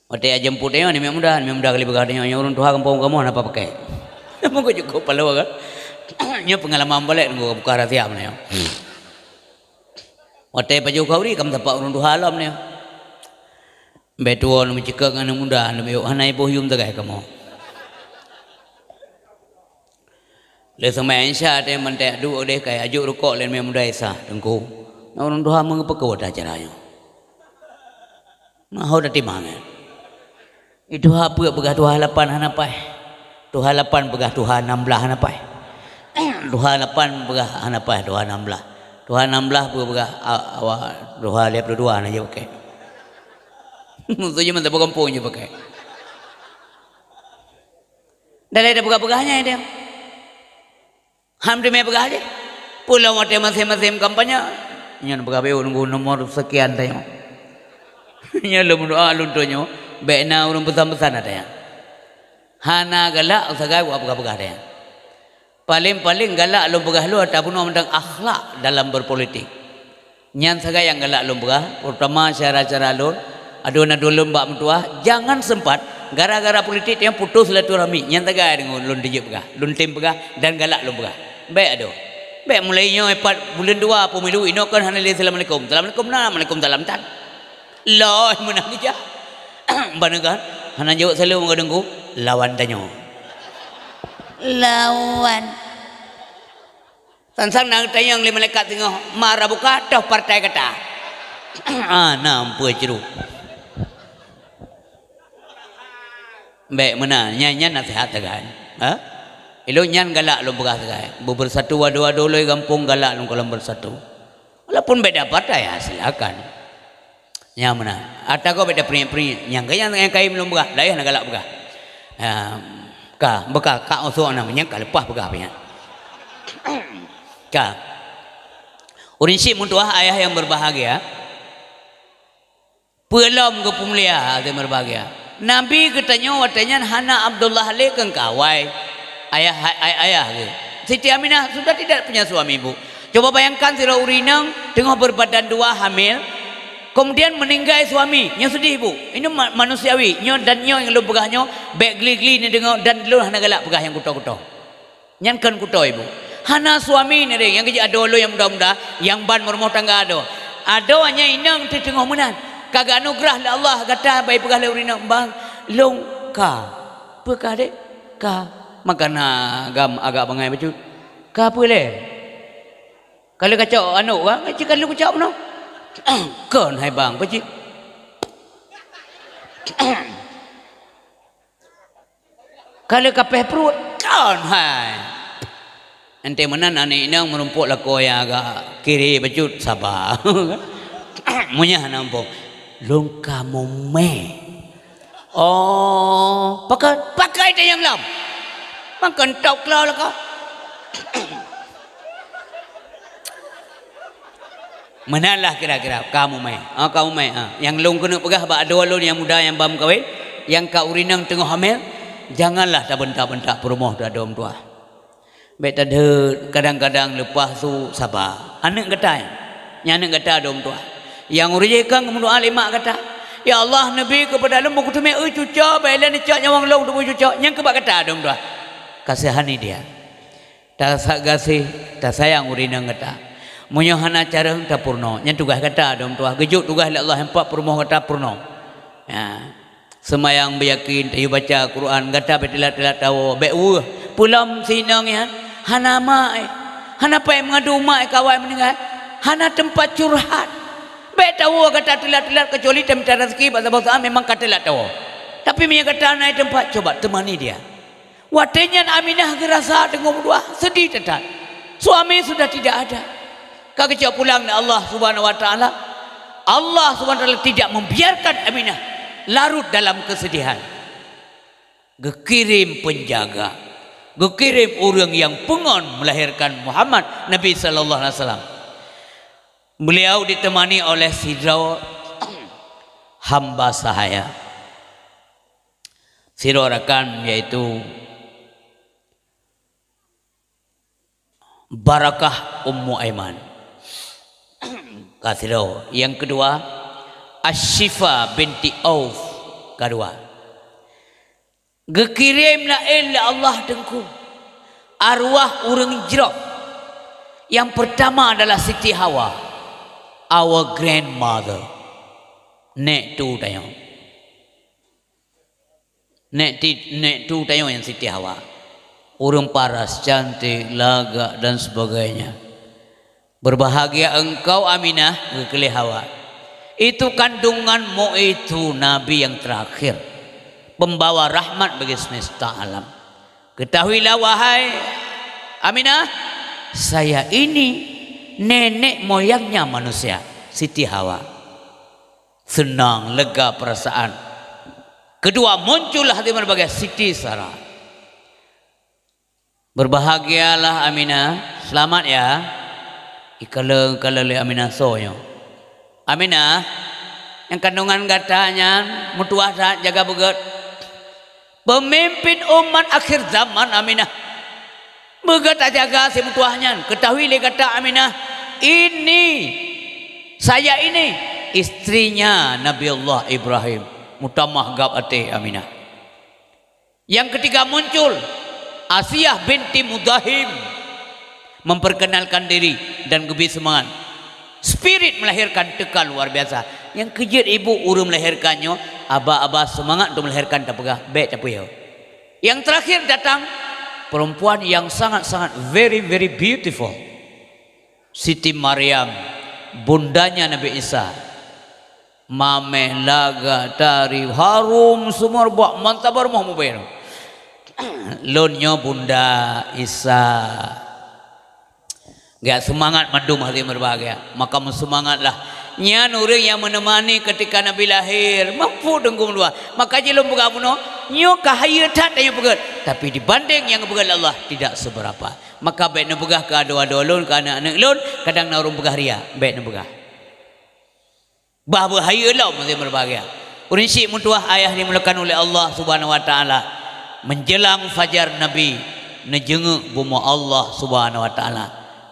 Watèe jak jeumput nyoe aneuk muda, aneuk muda kali peugah tanyoe, nyoe ureueng tuha gampông kamoe hana pakai. Meukeujeuet paloe kan. Nyoe peungalaman balek nunggu buka rahsia meunyoe. Watèe pajoh khauri ka meusapat ureueng tuha lom nyoe. Bèk tuwoe meuceukeue ngon aneuk muda, aneuk miyueb hana iboh yum tagaih kamoe. Lé seumai Isya teuh mantong duek deh kai ajok rukok lé aneuk muda Isa, Teungku. Nyoe ureueng tuha meungeupeuko ata cara nyoe. Nah, ho tatimang nyan. Itu ha peuet peugah tuha lapan hana paih. Tuha lapan peugah tuha nam blaih hana paih. Tuha lapan peugah hana paih tuha nam blaih. Tuha nam blaih peue peugah a-, awak tuha lhèe ploh dua hana jipakèk. Musoh jih mantong bak gampông jipakèk. Dalai dah peugah-peugah nyan dia. Ham teumé peugah jih. Peulom watée masém-masém kampanye, nyan peugah, "Beu nunggu nomor sekian tanyoe." Nyan lôn meudoa lôn tunyok, bék na ureuëng peusan-peusan ata nyan. Hana galak sagai wak peugah-peugah ata nyan. Paléng-paléng galak lôn peugah lôn ata peunoh mantong akhlak dalam berpolitik. Nyan sagai nyang galak lôn peugah, terutama syedara-syedara lôn, aduen-aduen lôn bak meutuwah, jangan sempat gara-gara politik nyang putus silaturahmi. Nyan sagai deungon lôn teujeuet peugah, lôn tem peugah dan galak lôn peugah. Bék adoe. Bék mulai nyoe pat buleuen dua peumilu inoe kon hana lé assalamualaikum. Assalamualaikum na, waalaikumsalam tan. Lôi meunan geujak. Ban neugan, hana jaweueb saleuem ngon deungku, lawan tanyoe. Lawan. Sang-sang na geutanyong lé malaikat singoh, "Ma rabbuka, toh partai gata?" Ah, na ampue cru. Bék meunan, nyan, nyan naseuhat sagai. Ha? Ilôn nyan galak lôn peugah sagai. Beubersatu adoe-adoe lôn gampông galak lôn kalon bersatu. Walaupun beda partai, ya silakan. Nyang meunan. Ata gob beda priek-priek. Nyang keu nyang, nyang kayém lôn peugah, laén na galak peugah. Ha, ka, beuka, ka usok na, nyang ka leupah peugah pih nyan. Ka. Ureuëng syiek meutuwah ayah yang berbahagia. Peulom geupeumulia hati berbahagia. Nabi geutanyoe watée nyan hana Abdullah lé keu kawai. Ayah, ay-, ayah geuh. Siti Aminah sudah tidak punya suami, Bu. Coba bayangkan sidroe ureuëng inong teungoh berbadan dua hamil, kemudian meninggai suami, nyoe sedih, Bu. Ini ma-, manusiawi. Nyoe dan nyoe nyang lôn peugah nyoe, bék geli-geli neudeungoe dan lôn hana galak peugah nyang kuto-kuto. Nyan kon kuto, Bu. Hana suami neuh, nyang keujeuet adoe lôn nyang muda-muda, nyang ban meurumoh tangga adoe. Adoe nyang inong teuh teungoh meunan. Ka geuanugeurah lé Allah gata, bai peugah lé ureuëng inong, "Bang, lôn ka." Peue ka, Dek? Ka. Maka na agam agak bangai bacut. Ka peue lé? Ka lheueh kacok anok ka, cit ka lheueh kucok meunoe. Kon hai bang, peue cit? Ka lheueh kapéh pruet, kon hai. Enteuk meunan aneuk inong meurumpok lakoe nyang agak kiri bacut, saba. Meunyoe hana muphom, lôn ka mumè. Oh, pakai, pakai teuh nyang lom. Makon top klo lakoe. Meunan lah kira-kira, ka mumè. Ah, ka mumè, ah. Nyang lôn keuneuk peugah bak adoe lôn nyang muda nyang ban meukawen, nyang ka ureuëng inong teungoh hamil, janganlah tabeuntak-beuntak peurumoh teuh adoe meutuwah. Bék tadeuet, kadang-kadang leupah su, saba. Aneuk gata nyan, nyan aneuk gata adoe meutuwah. Nyang ureuëng jih keu meudoa lé mak gata, "Ya Allah, neubi keupada lôn bukeuteumé eu cuco, bék lé neucok nyawöng lôn teubui cuco." Nyan keu bak gata adoe meutuwah. Kasihani dia. Tasa gaséh, tasayang ureuëng inong gata. Meunyoe hana carông, tapeurunoe. Nyan tugaih gata adoe meutuwah. Geujok tugaih lé Allah nyang pat peurumoh gata peurunoe. Ya. Seumayang beuyakin, tayue baca Quran, gata bék teulat-teulat tawoe, bék weueh. Peulom si inong nyan, hana mak, eh. Hana pai meungadu mak, eh, kawai meuninggai. Hana teumpat curhat. Bék tawoe gata teulat-teulat, keucuali tamita raseuki bak saboh saát memang ka teulat tawoe. Tapi meunyoe gata na teumpat, coba temani dia. Watée nyan Aminah geurasa teungoh meudoa, seudeh that-that. Suami sudah tidak ada. Ka geucok pulang lé Allah Subhanahu wa Taala. Allah Subhanahu wa Taala tidak membiarkan Aminah larut dalam kesedihan. Geukirém penjaga, geukirém ureuëng nyang peungon melahirkan Muhammad Nabi sallallahu alaihi wasallam. Beliau ditemani oleh sidroe hamba sahaya. Sidroe rakan, yaitu Barakah Ummu Aiman. Ka sidroe. Nyang keudua, Asyifa binti Auf. Ka dua. Geukirém laén lé Allah Teungku arwah ureuëng jroh. Nyang peurtama adalah Siti Hawa, our grandmother. Nék tu tanyoe. Nék ti-, nék tu tanyoe nyang Siti Hawa. Ureuëng paras, cantik, lagak dan sebagainya. Berbahagia engkau Aminah, geukheun lé Hawa. Itu kandunganmu itu Nabi yang terakhir, pembawa rahmat bagi semesta alam. Ketahuilah wahai Aminah, saya ini nenek moyangnya manusia, Siti Hawa. Seunang, lega peurasaan. Keudua, muncullah di berbagai Siti Sarah. Berbahagialah Aminah, selamat ya. Ikalon-kalon lé Aminah soe nyoe. Aminah, nyang kandungan gata nyan meutuwah that, jaga beugét. Pemimpin umat akhir zaman Aminah. Beugét tajaga si meutuwah nyan. Ketahui lé gata Aminah, ini, saya ini istrinya Nabi Allah Ibrahim. Meutamah gab até Aminah. Yang ketiga muncul, Asiah binti Muzahim memperkenalkan diri dan geubri seumangat. Spirit melahirkan teuka luar biasa. Nyang keujeuet ibu ureuëng melahirkan nyoe, aba-aba seumangat untuk melahirkan tapeugah, bék tapeuyah. Yang terakhir datang, perempuan yang sangat-sangat very, very beautiful. Siti Maryam, bundanya Nabi Isa. Mameh, lagak, tari, harum sumur bak mantap rumoh mubér. Lôn nyoe Bunda Isa. Gak seumangat mandum hati berbahagia. Maka meuseumangatlah. Nyan ureuëng nyang meuneumani ketika Nabi lahir. Mampu teunggu meuluwa. Maka jih lôn peugah bunoe, nyoe ka hayeue that tanyoe peugét. Tapi dibanding nyang peugét lé Allah, tidak seberapa. Maka bék neupeugah keu adoe-adoe lôn, keu aneuk-aneuk lôn, kadang na ureuëng peugah riya. Bék neupeugah. Bah beuhayeue lom hati berbahagia. Ureuëng syiek meutuwah ayah dimuliakan oleh Allah Subhanahu wa Taala. Menjelang fajar Nabi neujeungeuk bumoe Allah Subhanahu wa Taala.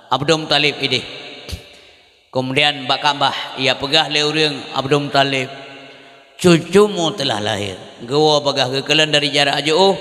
Abdul Muthalib idéh. Kemudian bak Ka'bah, ia peugah lé ureuëng Abdul Muthalib, "Cucumu telah lahir." Geuwoe bagaih geukalon dari jarak jiôh,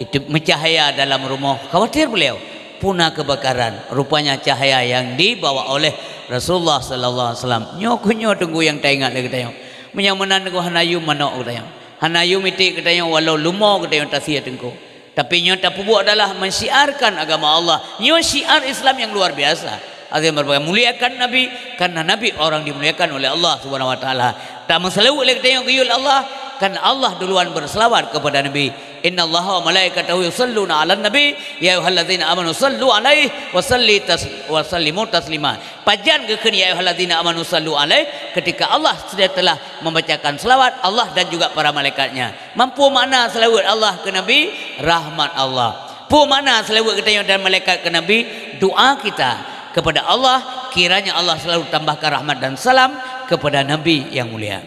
itu meucahya dalam rumoh. Khawatir beliau, puna kebakaran. Rupanya cahaya yang dibawa oleh Rasulullah sallallahu alaihi wasallam. Nyoe keuh nyoe teungku nyang taingat lé geutanyoe. Meunyoe meunan teungku hana yum manok geutanyoe. Hana yum iték geutanyoe walau lumoe geutanyoe tasie teungku. Tapi nyoe tapeubuet adalah mensyiarkan agama Allah. Nyoe syiar Islam yang luar biasa. Azim berbagai muliakan Nabi, karena Nabi orang dimuliakan oleh Allah Subhanahu wa Taala. Tameuseulaweuet lé geutanyoe geuyue lé Allah, karena Allah duluan berselawat kepada Nabi. "Innallaha wa malaikatahu yusalluna 'alan nabi, ya ayyuhallazina amanu sallu 'alaihi wa salli tas-, wa sallimu taslima." Pajan geukheun "ya ayyuhallazina amanu sallu 'alaihi" ketika Allah sudah telah membacakan selawat Allah dan juga para malaikatnya. Mampu makna selawat Allah ke Nabi, rahmat Allah. Peue makna selawat geutanyoe dan malaikat ke Nabi? Doa kita kepada Allah, kiranya Allah selalu tambahkan rahmat dan salam kepada Nabi yang mulia.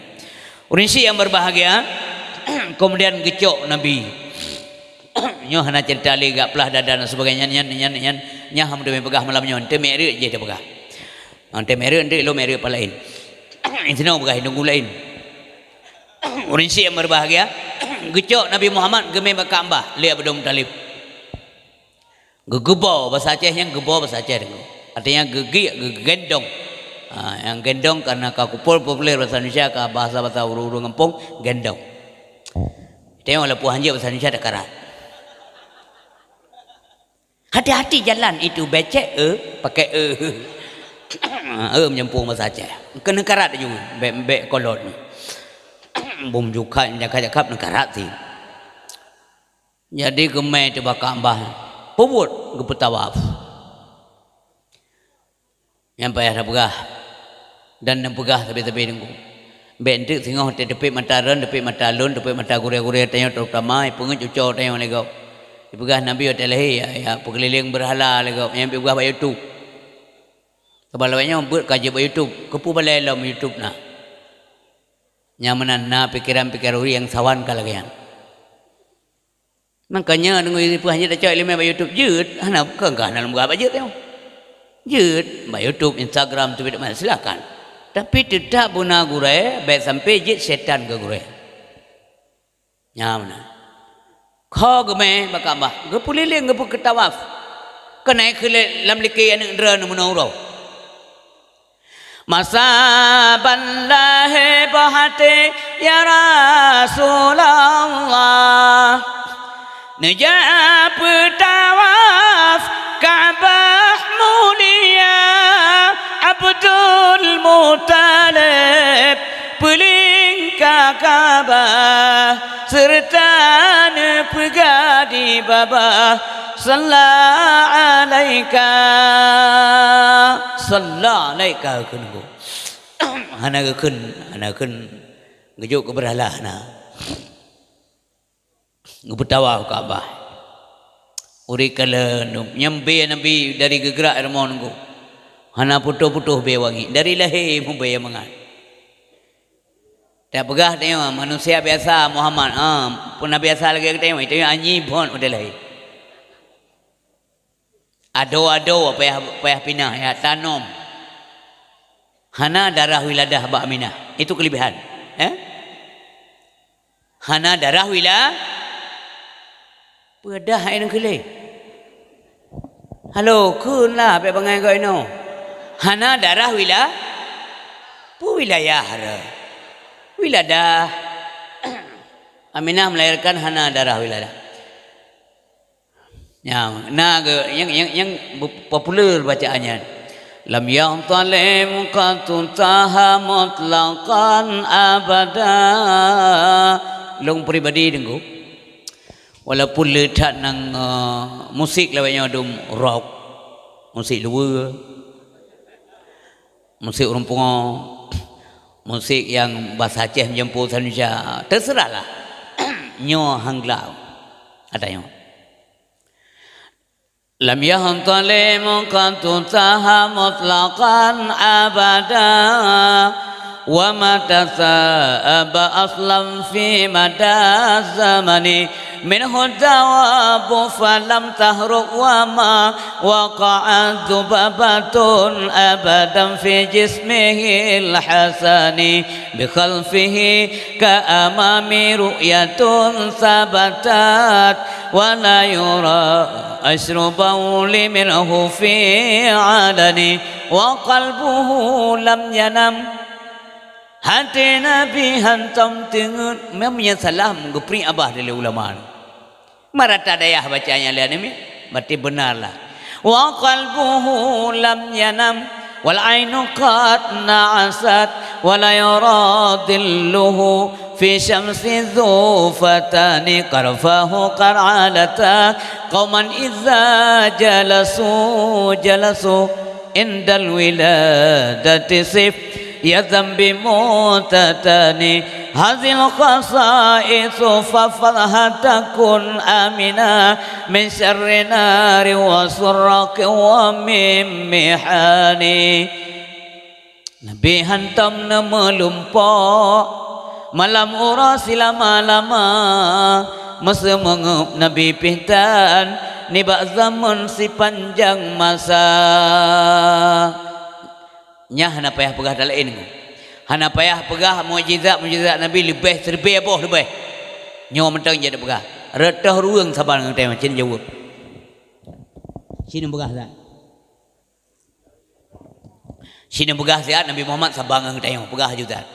Ureuëng syiek yang berbahagia, kemudian geucok Nabi. Nyoe hana cerita lé gak plah dada dan sebagainya, nyan, nyan, nyan, nyan hana teumé peugah malam nyoe, teumé reuet jih teupeugah. Hana teumé reuet, enteuk lôn mé reuet pah laén. Sinoe peugah hidung laén. Ureuëng syiek yang berbahagia, geucok Nabi Muhammad geumé bak Ka'bah lé Abdul Muthalib. Geugeubô, basa Aceh nyan geubô basa Aceh deungoe. Artinya geugiek, geugendong. Ha, nyang gendong karena ka kupol populer basa Indonesia, ka bahasa-bahasa ureuëng-ureuëng gampông, gendong. Tengok lah puah hanjeuet basa Indonesia takarat. Hati-hati jalan itu becek e, pakai e. E menyempung basa Aceh. Kena karat ju, bek-bek kolot. Bum jukat, jakap-jakap neukarat sih. Jadi geumé teuh bak Ka'bah, peubuet geupeutawaf. Nyang payah tapeugah dan neupeugah sabe-sabe teungku. Bék enteuk singoh teuh teupék mata droen, teupék mata lôn, teupék mata gurée-gurée tanyoe, terutama ipeungeut cucoe tanyoe lé gob. Ipeugah Nabi watée lahé, ya, ya peukeulileng beurhala lé gob, nyang peugah bak YouTube. Sabab lawét nyoe beuet ka jeuet bak YouTube, keupeue balée lom YouTube na. Nyang meunan na pikeran-pikeran ureuëng nyang sawan ka lagée nyan. Makanya deungon ipeuhah nyoe tacok iéleumé bak YouTube jeuet, hana bukan ka hana lom bak jeuet nyoe. Jeuet bak YouTube, Instagram, Twitter, mana silakan. Tapi tetap beuna gurée, bék sampai jeuet syaitan keu gurée. Nyan meunan. Kho geumé bak Ka'bah, geupeulileng geupeukeutawaf. Keunaik keulet lam likée aneuëk droen meunoe uroe. Masa ban lahé boh até, ya Rasulullah, neujak peutawaf Ka'bah mulia. Abdul Muthalib peuling ka Ka'bah, seureuta neupeugah di babah, "Salla alaika, salla alaika," kheun geuh. Hana geukheun, hana geukheun geujok keu beurhala na. Geupeutawaf Ka'bah. Ureueng kalon nyang bèe Nabi dari geugrak rumoh nunggu. Hana putôh-putôh bèe wangi. Dari lahé mubèe mangat. Tapeugah tanyoe manusia biasa Muhammad, ha, peuna biasa lagèe geutanyoe, tanyoe anyi phon watèe lahé. Adoe-adoe payah, payah pinah, ya, tanom. Hana darah wiladah bak Aminah. Itu kelebihan, ya. Hana darah wila-, peue dah hai nang keu lé. Halo, kheun lah bèk bangai goe inoe. Hana darah wila-, peue wilayah re. Wiladah. Aminah melahirkan hana darah wiladah. Nyang na ge-, nyang, nyang, nyang bu-, populer bacaan nyan. Lam yantalim qattu taha mutlaqan abada. Lôn pribadi deungoe, walaupun le that nang, eh, musik lawét nyoe dum rock, musik luwa, musik ureueng pungo, musik nyang basa Aceh meujampu Indonesia, teuseurahlah. Nyoe han glak ata nyoe. Lam yantalim qattu taha mutlaqan abada, wa ma tasa'aba aslan fi mada zamani. Minhu jawabu falam tahruk wa ma waqa'at dhubabatun abadan fi jismihil hasani. Bi khalfihi ka amami ru'yatun sabatat, wa la yura asyru bauli minhu fi alani, wa qalbuhu lam yanam. Até Nabi hantom teungeut, meunyoe salah geupriek abah lé ulama. Marata dayah bacaan nyan lé aneuk miet, berarti beunarlah. Wa qalbuhu lam yanam, wal ainu qad na'asat, wa la yura dhilluhu fi syamsi dhu fatani, tarfahu qad alata, qauman idza jalasu, jalasu indal wiladati sif. Ya dzambi mutatani, hazil khasaisu fa fadhha takun amina, min syarri nari wa suraqi wa min mihani. Nabi hantom neumeulumpo malam uroe silama-lama, meuseumeungeup Nabi pih tan nibak zaman sipanjang masa. Nyan hana payah peugah that laén. Hana payah peugah mukjizat-mukjizat Nabi leubeh siribèe boh leubeh. Nyoe mantong jeuet peugah. Rot toh ureueng saban ngon teuh macam jaweueb. Sinoe peugah that. Sinoe peugah siat Nabi Muhammad saban ngon teuh peugah ju that.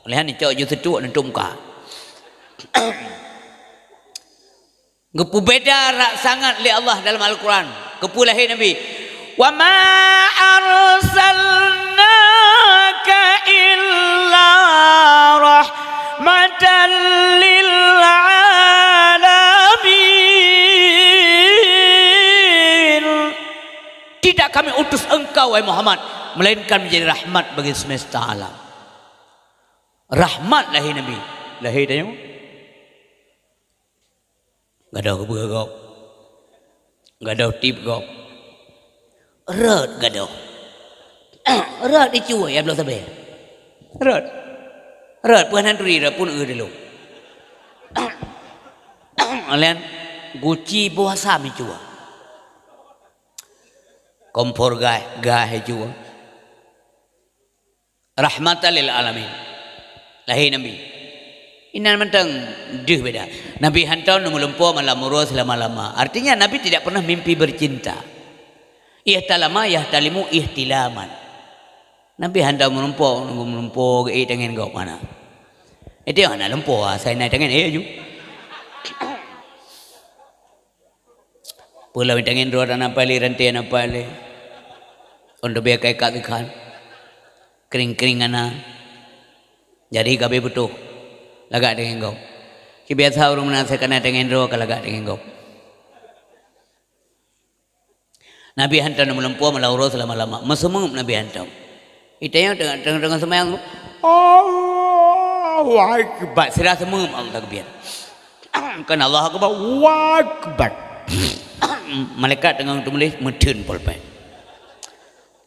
Oleh nyan cok ju seutuek nuntok muka. Geupeubeda rak sangat lé Allah dalam Al-Quran. Keupeue lahé Nabi? "Wa ma arsalnaka illa rahmatan lil alamin." Tidak Kami utus engkau, wahai Muhammad, melainkan menjadi rahmat bagi semesta alam. Rahmat lahé Nabi. Lahé tanyoe. Gadôh keubeue gob. Gadôh tieb gob. Rot gadôh. Rot dicue ya bloe sabe. Rot. Rot peue hana turi rot pun eu dilom. Laén guci boh asam dicue. Kompor gas, gas dicue. Rahmatan lil alamin. Lahé Nabi. Inan mantong deuh beda. Nabi hantom neumeulumpo malam uroe silama-lama. Artinya Nabi tidak pernah mimpi bercinta. Ihtalama yahtalimu ihtilaman. Nabi hantom meulumpo, meulumpo geuék tangen gob hana. Itu hana lumpo, asai na tangen éh ju. Peue lom tangen droe hana pai lé, ranté hana pai lé. Ôn teubiet kai kat ikhan. Kring-kring hana. Jadi gabe beutoh. Lagak tangen gob. Sibiasa ureueng meunan asai kana tangen droe ka lagak tangen gob. Nabi hantom meulumpo malam uroe silama-lama. Meuseumeung Nabi hantom. Itanyong teungoh, teungoh, teungoh seumayang, "Allahu Akbar." Sira seumeung Allah takbir. Kan Allahu Akbar, "Allahu Akbar." Malaikat teungoh teumuléh, meutheun polpet.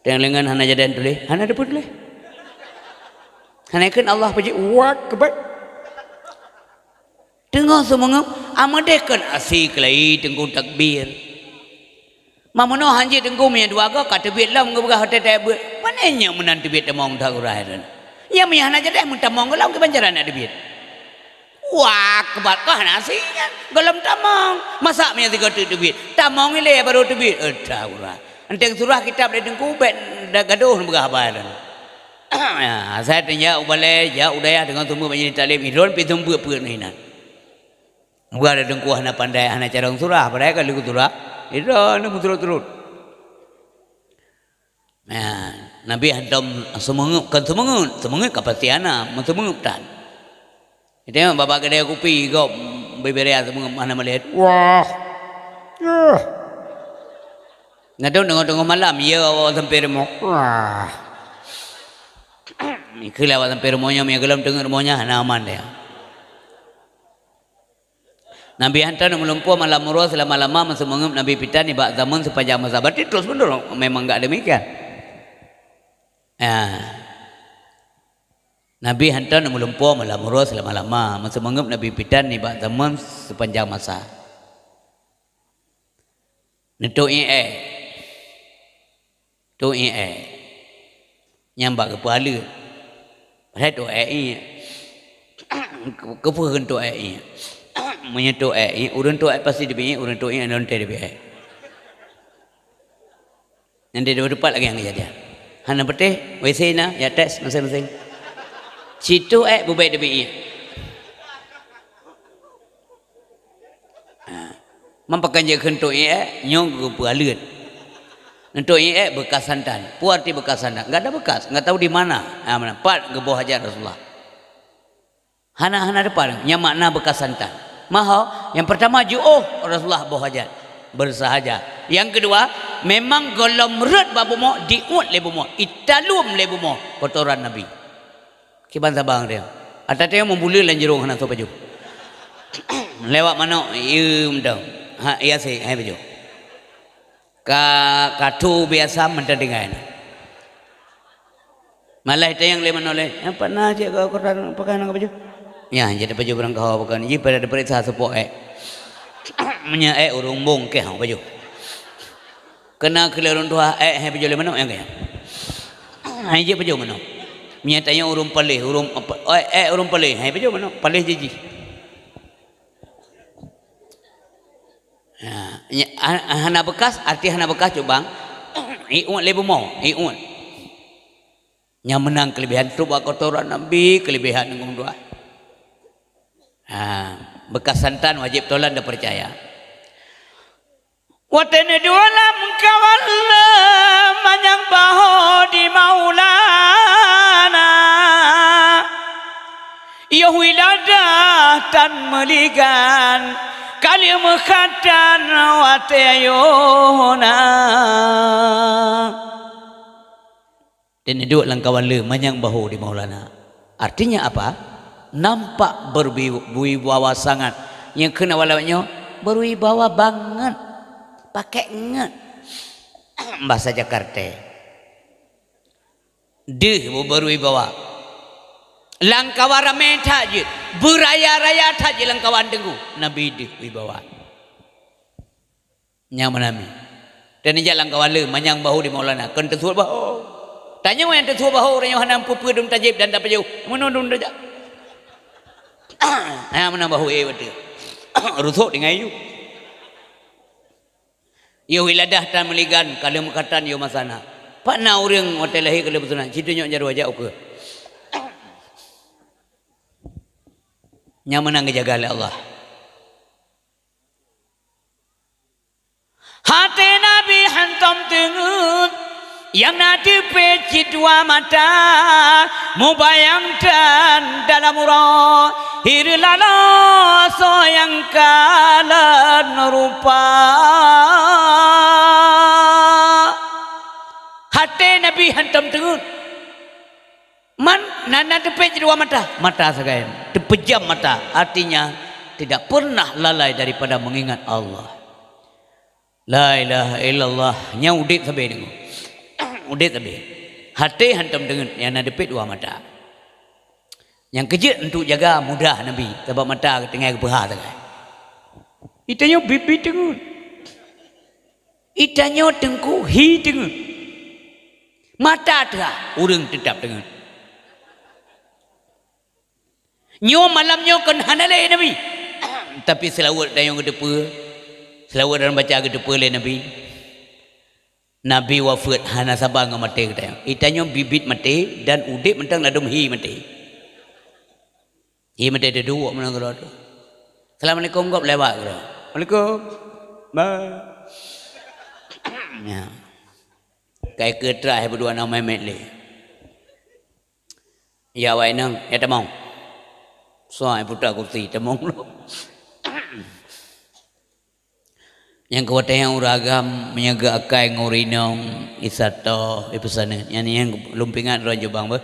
Teungoh leungeun hana jadi tuléh, hana teupeu tuléh. Hana kheun Allah peujeuet, wah, keubeut. Teungoh seumeungeup, ameudeh kon asi keulai teungku takbir. Mameunoe hanjeuet teungku meunyoe dua goe ka teubiet lom geupeugah watée teubiet. Pane nyoe meunan teubiet tamong that uroe nyoe. Nyan meunyoe hana jadeh meutamong gohlom kiban cara na teubiet. Wah, keubat kah nasi nyan. Gohlom tamong. Masa meunyoe sigoe teuk teubiet. Tamong ilée baru teubiet. Eh, that uroe. Enteng surah kitab lé teungku bék da-, gadoh neupeugah haba nyan. Ya, asai teunjak u balée, jak u dayah deungon sumbeue majelis taklim, idon pi sumbeue peuet inan. Bukan ada teungku hana pandai, hana carông surah, padahai ka lheueh surah, idon meusurot-surot. Nah, Nabi hantom seumeungeup, kon seumeungeup, seumeungeup ka pasti hana, meuseungeup tan. Tengok babah keudè kupi, gob bibiré seumeungeup hana meulihat. Wah. Yah. Nah, tu teungoh-teungoh malam, ya, awak sampai rumoh. Wah. Ikeu lah awak sampai rumoh nyan, meunyo gohlom teungeut rumoh nyan, hana aman dia. Nabi hantom meulumpoe malam uroe seulama-lama, meuseumeu'eup Nabi Pitan nibak zameun seupanjang masa. Berarti terus menerus memang enggak demikian. Ya. Nabi hantom meulumpoe malam uroe seulama-lama, meuseumeu'eup Nabi Pitan nibak zameun seupanjang masa. Neutôk ié. Tôk ié. Nyan bak geupeualeuet. Padahai tôk ié. Keupeue kheun tôk ié? Meunyoe tôk ié, ureuëng tôk ié pasti teubiet ié, ureuëng tôk ié lonte teubiet ié. Nyan di dua teumpat lagée nyang keujadian. Hana peutéh, W C na, ya tes masing-masing. Sitôk ié bubé teubiet ié. Ha. Man pakon jeuet kheun tôk ié, nyoe geupeualeuet. Tôk ié bekas santan. Peue arti bekas santan? Enggak ada bekas, enggak tahu di mana. Ha, mana? Pat geuboh hajat Rasulullah. Hana, hana teupeu, nyan makna bekas santan. Maho, yang pertama jiôh Rasulullah boh hajat. Bersahaja. Yang kedua, memang gohlom rhot bak bumoe, diuet lé bumoe, italum lé bumoe kotoran Nabi. Kiban saban dia. Ata teuh meubuleuen lam jurông hana soe pajoh. Lewat manok, ieu mantong. Ha, iya sih, hai pajoh. Ka, ka tu biasa mantong tinggai. Malah tanyong lé manok lé, "Apa na cit kau kotoran pakai hana pajoh?" Ya, jadi pajoh barang kau bukan. Ji pada diperiksa sepok ek. Meunyo ek ureuëng bong keh pajoh. Kena keu lé ureuëng tuha, ék hai pajoh lé manok nyang kaya. Hai jih pajoh manok. Meunyo tanyoe ureuëng paléh, ureuëng apa, ék, ék ureuëng paléh, hai pajoh manok, paléh jih jih. Ha, nya-, ha-, hana bekas, arti hana bekas cubang. Iuet lé bumoe, iuet. Nyang meunan keulebihan trok bak kotoran Nabi, keulebihan ngon doa. Ha, bekas santan wajéb tolan dan percaya. Watée neuduek lam kawan le manyang bahô di Maulana, yoh wiladah tan meuligan, ka lheueh meukhatan watée ayeuna. Dan neuduek lam kawan le manyang bahô di Maulana. Artinya apa? Nampak berwi-, berwibawa sangat. Nyang kheun awak lawét nyoe, berwibawa banget. Pakai nget. Bahasa Jakarta. Deuh berwibawa. Lam kawan ramé that jeuet. Beuraya-raya that jeuet lam kawan teungku. Nabi deuh wibawa. Nyang meunan mi. Dan jak lam kawan le manyang bahô di Maulana, kon teusuet bahô. Tanyoe nyang teusuet bahô, ureuëng nyoe hana peue-peue dum tajéb dan tapajoh. Meunoe dum tajak. Ha, meunan bahô, eh, beutôi. Rusok tinggai yue. Yoh wiladah tan meuligan, ka lheueh meukhatan yoh masa na. Pat na ureuëng watée lahé ka lheueh meusunat, situ nyok jaroe jak ukeue. Nyang meunan geujaga lé Allah. Até Nabi hantom teungeut, nyang na teupéh cit dua mata, mubayang tan dalam uroe, hireuen laloe soe nyang kalon rupa. Até Nabi hantom teungeut. Man, na, na teupéh dua mata, mata sagai, teupeujam mata, artinya tidak pernah lalai daripada mengingat Allah. La ilaha illallah. Nyang udeb sabe deungoe. Udeb sabe. Até hantom deungon, nyang na dipet dua mata. Nyang keujeuet untuk jaga mudah Nabi, sabab mata tinggai geupeuha sagai. Itanyoe bit-bit teungeut. Itanyoe teungku hi teungeut. Mata teuha, ureuëng teutap teungeut. Nyoe malam nyoe kon hana lé Nabi. Tapi seulaweuet tanyoe geuteupeue, seulaweuet dan baca geuteupeue lé Nabi. Nabi wafeuet hana saba ngon maté geutanyoe. Itanyoe bit-bit maté dan udeb mantong ladom hi maté. Hi maté teuduek meunan keudroe tu. Assalamualaikum gob lewat keudroe. Waalaikum. Ba. Ya. Kai keu terakhir berdua nama Mehmet lé. Ya awak inong, ya tamong. Soai puta kursi tamong lom. Nyang keu watée nyang ureuëng agam meunyoe geuakai ngon ureuëng inong, isatoe, ipeusaneut. Nyan nyang lôn pingat droe jubang beuh.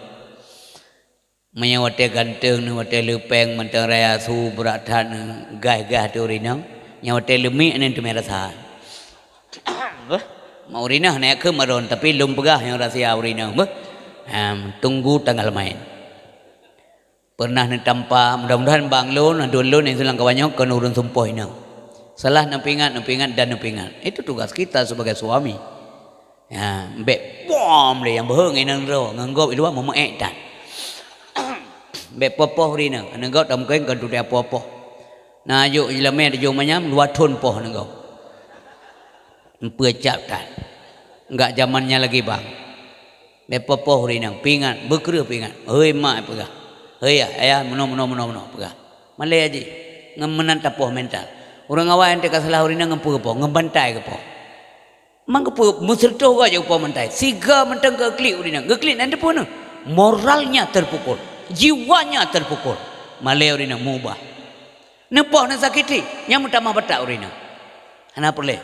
Meunyoe watée ganteng neuh, watée leupeng, mantong raya su brat that neuh, gaih-gaih teuh ureuëng inong, nyang watée leumiek neuh teumé rasa. Beuh, ma ureuëng inong hana kheun maron, tapi lôn peugah nyang rahsia ureuëng inong beuh. Em, tunggu tanggal main. Pernah neutampa, mudah-mudahan bang lôn, aduen lôn nyang siulang kawan nyoe kon ureuëng sumpoh inong. Salah neupeuingat, neupeuingat dan neupeuingat. Itu tugas kita sebagai suami. Ya, bék pom lé nyang beuhe ngon inong droe, ngon gob i luwa meumeuék that. Bék poh-poh ureuëng inong, aneuk gob tameukeuen kon tutoe poh-poh. Na jok jilamé tujôh manyam, dua thon poh aneuk gob. Meupeue cap that. Enggak zaman nyan lagi bang. Bék poh-poh ureuëng inong, peuingat, beukreueh peuingat. Hei mak peugah. Hei ayah, ayah meunoe, meunoe, meunoe, meunoe peugah. Malée jih, ngon meunan tapoh mental. Ureuëng awai teuka salah ureuëng inong ngon peue geupoh, ngon bantai geupoh. Man geupeue meuseureutoh goe jak geupoh bantai. Siga mantong geuklik ureuëng inong, geuklik nan teupeue neuh. Moralnya terpukul, jiwanya terpukul. Malée ureuëng inong meubah. Neupoh neusakiti, nyang meutamah batak ureuëng inong. Hana peureulée.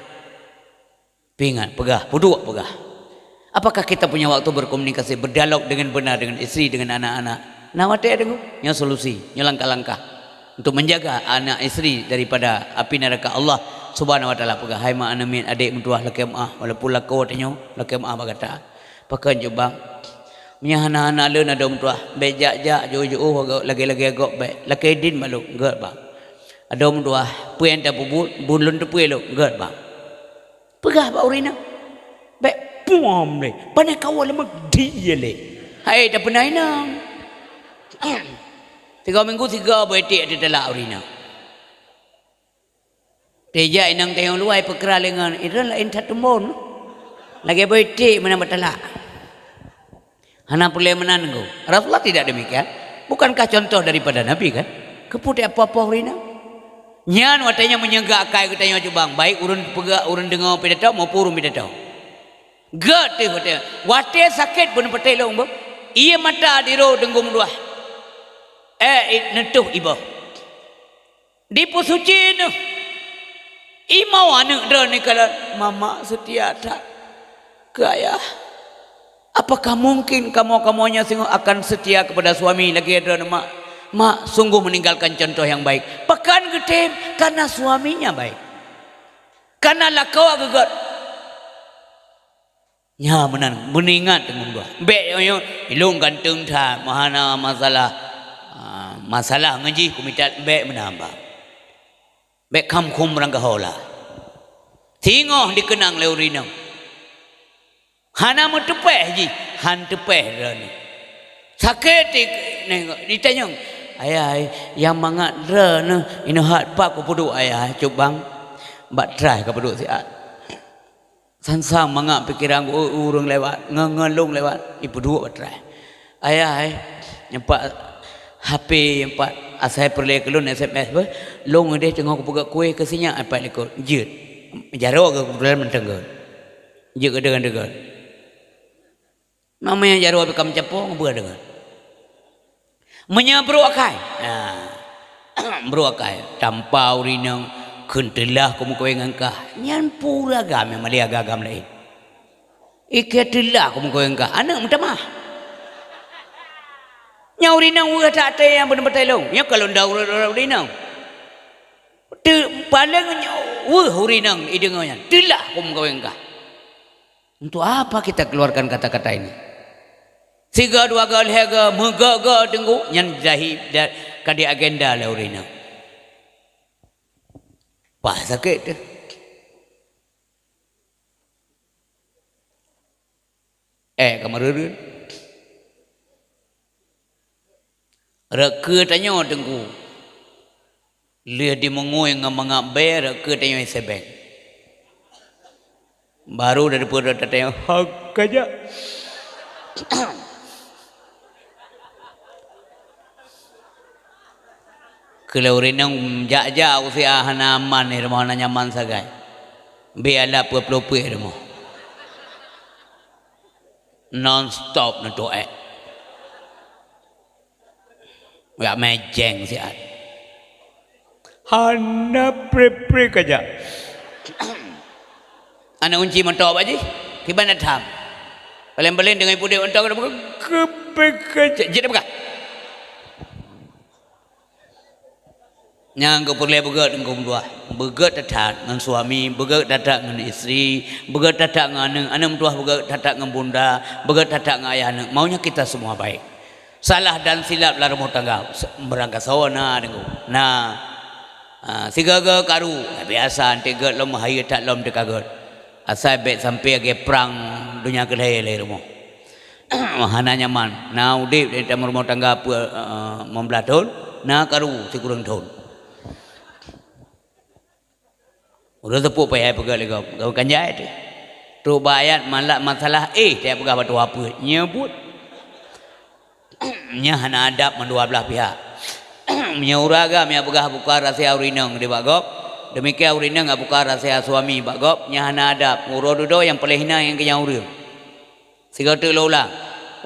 Peuingat, peugah, peuduek peugah. Apakah kita punya waktu berkomunikasi, berdialog dengan benar dengan isteri, dengan anak-anak? Na watée deungoe, nyoe solusi, nyoe langkah-langkah untuk menjaga anak isteri daripada api neraka Allah Subhanahu wa Taala. Peugah, "Hai mak, aneuk miet, adék meutuwah, lakée meuáh, walaupun lakoe tanyoe, lakée meuáh bak gata." Pakon jubang? Meunyoe hana-hana lôn adoe meutuwah, bék jak-jak, jiôh-jiôh lagée-lagée gob bék. Lakée idin bak lôn, gét bang. Adoe meutuwah, peue nyang tapeubuet, buet lôn teupeue lôn, gét bang. Peugah bak ureuëng inong, bék puam lé, pane kawa leumah die lé. Hai tapeuna inong. Tiga minggu tiga boh iték teutalak ureuëng inong. Teuja inong teuh nyang luwai peukra lé ngon, idroe laén that tumbon. Lagée boh iték meunan beutalak. Hana peureulée meunan, Teungku. Rasulullah tidak demikian. Bukankah contoh daripada Nabi, kan? Keupeue teupoh-poh ureuëng inong? Nyan watée nyan meunyoe geuakai geutanyoe cubang, baik ureuëng peugah, ureuëng deungoe pidato maupun ureuëng pidato. Gét teuh watée, watée sakét beuneuh patéh lôn beuh. Ié mata diro deunggom luwah. Eh, i-, neutoh iboh. Dipeusuci neuh. Imau aneuk droe neukalon, "Mama seutia that keu ayah. Apakah mungkin kamoe-kamoe nyoe singoh akan seutia kepada suami lagée droe neuh, Mak? Mak sungguh meninggalkan contoh yang baik." Pakon geutem? Karena suaminya baik. Karena lakoe geugét. Nyan meunan, meuingat teungoh dua. Bék nyoe, "Ilôn ganteng that, meuhana masalah." Ah, masalah ngon jih kumita bék meunan bang. Bék kham khum rangkahola. Singoh dikeunang lé ureuëng inong. Hana meuteupéh jih, han teupéh droeneuh. Sakét di, ditanyong, "Ayah, nyang mangat droeneuh, inoe hat pat kupeuduek ayah, cubang? Bak trai ka peuduek siat." Sang-sang mangat pikeran ureuëng lewat, ngon-ngon lôn lewat, ipeuduek bak trai. "Ayah, eh, nyoe pat H P, nyoe pat asai peureulée keu lôn S M S beuh, lôn udeh teungoh kupeugét kueh keu sinyak, eh, pat likot, jeuet. Jaroe geuh keubeutulan mantong gét. Jeuet geuh deungon-deungon." Namanya jaroe bak meucapo ngon peue deungon. Meunyoe brok akai. Nah. Brok akai. Tampa ureuëng inong kheun teulah kumeukawen ngon kah. Nyan pura agam nyang malée agam-agam laén. Ikeu teulah kumeukawen ngon kah. Aneuk meutamah. Nyang ureuëng inong weueh that até nyang beuneupatai lôn. Nyoe ka lôn dau ureuëng inong. Teu-, paleng nyoe Weueh ureueng inong ideungoe nyan, teulah kum kaweng kah. Untuk apa kita keluarkan kata-kata ini? Siga dua ga lhèe ga, meuga-ga teungku, nyan jahil, ka di agenda lé ureueng inong. Pah sakét teuh. Eh, ka meureureuen. Rot keue tanyoe teungku. Lheueh dimeungui ngon mangat bèe, rot keue tanyoe isebeng. Baru dari peuet rot tanyoe, "Hok ka jak." Keu lheueh ureueng inong jak-jak usia hana aman di rumoh, hana nyaman sagai. Bèe alat peuet ploh peuet di rumoh. Non stop neutuek. Jak mejeng siat. Hana pre-pre ka jak. Aneuk kunci moto bak jih, kiban that tham. Paleng-paleng deungon pudek moto ka geupeuka, jeuet peugah. Nyang geupeureulèe beugèt ngon meutuah, beugèt that-that ngon suami, beugèt that-that ngon istri, beugèt that-that ngon aneuk, aneuk meutuah beugèt that-that ngon bunda, beugèt that-that ngon ayah aneuk. Maunya kita semua baik. Salah dan silap lam rumoh tangga, se-, meurangkasoe na deungoe. Na, ha, sigoe-goe karu, biasa, anté gèt lom, hayeue that lom teuka gèt. Asai bèk sampoe lagèe prang donya keulhèe lé rumoh. Hana nyaman. Na udép di dalam rumoh tangga peuet, eh, limong blah thôn, na karu sikureueng thôn. Ulôn teupeu payah peugah lé gob, gob kan jai teuh. Trok bak ayat malak masalah éh, teupeugah bak tuha peuet. Nyoe buet. Nyan hana adab mandua blah pihak. Meunyoe ureueng agam nyang peugah buka rahsia ureueng inong di bak gob, demikian ureueng inong nyang buka rahsia suami bak gob, nyan hana adab. Uroe dudoe nyang paleng hina nyang keunyan ureueng. Sigoe teuk lôn ulang.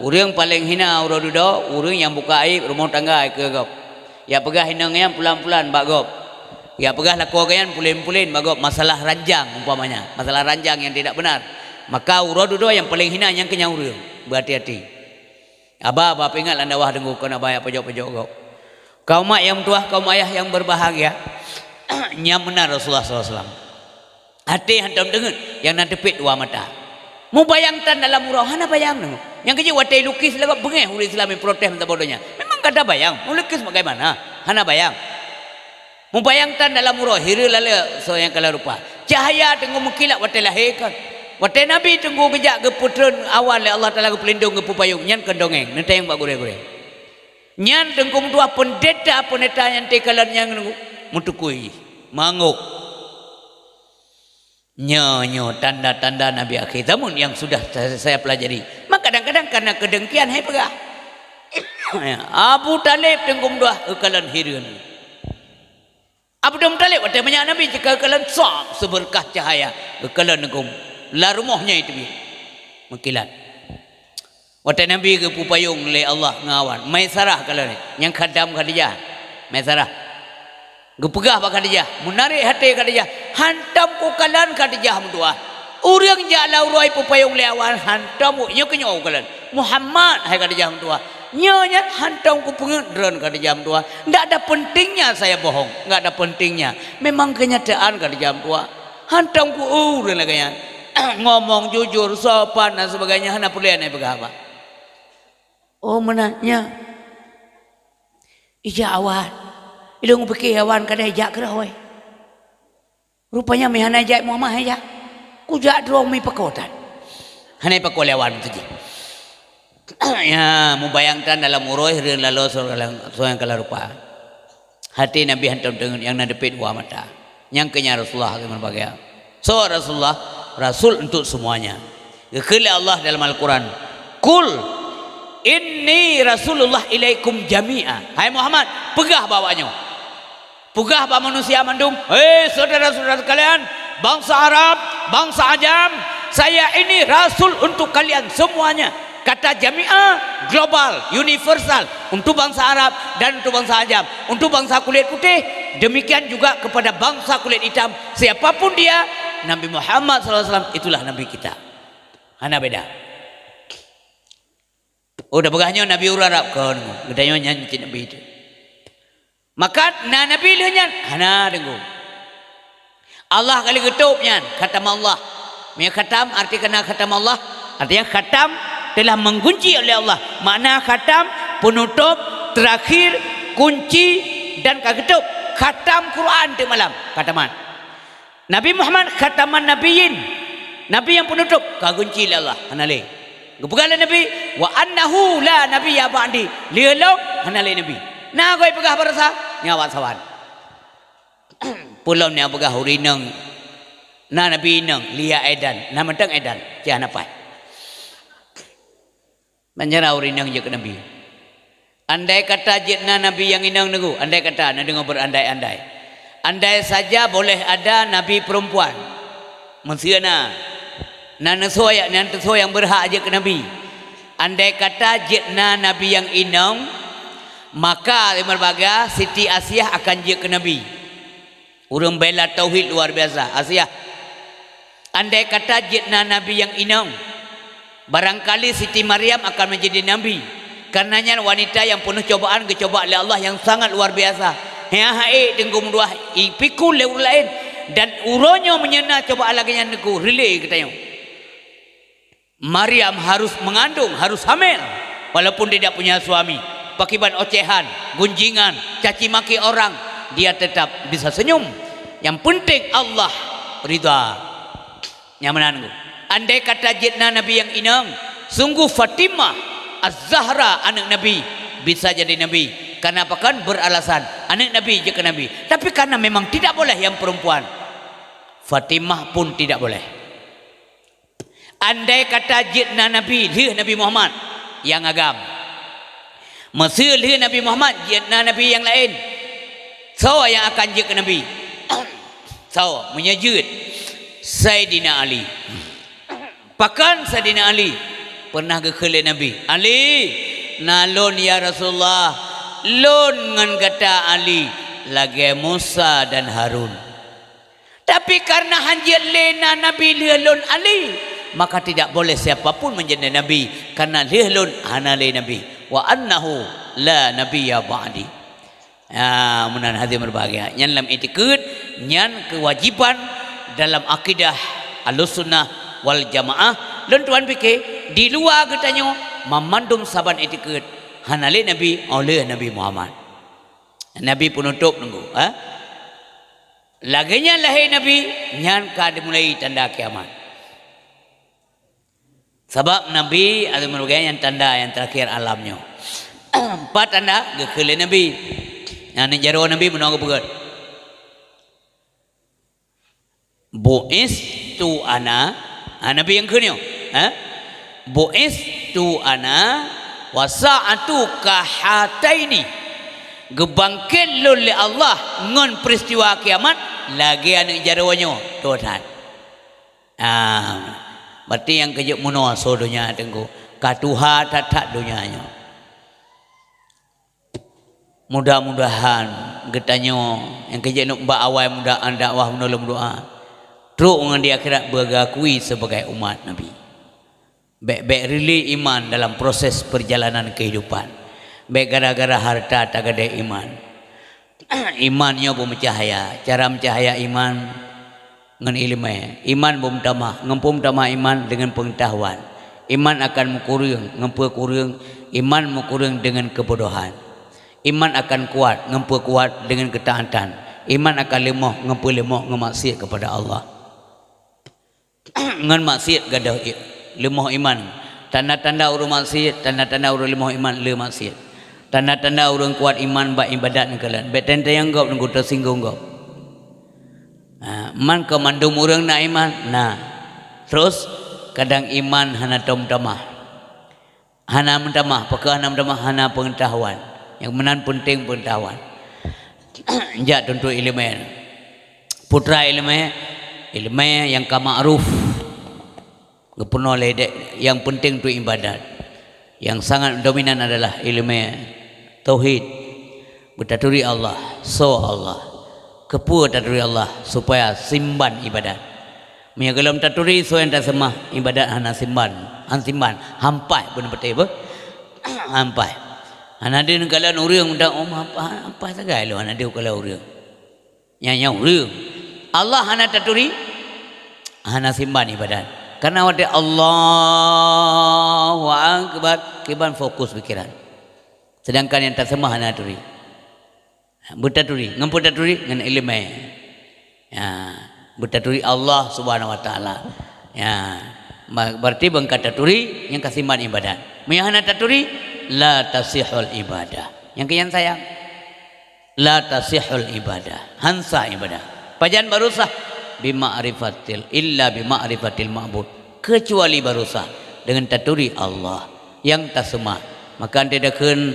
Ureueng paleng hina uroe dudoe, ureueng nyang buka aéb rumoh tangga keu gob. Nyang peugah inong nyan pulan-pulan bak gob. Nyang peugah lakoe gobnyan pulen-pulen bak gob, masalah ranjang umpamanya, masalah ranjang yang tidak benar. Maka uroe dudoe nyang paleng hina nyang keunyan ureueng. Beuhati-hati. Haba, haba peuingat lam dakwah deungoe, kon haba nyang pojok-pojok gob. Kaum mak nyang meutuah, kaum ayah nyang berbahagia, nyang meunan Rasulullah sallallahu alaihi wasallam. Até hantom teungeut, nyang na teupet dua mata. Mubayang tan dalam uroe, hana bayang deungoe. Nyang keujeuet watèe lukis lagèe beungèh ureueng Islam nyang protes meusaboh donya. Memang ka tabayang, meulukis bagaimana? Hana bayang. Mubayang tan dalam uroe, hireuen lalè soe nyang ka lheueh rupa. Cahya teungoh meukilap watèe lahé kon. Watèe Nabi teungoh geujak geupeutreun awan lé Allah Taala geupeulindong geupeupayong, nyan kon dongeng, neutanyong bak gurèe-gurèe. Nyan teungku meutuah peundeta-peundeta nyang teukalon nyang meutukui, manggok. Nyoe, nyoe tanda-tanda Nabi akhir zaman yang sudah saya, saya pelajari. Maka kadang-kadang karena kedengkian hai peugah. Abu Talib teungku meutuah geukalon hireuen. Abdul Muthalib watèe manyak Nabi jika geukalon sab seubeurkah cahaya geukalon teungku lam rumoh nyan teubiet meukilat. Watèe Nabi geupeupayong lé Allah ngon awan, Maisarah kalon, nyang khadam Khadijah, Maisarah. Geupeugah bak Khadijah, meunarek até Khadijah, hantom kukalon Khadijah meutuah. Ureueng jak lam uroe peupayong lé awan hantom, nyoe keuh nyoe kukalon. Muhammad, hai Khadijah meutuah. Nyoe nyan hantom kupeungeut droen Khadijah meutuah. Ndak ada pentingnya saya bohong, nggak ada pentingnya. Memang kenyataan Khadijah meutuah. Hantom ku ureueng lagèe nyan. Ngomong jujur, sopan dan sebagainya, hana peureulèe na peugah haba. Oh, meunan nyan. Ijak awan. Ilôn pike awan kadang ijak keudroe. Rupanya meuhana jak Muhammad hai jak. Kujak droe mi pako tan. Hana pako lé awan tu jih. Ya, mubayang tan dalam uroe hireuen lalè soe nyang ka lheueh rupa. Até Nabi hantom teungeut nyang na teupet dua mata. Nyang keunyan Rasulullah keu meubahagia. Soe Rasulullah? Rasul untuk semuanya. Geukheun lé Allah dalam Al-Quran, "Qul inni Rasulullah ilaikum jami'a." Hai Muhammad, peugah bak awaknyoe. Peugah bak manusia mandum, "Hei saudara-saudara sekalian, bangsa Arab, bangsa Ajam, saya ini rasul untuk kalian semuanya." Kata jami'a global, universal, untuk bangsa Arab dan untuk bangsa Ajam, untuk bangsa kulit putih, demikian juga kepada bangsa kulit hitam, siapapun dia, Nabi Muhammad sallallahu alaihi wasallam itulah Nabi kita. Hana beda. Oh, tapeugah nyoe Nabi ureueng Arab kon, geutanyoe nyan cit Nabi teuh. Maka na Nabi lheueh nyan hana deungoe. Allah ka lheueh geutôb nyan, khatamallah. Meunyoe khatam arti keunan khatamallah, artinya khatam telah menggunci oleh Allah. Makna khatam, penutup, terakhir, kunci, dan ka geutôb. Khatam Quran teuk malam, khataman. Nabi Muhammad khataman nabiyyin, nabi nyang penutup, ka gunci lé Allah, hana lé. Geupeugah lé Nabi, "Wa annahu la nabiyya ba'di." Lheueh lôn hana lé nabi. Na goi peugah baroesa, nyan awak sawan. Peue lom nyang peugah ureueng inong, na nabi inong, lia edan, na mantong edan, cah na paih. Bancara ureueng inong jeuet keu nabi. Andai kata jeuet na nabi nyang inong, Teungku, andai kata, na deungoe berandai-andai. Andai saja boleh ada nabi perempuan. Meuseu na, na neusoe, na teusoe nyang berhak jeuet keu nabi. Andai kata jeuet na nabi nyang inong, maka meureubaga Siti Asiah akan jeuet keu nabi. Ureueng bela tauhid luar biasa, Asiah. Andai kata jeuet na nabi nyang inong, barangkali Siti Maryam akan menjadi nabi. Karena nyan wanita nyang peunoh cobaan, geucoba lé Allah nyang sangat luar biasa. Nyan hai Teungku meutuah, ipikul lé ureueng laén. Dan uroe nyoe meunyoe na cobaan lagée nyan, Teungku, reulee geutanyoe. Maryam harus mengandung, harus hamil, walaupun tidak punya suami. Pakiban ocehan, gunjingan, caci maki orang, dia tetap bisa senyum. Yang penting Allah ridha. Nyang meunan, Teungku. Andai kata jeuet na nabi nyang inong, sungguh Fatimah Az-Zahra, aneuk Nabi, bisa jadi nabi. Karena apa kan? Beralasan, aneuk Nabi jeuet keu nabi. Tapi karena memang tidak boleh yang perempuan, Fatimah pun tidak boleh. Andai kata jeuet na nabi lheueh Nabi Muhammad nyang agam, meuseu lheueh Nabi Muhammad jeuet na nabi nyang laén, soe nyang akan jeuet keu nabi? Soe? Meunyoe jeuet, Saidina Ali. Pakon Saidina Ali? Pernah geukheun lé Nabi, "Ali, na lôn ya Rasulullah, lôn ngon gata Ali lagée Musa dan Harun." Tapi karena hanjeuet lé na nabi lheueh lôn Ali, maka tidak boleh siapa pun menjadi nabi, karena lheueh lôn hana lé nabi. "Wa annahu la nabiyya ba'di." Ah, meunan hadirin berbahagia. Nyan lam itikad, nyan kewajiban dalam akidah Ahlussunnah wal Jamaah. Lôn tuan pike, di luwa geutanyoe, mamandum saban itikad hana lé nabi, óh lheueh Nabi Muhammad. Nabi penutup, Teungku, ha? Lagée nyan lahé Nabi, nyan ka dimulai tanda kiamat. Sabab Nabi, atau meureuga nyang tanda nyang terakhir alam nyoe. Empat tanda geukheun lé Nabi. Nyang aneuk jaroe Nabi meunoe geupeugah, "Bu'istu ana," ha, Nabi nyang kheun nyoe, ha? "Bu'istu ana wa sa'atu kahataini." Geubangket lôn lé Allah ngon peristiwa kiamat lagée aneuk jaroe nyoe, tuha that. Ah, berarti nyang keujeuet meunoe asoe donya, Teungku. Ka tuha that-that donya nyoe. Mudah-mudahan geutanyoe nyang keujeuet neuk bak awai muda-, dakwah meunoe lôn meudoa, trok ngon di akhirat beugeukui sebagai umat Nabi. Bék-bék rili iman dalam proses perjalanan kehidupan. Bék gara-gara harta tagadée iman. Iman nyoe beumeucahya. Cara meucahya iman ngon iéleumé. Iman beumeutamah, ngon peumeutamah iman deungon peungeutahuan. Iman akan meukureueng, ngon peukureueng, iman meukureueng deungon keubodohan. Iman akan kuat, ngon peukuat deungon keutaatan. Iman akan leumoh, ngon peuleumoh ngon maksiat kepada Allah. Ngon maksiat gadôh i-, leumoh iman. Tanda-tanda ureuëng maksiat, tanda-tanda ureuëng leumoh iman le maksiat. Tanda-tanda ureuëng kuat iman bak iébadat neukalon. Bék teuntée nyang gob neugeutoe singgong gob. Ha, man keu mandum ureuëng na iman? Na. Terus, kadang iman hana tom tamah. Hana meutamah, pakon hana meutamah? Hana peungeutahuan. Nyang meunan peunteng peungeutahuan. Jak tuntut iéleumé. Putra iéleumé, iéleumé nyang ka ma'ruf. Geupeunoh lé dek, nyang peunteng tu iébadat. Nyang sangat dominan adalah iéleumé tauhid. Beutaturi Allah, soe Allah. Keupeue taturi Allah? Supaya simban iébadat. Meunyoe gohlom taturi, soe nyang taseumah, iébadat hana simban, han simban, hampah beuneupatéh beuh. Hampah. Hana deuh neukalon ureuëng meudan, oh, hampah, hampah sagai lôn hana deuh kalon ureuëng. Nyan, nyan ureuëng. Allah hana taturi, hana simban ibadat. Karena watée Allahu Akbar, kiban fokus pikiran. Sedangkan nyang taseumah hana turi. Beutaturi, ngon peue taturi? Ngon iéleumé. Ya, beutaturi Allah Subhanahu wa Taala. Ya, ma-, berarti beungka taturi nyang ka simban ibadat. Meunyo hana taturi, la tasihul ibadah. Nyang keu nyang sayang. La tasihul ibadah. Han sah ibadah. Pajan baru sah? Bima'rifatil, illa bima'rifatil ma'bud. Kecuali baru sah dengan taturi Allah nyang taseumah. Maka ante takheun,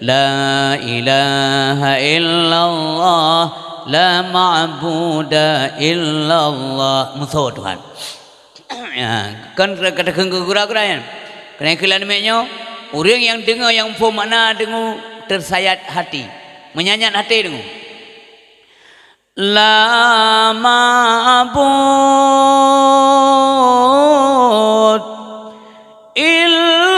"La ilaha illallah, la ma'buda illallah." Musoh Tuhan. Ya, kan kata kheun keu gura-gura nyan. Keuneuk keulan miet nyoe, ureuëng nyang deungoe nyang muphom makna deungoe teusayat hati. Meunyanyat hati deungoe. La ma'bud illallah,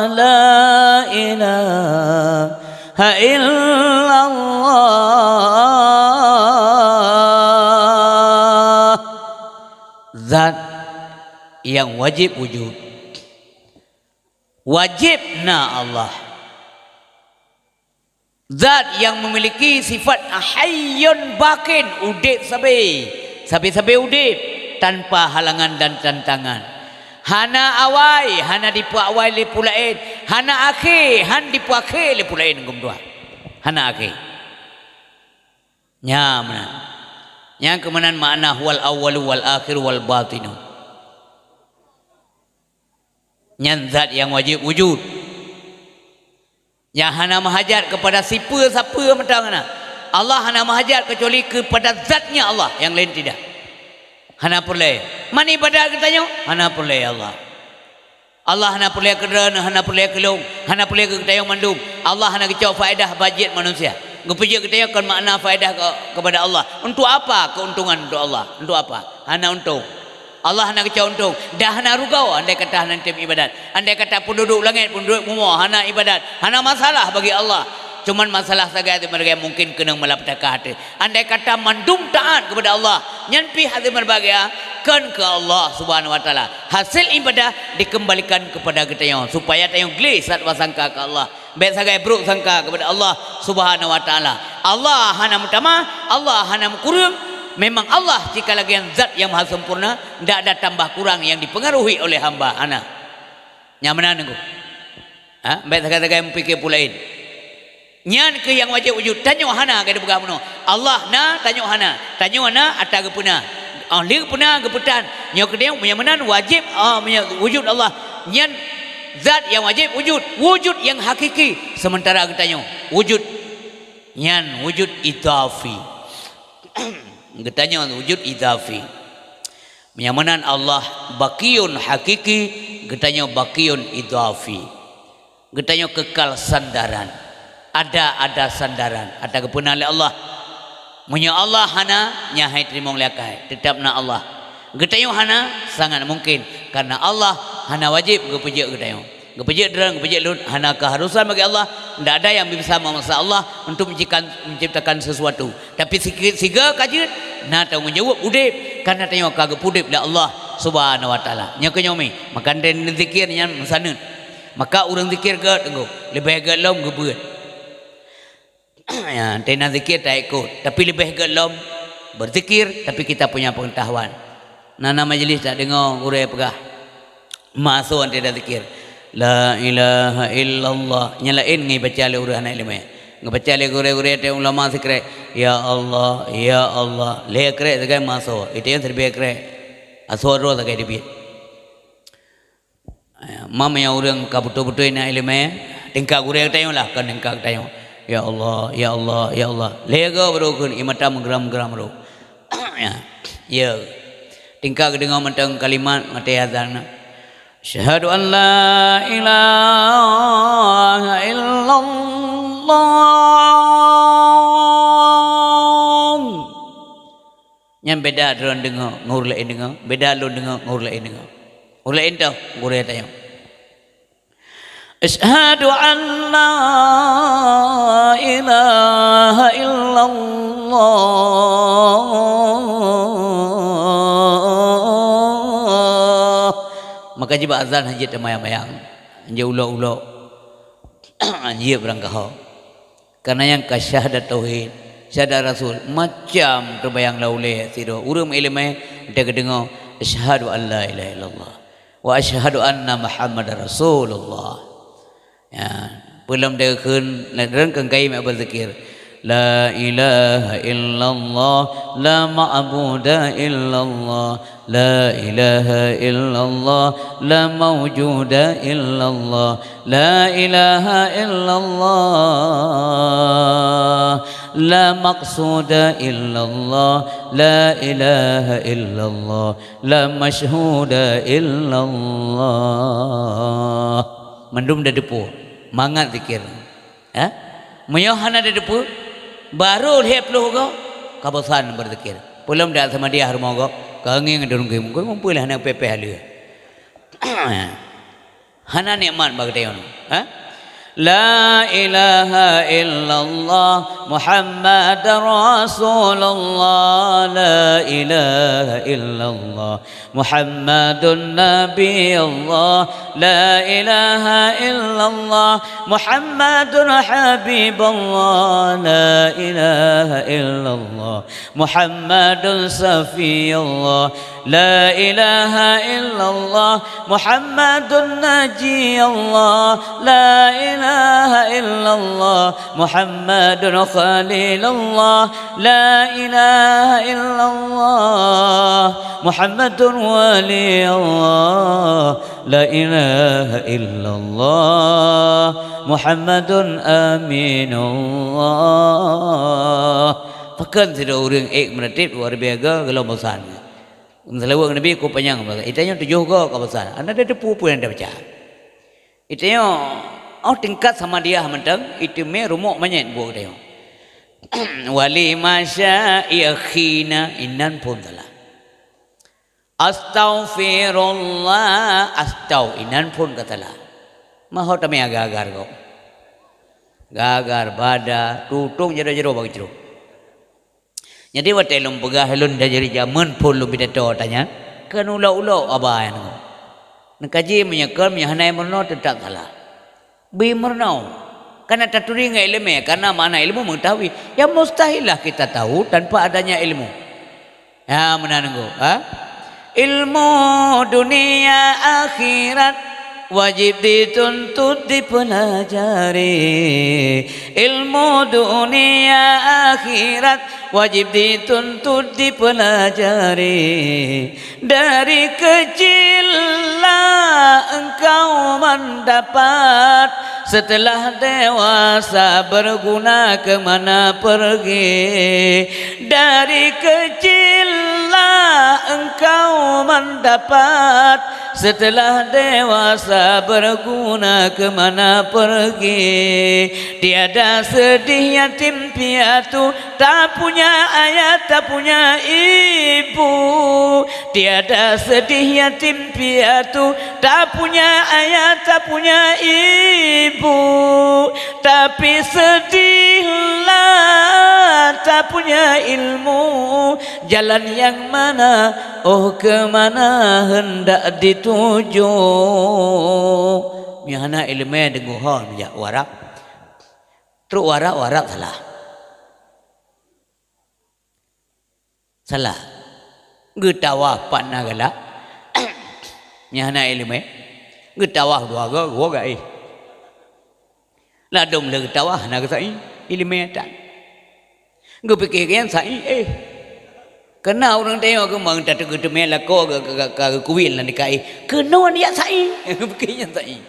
la ilaha illallah. Zat nyang wajéb wujud. Wajéb na Allah. Zat nyang memiliki sifat hayyun baqin, udeb sabe, sabe-sabe udeb, tanpa halangan dan tantangan. Hana awai, hana dipeuawai lé peue laén, hana akhé, han dipeuakhé lé peue laén, geumeudua. Hana akhé. Nya meunan. Nyang keuh meunan makna huwal awwalu wal akhiru wal batinu. Nyan zat nyang wajéb wujud. Nyang hana meuhajat keupada sipeue-sapeue mantong na. Allah hana meuhajat keucuali keupada zatnya Allah, nyang laén tidak. Hana peureulée. Man ibadat geutanyoe? Hana peureulée ya Allah. Allah hana peureulée keu droeneuh, hana peureulée keu lôn, hana peureulée keu geutanyoe mandum. Allah hana geucok faedah bak jeuet manusia. Geupeujeuet geutanyoe kon makna faedah ke-, kepada Allah. Untuk apa keuntungan untuk Allah? Untuk apa? Hana untông. Allah hana geucok untông, dah hana rugoe andai kata hana tem ibadat. Andai kata peunduduek langét, peunduduek bumoe hana ibadat, hana masalah bagi Allah. Cuman masalah sagai teuma mungkin keunong malapetaka até. Andai kata mandum taát kepada Allah, nyan pih hase meubahgia, kon keu Allah Subhanahu wa Taala. Hasil ibadah dikembalikan kepada geutanyoe, supaya tanyoe gleh sat wasangka keu Allah. Bék sagai brok sangka kepada Allah Subhanahu wa Taala. Allah hana meutamah, Allah hana meukureueng. Memang Allah cit ka lagée zat nyang maha sempurna, ndak ada tambah kurang yang dipengaruhi oleh hamba, hana. Nyang meunan nunggu. Ha? Bék sagai-sagai meupiké peue laén. Nyan keuh nyang wajéb wujud. Tanyoe hana, ka dipeugah bunoe. Allah na, tanyoe hana. Tanyoe na, ata geupeuna. Oh, lé geupeuna, geupeutan. Nyoe keudeh, meunyoe meunan wajéb, oh, meunyoe wujud Allah. Nyan zat nyang wajéb wujud. Wujud nyang hakiki. Sementara geutanyoe, wujud nyan wujud idhafi. Geutanyoe wujud idhafi. Meunyoe meunan Allah baqiyun hakiki, geutanyoe baqiyun idhafi. Geutanyoe keukal sandaran. Ada, ada sandaran. Ata geupeuna lé Allah. Meunyoe Allah hana, nyan hai teurimong lé akai. Teutab na Allah. Geutanyoe hana, sangat mungkin. Karena Allah hana wajéb geupeujeuet geutanyoe. Geupeujeuet droe, geupeujeuet lôn, hana keuharusan bagi Allah. Ndak ada yang bisa memaksa Allah untuk menciptakan, menciptakan sesuatu. Tapi siki-, siga ka jeuet, na tanggong jaweueb udeb, karena tanyoe ka geupeudeb lé Allah Subhanahu wa Taala. Nyoe keuh nyoe mi, maka neudeungoe zikir nyan meusaneut. Maka ureuëng zikir gét teungku, leubeh gét lom geubeuet. Ya, teunan zikir tak ikut, tapi leubeh gét lom berzikir, tapi kita punya pengetahuan. Na, na majlis tak deungoe gurée peugah. Masoe ante dak zikir, "La ilaha illallah." Nyang laén ngibaca lé ureuëng hana iéleumé. Ngibaca lé gurée-gurée teuh ulama sikrek, "Ya Allah, ya Allah." Lhée krek sagai masoe, itée siribée krek. Asoe droe sagai dibiet. Mam nyang ureuëng ka beutôi-beutôi na iéleumé, tingkat gurée geutanyoe lah, kon tingkat geutanyoe. "Ya Allah, ya Allah, ya Allah." Lhée goe baru kheun, ie mata meugeram-geram baru. Ya. Ya. Tingkat geudeungoe mantong kalimat maté azan. Asyhadu an la ilaha illallah. Nyan beda droe deungoe ngon ureuëng laén deungoe, beda lôn deungoe ngon ureuëng laén deungoe. Ureuëng laén toh, gurée tanyoe. Asyhadu an la ilaha Allah. Maka jih bak azan hana jeuet tamayang-mayang, hana jeuet ulok-ulok, hana jeuet beurangkaho. Karena nyang ka syahadat tauhid, syahadat rasul, macam teubayang lam ulèe sidroe ureueng ileumèe, watèe geudeungoe, "Asyhadu an la ilaha illallah wa asyhadu anna Muhammadar Rasulullah." Ya, peulom deukeuen ladrön keu kai mak beuzikir. La ilaha illallah, la ma'buda illallah, la ilaha illallah, la maujuda illallah, la ilaha illallah, la maqsuda illallah, la ilaha illallah, la masyhuda illallah. Mandum da teupeue, mangat zikir. Ya? Meunyoe hana da teupeue, barô lhèe ploh goe, ka bosan beuzikir. Peulom da Ahmadiyah rumoh gob, ka ngieng deungon mungkén, mungkén hana pèh-pèh lé. Hana nikmat bak geutanyoe, ha? La ilaha illallah Muhammadar Rasulullah, la ilaha illallah Muhammadun Nabiyullah, la ilaha illallah Muhammadun Habibullah, la ilaha illallah Muhammadun Safiyullah, la ilaha illallah Muhammadun Najiyullah, la ilaha illallah Muhammadun Khalilullah, la ilaha illallah Muhammadun Waliyullah, la ilaha illallah Muhammadun Aminullah. Pakon sidroe ureueng ék meuratéb dua ribèe goe gohlom bosan. Seulaweuet Nabi ka panyang bosan. Geutanyoe tujoh goe ka bosan. Hana da teupeue peue nyang tabaca. Geutanyoe, oh, tingkat Ahmadiyah mantong, geuteumé rumoh manyét buet geutanyoe. Wali masya ikhina, inan phon salah. Astaghfirullah, astau, inan phon ka salah. Meuho tamé agar-agar gob. Gagar, bada, tutong jaroe-jaroe bak jroh. Jadi watèe lôn peugah lôn dari jameun phon lôn pidato tanyan, keu ulok-ulok aba nyan. Neukaji meunyoe kon, meunyoe hana meurunoe teutap salah. Bri meurunoe. Karena taturi ngon ileumèe, karena makna ilmu mengetahui. Ya mustahilah kita tahu tanpa adanya ilmu. Ya, meunan nunggu, ha? Ilmu dunia akhirat wajib dituntut dipeulajari. Ilmu dunia akhirat wajib dituntut dipeulajari. Dari kecillah engkau mendapat, setelah dewasa berguna ke mana pergi. Dari kecillah engkau mendapat, setelah dewasa berguna ke mana pergi. Tiada sedih yatim piatu, tak punya ayah, tak punya ibu. Tiada sedih yatim piatu, tak punya ayah, tak punya ibu. Tapi sedihlah tak punya ilmu. Jalan yang mana, oh ke mana hendak dituju. Meunyoe hana ileumèe deungoe ho jak u Arab. Trok u Arab, u Arab salah. Salah. Geutawaf pat na galak. Nyan hana ileumèe. Geutawaf dua goe, dua goe gaéh. Ladôm lé geutawaf hana geusa'i, ileumèe that. Geupike nyan sa'i, éh. Keunan ureueng tanyoe keumeung tateupeue teumé lakoe ka, ka, ka, ka geukuwil lam dikaéh. Keunoe jak sa'i. Geupike nyan sa'i.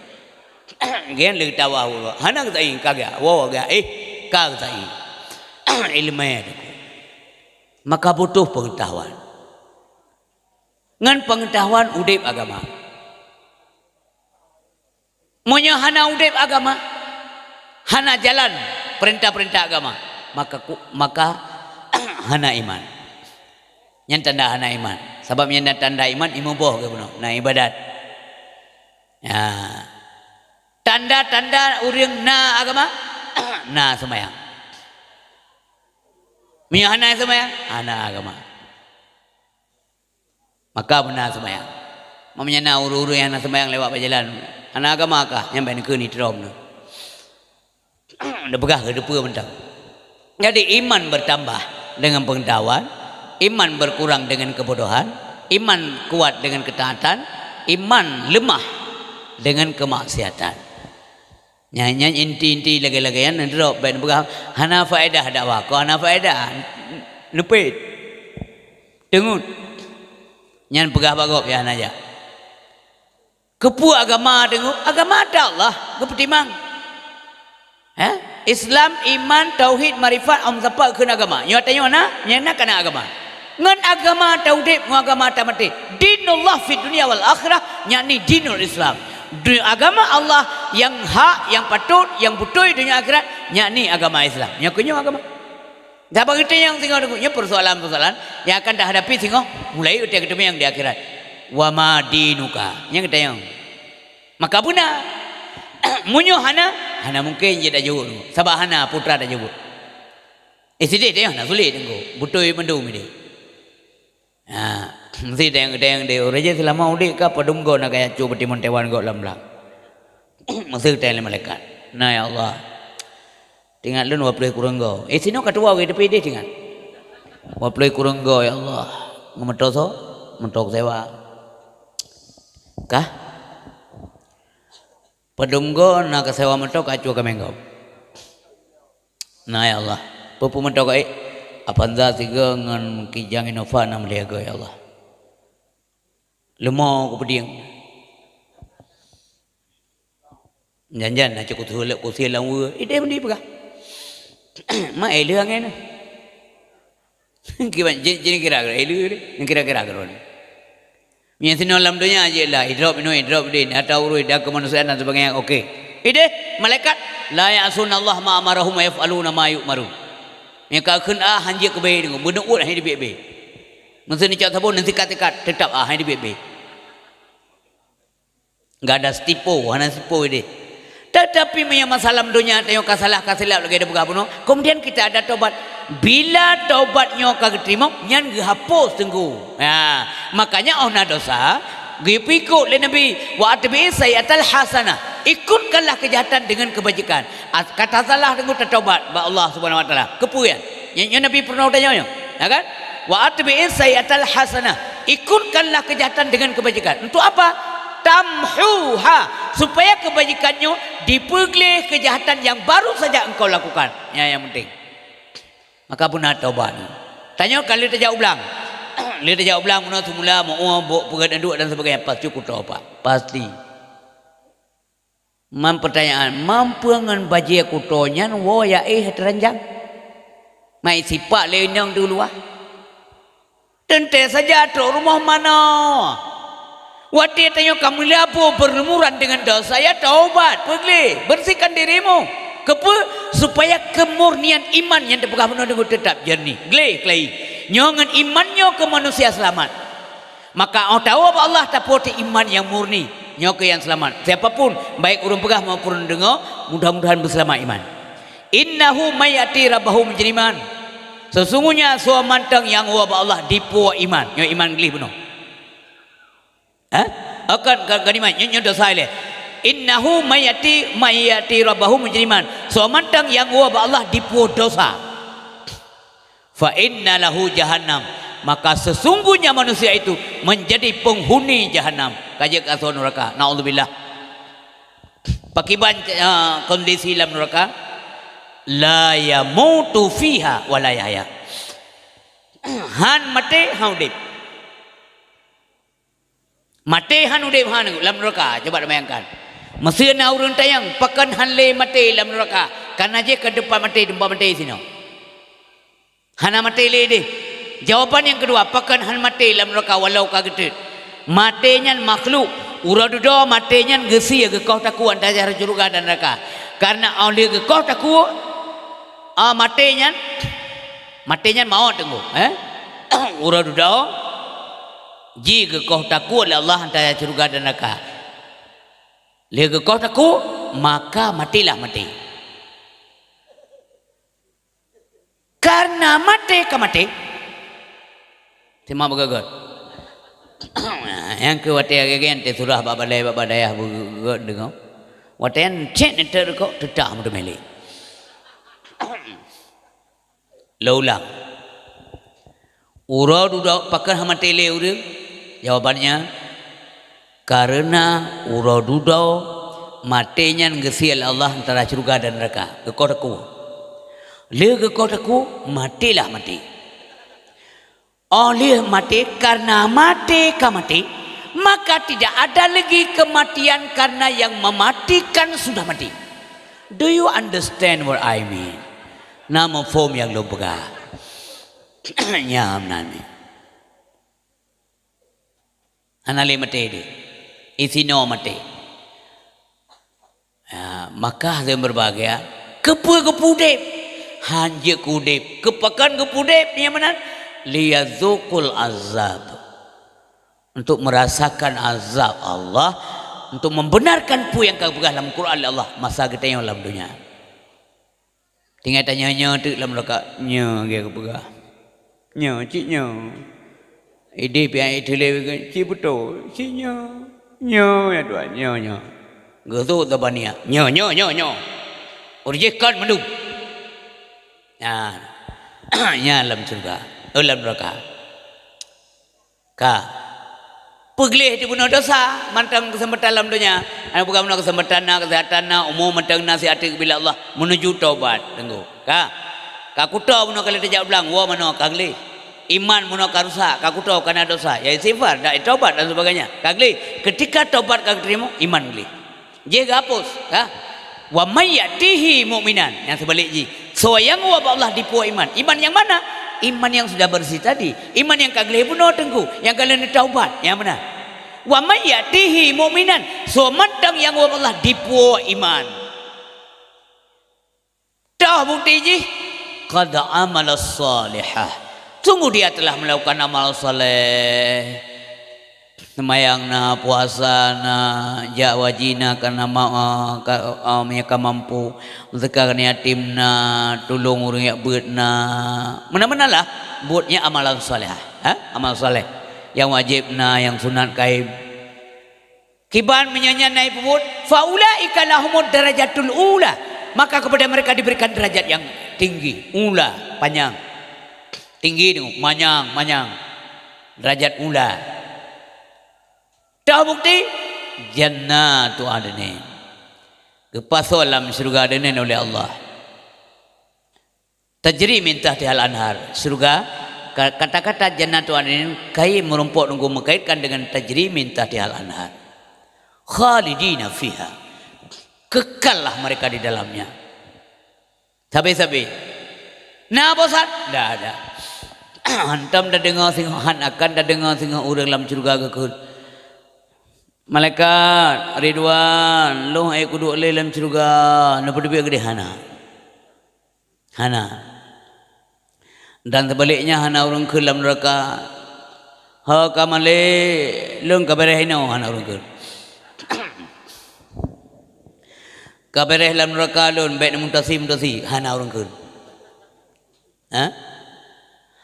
Nyan lé geutawaf, hana geusa'i, ka geuwoe gaéh, ka geusa'i. Ileumèe teungku. Maka butuh peungeutahuan. Ngon peungeutahuan udép agama. Meunyoe hana udép agama, hana jalan peurintah-peurintah agama, maka ku-, maka hana iman. Nyan tanda hana iman. Sabab nyan tanda iman, imeubôh geubunoe, na iébadat. Ya. Tanda-tanda ureueng na agama, na seumayang. Meunyoe hana seumayang, hana agama. Maka beuna seumayang. Meunyoe na ureuëng-ureuëng nyang hana seumayang lewat bak jalan, hana agama kah? Nyan bèk neukheun itrom nyoe. Neupeugah keu teupeu mantong. Jadi, iman bertambah dengan pengetahuan, iman berkurang dengan kebodohan, iman kuat dengan ketaatan, iman lemah dengan kemaksiatan. Nyan, nyan inti-inti lagèe-lagèe nyan, neudrop bèk neupeugah, "Hana faedah dakwah, kon hana faedah." Neupet. Teungeut. Nyan peugah bak gob, ya, hana jak. Keupeue agama teungoh? Agama ata Allah geupeutimang. Hah? Islam, iman, tauhid, makrifat, am sapat kheun agama. Nyoe tanyoe na, nyang na kana agama. Ngon agama taudeb, ngon agama tamaté. Dinullah fid dunya wal akhirah, yakni dinul Islam. Du-, agama Allah nyang hak, nyang patut, nyang beutôi donya akhirat, yakni agama Islam. Nyoe keuh nyoe agama. Saban geutanyong singoh teungku, nyoe persoalan-persoalan nyang akan tahadapi singoh mulai utai geutanyong di akhirat. "Wa ma dinuka?" Nyan geutanyong. Maka beuna. Meunyoe hana, hana mungken jeuet tajaweueb teungku. Sabab hana putra tajaweueb. Eh, sideh tanyong hana sulet teungku. Beutôi mandum ideh. Ha, meusti tanyong-tanyong deh. Ureuëng jih seulama udeb ka padum goe na kaya cok beutimon tewan gob lam blang. Meusti tanyong lé malaikat. Na, ya Allah. Teuingat lôn dua ploh kureueng goe. Eh, sinoe ka tuwoe, tapi ideh teuingat. Dua ploh kureueng goe, ya Allah. Ngon moto soe? Moto keu sewa. Kah? Padum goe na keu sewa moto ka cua kaméng gob. Na, ya Allah. Peue-peue moto ka ék? Avanza sigoe ngon Kijang Innova na lhèe goe, ya Allah. Leumo kupeudieng. Jan-jan na cok kusie lam weue. Ideh meundi peugah. Ma éh lheueh angén. Kiban, ji-, jikira-kira, eh, lé, lé, kira-kira keudroe. Meunyoe sinoe lam donya jih lah, idrop inoe, idrop deh, ata urui dan kemanusiaan dan sebagainya, oke. Ideh, malaikat, "La ya'sunallaha ma amarahum wa yaf'aluna ma yu'marun." Nyang ka kheun A, han jeuet keu B deungoe, beuneuôt han jeuet B. Meuseu neucok saboh, neusikat-sikat, teutap A, han jeuet B. Enggak ada setipu, hana setipu ideh. Tetapi meunyoe masa lam donya tanyoe ka salah, ka silap lagèe tapeugah bunoe, kemudian kita ada tobat. Bila tobat nyoe ka geuteurimong, nyan geuhapus teungku. Ha, makanya óh na dosa, geupeuikot lé Nabi, "Wa atbi'is sayyi'atal hasanah." Ikutkanlah kejahatan dengan kebajikan. As-, ka tasalah teungku tatobat bak Allah Subhanahu wa Taala. Keupeue nyan? Nyoe, nyoe Nabi peurunoe tanyoe nyoe. Ya kan? "Wa atbi'is sayyi'atal hasanah." Ikutkanlah kejahatan dengan kebajikan. Untuk apa? "Tamhuha." Supaya kebajikan nyoe dipeugleh kejahatan yang baru saja engkau lakukan. Nyan nyang penting. Maka beuna tobat. Tanyoe ka lheueh tajak u blang. Lheueh tajak u blang, bunoe semula, meu'ue, bôk peugét anduek dan sebagainya. Pasti kuto, Pak. Pasti. Man peutanyaan, man peue ngon bajée kuto nyan woe ya éh teuranjang? Mai sipak lé inong di luwa. Teuntée saja trok rumoh manoe. Watée tanyoe ka meulabu beurumuran deungon desya, ya taubat, peugleh, bersihkan dirimu. Keupeue? Supaya keumurnian iman nyang teupeugah bunoe teungku teutap jeureunih. Gleh, keulayi. Nyoe ngon iman nyoe keuh manusia seulamat. Maka óh tawoe bak Allah tapuwoe iman nyang murni, nyoe keuh nyang seulamat. Siapa pun, baik ureuëng peugah maupun ureuëng deungoe, mudah-mudahan beuseulamat iman. "Innahu may ya'ti rabbahu mujriman." Sesungguhnya soe mantong nyang woe bak Allah dipuwoe iman, nyoe iman gleh bunoe. Hah? Oh, kon, kon, kon iman, nyoe, nyoe desya ilée. "Innahu may ya'ti, may ya'ti rabbahu mujriman." Soe mantong nyang woe bak Allah dipuwoe desya. "Fa inna lahu jahannam," maka sesungguhnya manusia itu menjadi penghuni jahannam. Ka jeuet keu asoe nuraka. Naudzubillah. Pakiban, eh, kondisi lam nuraka? "La yamutu fiha wa la yahya." Han maté, han udeb. Maté han udeb han lam nuraka, coba bayangkan. Meuseu na ureuëng tanyong, pakon han lé maté lam nuraka? Kana jih ka teumpat maté, teumpat maté sinoe. Hana maté lé deh. Jawaban nyang keudua, pakon han maté lam nuraka walau ka geuteut? Maté nyan makhluk. Uroe dudoe maté nyan geusie geukoh takue antara syeuruga dan nuraka. Karena óh lheueh geukoh takue, ah, maté nyan, maté nyan mawöt teungku, eh? Uroe dudoe ji geukoh takue lé Allah antara syeuruga dan nuraka. Lheueh geukoh takue, maka matélah maté. Karena maté ka maté. Simak beugöt-göt. Nyang keu watèe lagèe nyan teusurah bak balèe, bak dayah beugöt-göt deungoe. Watèe nyan cit neuteuek rukok, teutah meuteumé lé. Lôn ulang. Uroe dudoe, pakon hana maté lé ureueng? Jawabannya, karena uroe dudoe maté nyan geusie lé Allah antara syeuruga dan neuraka. Geukoh takue. Lheueh geukoh takue, matélah maté. Óh lheueh maté, karena maté ka maté, maka tidak ada lagi kematian karena yang mematikan sudah mati. Do you understand what I mean? Na muphom nyang lôn peugah? Nyan meunan. Hana lé maté deh. Isinoe maté. Ya, maka hana berbahagia. Keupeue geupeu udép? Han jeuet keu udép. Keu pakon geupeu udép, nyan meunan? Liyadzuqul azab. Untuk merasakan azab Allah, untuk membenarkan peue nyang ka geupeugah lam Quran lé Allah masa geutanyoe lam donya. Tinggai tanyoe nyoe teuk lam neuraka, nyoe lagèe geupeugah. Nyoe, cit nyoe. Idéh pian iteuleue, cit beutôi, cit nyoe. Nyoe, ya Tuhan, nyoe, nyoe. Geusut teubaniak. Nyoe, nyoe, nyoe, nyoe. Ureueng jih kon mandum. Nah, nyan lam syeuruga. Oh, lam neuraka. Ka. Peugleh teubunoe desya mantong keuseumpatan lam donya. Hana peugah bunoe keuseumpatan na, keuseuhatan na, umu mantong na, siat teuk geubri lé Allah meunuju tobat. Teunggu. Ka. Ka kuto bunoe ka lheueh tajak u blang, woe manoe ka gleh. Iman bunoe ka rusak, ka kuto ka na desya. Ya istighfar, dak tobat dan sebagainya. Ka gleh. Ketika tobat ka geuteurimong, iman gleh. Jih geuhapus, ka? Wa may ya'tihi mu'minan, nyang seubalek jih. Soe nyang woe bak Allah dipuwoe iman. Iman nyang mana? Iman nyang sudah bersih tadi. Iman nyang ka gleh bunoe teungku, nyang ka lheueh neutaubat, nyang meunan. Wa may ya'tihi mu'minan, soe mantong nyang woe bak Allah dipuwoe iman. Toh bukti jih, qad amila shalihah. Sungguh dia telah melakukan amal saleh. Seumayang na, puasa na, jak haji na, ka na ma-, ka, ah, meunyo ka mampu. Zakat yatim na, tulông ureueng nyang beuet na. Meunan-meunan lah, buet nyan amalan saleh. Ha? Amal saleh. Nyang wajéb na, nyang sunat gaib. Kiban meunyo nyan na jipeubuet, fa ulaika lahumud darajatul ula, maka kepada mereka diberikan derajat yang tinggi, ula, panyang. Tinggi tu, manyang, manyang. Derajat ula. Toh bukti? Jannatu adnin. Geupasoe lam syeuruga adnin oleh Allah. Tajri min tahtihal anhar. Syeuruga, ka-, kata-kata jannatu adnin kayém meurumpok nunggu meukaitkan dengan tajri min tahtihal anhar. Khalidina fiha. Kekallah mereka di dalamnya. Sabe-sabe. Na bosan? Ndak ada. Hantom tadeungoe singoh, han akan tadeungoe singoh ureueng lam syeuruga geukheun, "Malaikat, Ridwan, lôn han ék kuduek lé lam syeuruga, neupeuteubiet keudéh," hana. Hana. Dan seubaliknya hana ureueng kheun lam neuraka, "Ho ka malée, lôn ka beureh inoe," hana ureueng kheun. "Ka beureh lam neuraka lôn, bék neumutasi-mutasi," hana ureueng kheun. Ha?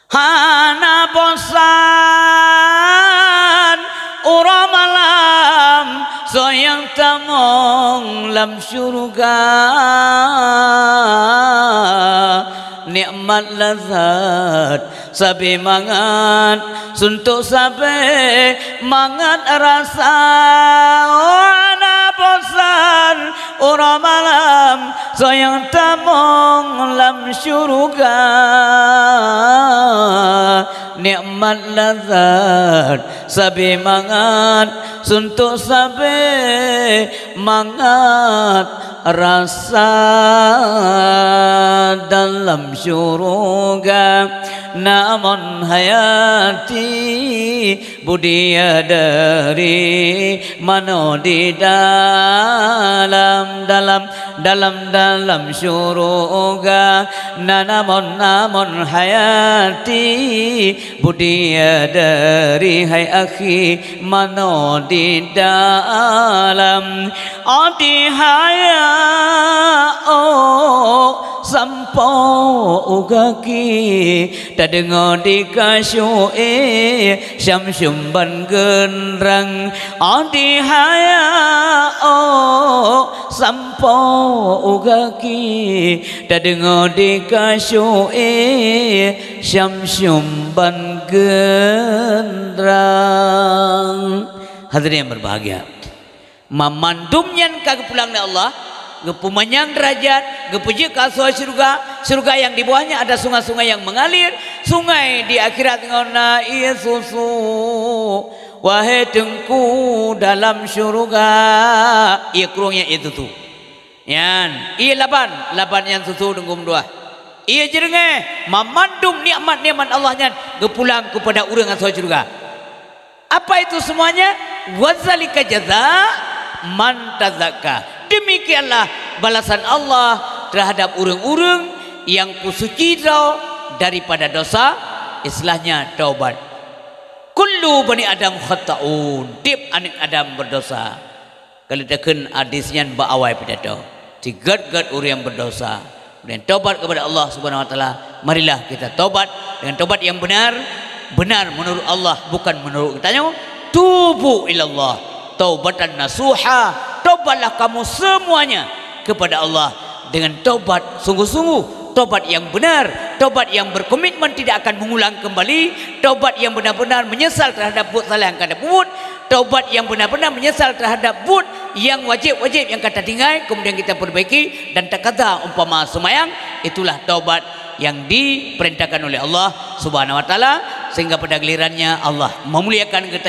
Hana bosan uroe malam soe nyang tamong lam syeuruga. Nikmat lazat sabe mangat, suntok sabe mangat rasa. Oh, hana bosan uroe malam soe nyang tamong lam syeuruga. Nikmat lazat sabe mangat, suntok sabe mangat rasa. Dalam syeuruga na mon hayati, budiya dari manoe di dalam, dalam, dalam, dalam syeuruga. Na mon, na mon hayati, budiya dari hai akhi manoe di dalam. Adi haya, oh, sampoe Gaki tadeungoe di kasyu-e syam-syum ban geundrang, oh di haya oh sampoe u gaki tadeungoe di kasyu-e syam-syum ban geundrang. Hadirin yang berbahagia, mamandum nyan ka geupulang lé Allah, geupeumanyang deurajat, geupeujeuet keu asoe syeuruga, syeuruga nyang di bawahnya ada sungai-sungai yang mengalir, sungai di akhirat ngon na ié susu. Wahai Teungku dalam syeuruga, ié krueng nyang ié susu. Nyan, ié laban, laban nyang susu deunggom dua. Ié jeureungeh, mamandum nikmat-nikmat Allah nyan geupulang keupada ureuëng asoe syeuruga. Apa itu semuanya? Wazalika jaza man tazakka. Demikianlah balasan Allah terhadap ureuëng-ureuëng yang kusuci droe daripada dosa, istilahnya taubat. Kullu bani Adam khata'un, tieb aneuëk Adam berdosa. Kalau takheun hadis nyan bak awai pidato, sigét-gét ureuëng berdosa, kemudian tobat kepada Allah Subhanahu Wa Taala. Marilah kita tobat dengan tobat yang benar, benar menurut Allah, bukan menurut geutanyoe. Tubu ilallah taubatan nasuha, tobatlah kamu semuanya kepada Allah dengan tobat sungguh-sungguh, tobat yang benar, tobat yang berkomitmen tidak akan mengulang kembali, tobat yang benar-benar menyesal terhadap buet salah yang ka tapubuet, tobat yang benar-benar menyesal terhadap buet yang wajib-wajib yang ka tatinggai, kemudian kita perbaiki dan takaza umpama seumayang, itulah tobat yang diperintahkan oleh Allah Subhanahu Wa Taala, sehingga pada gilirannya Allah memuliakan kita.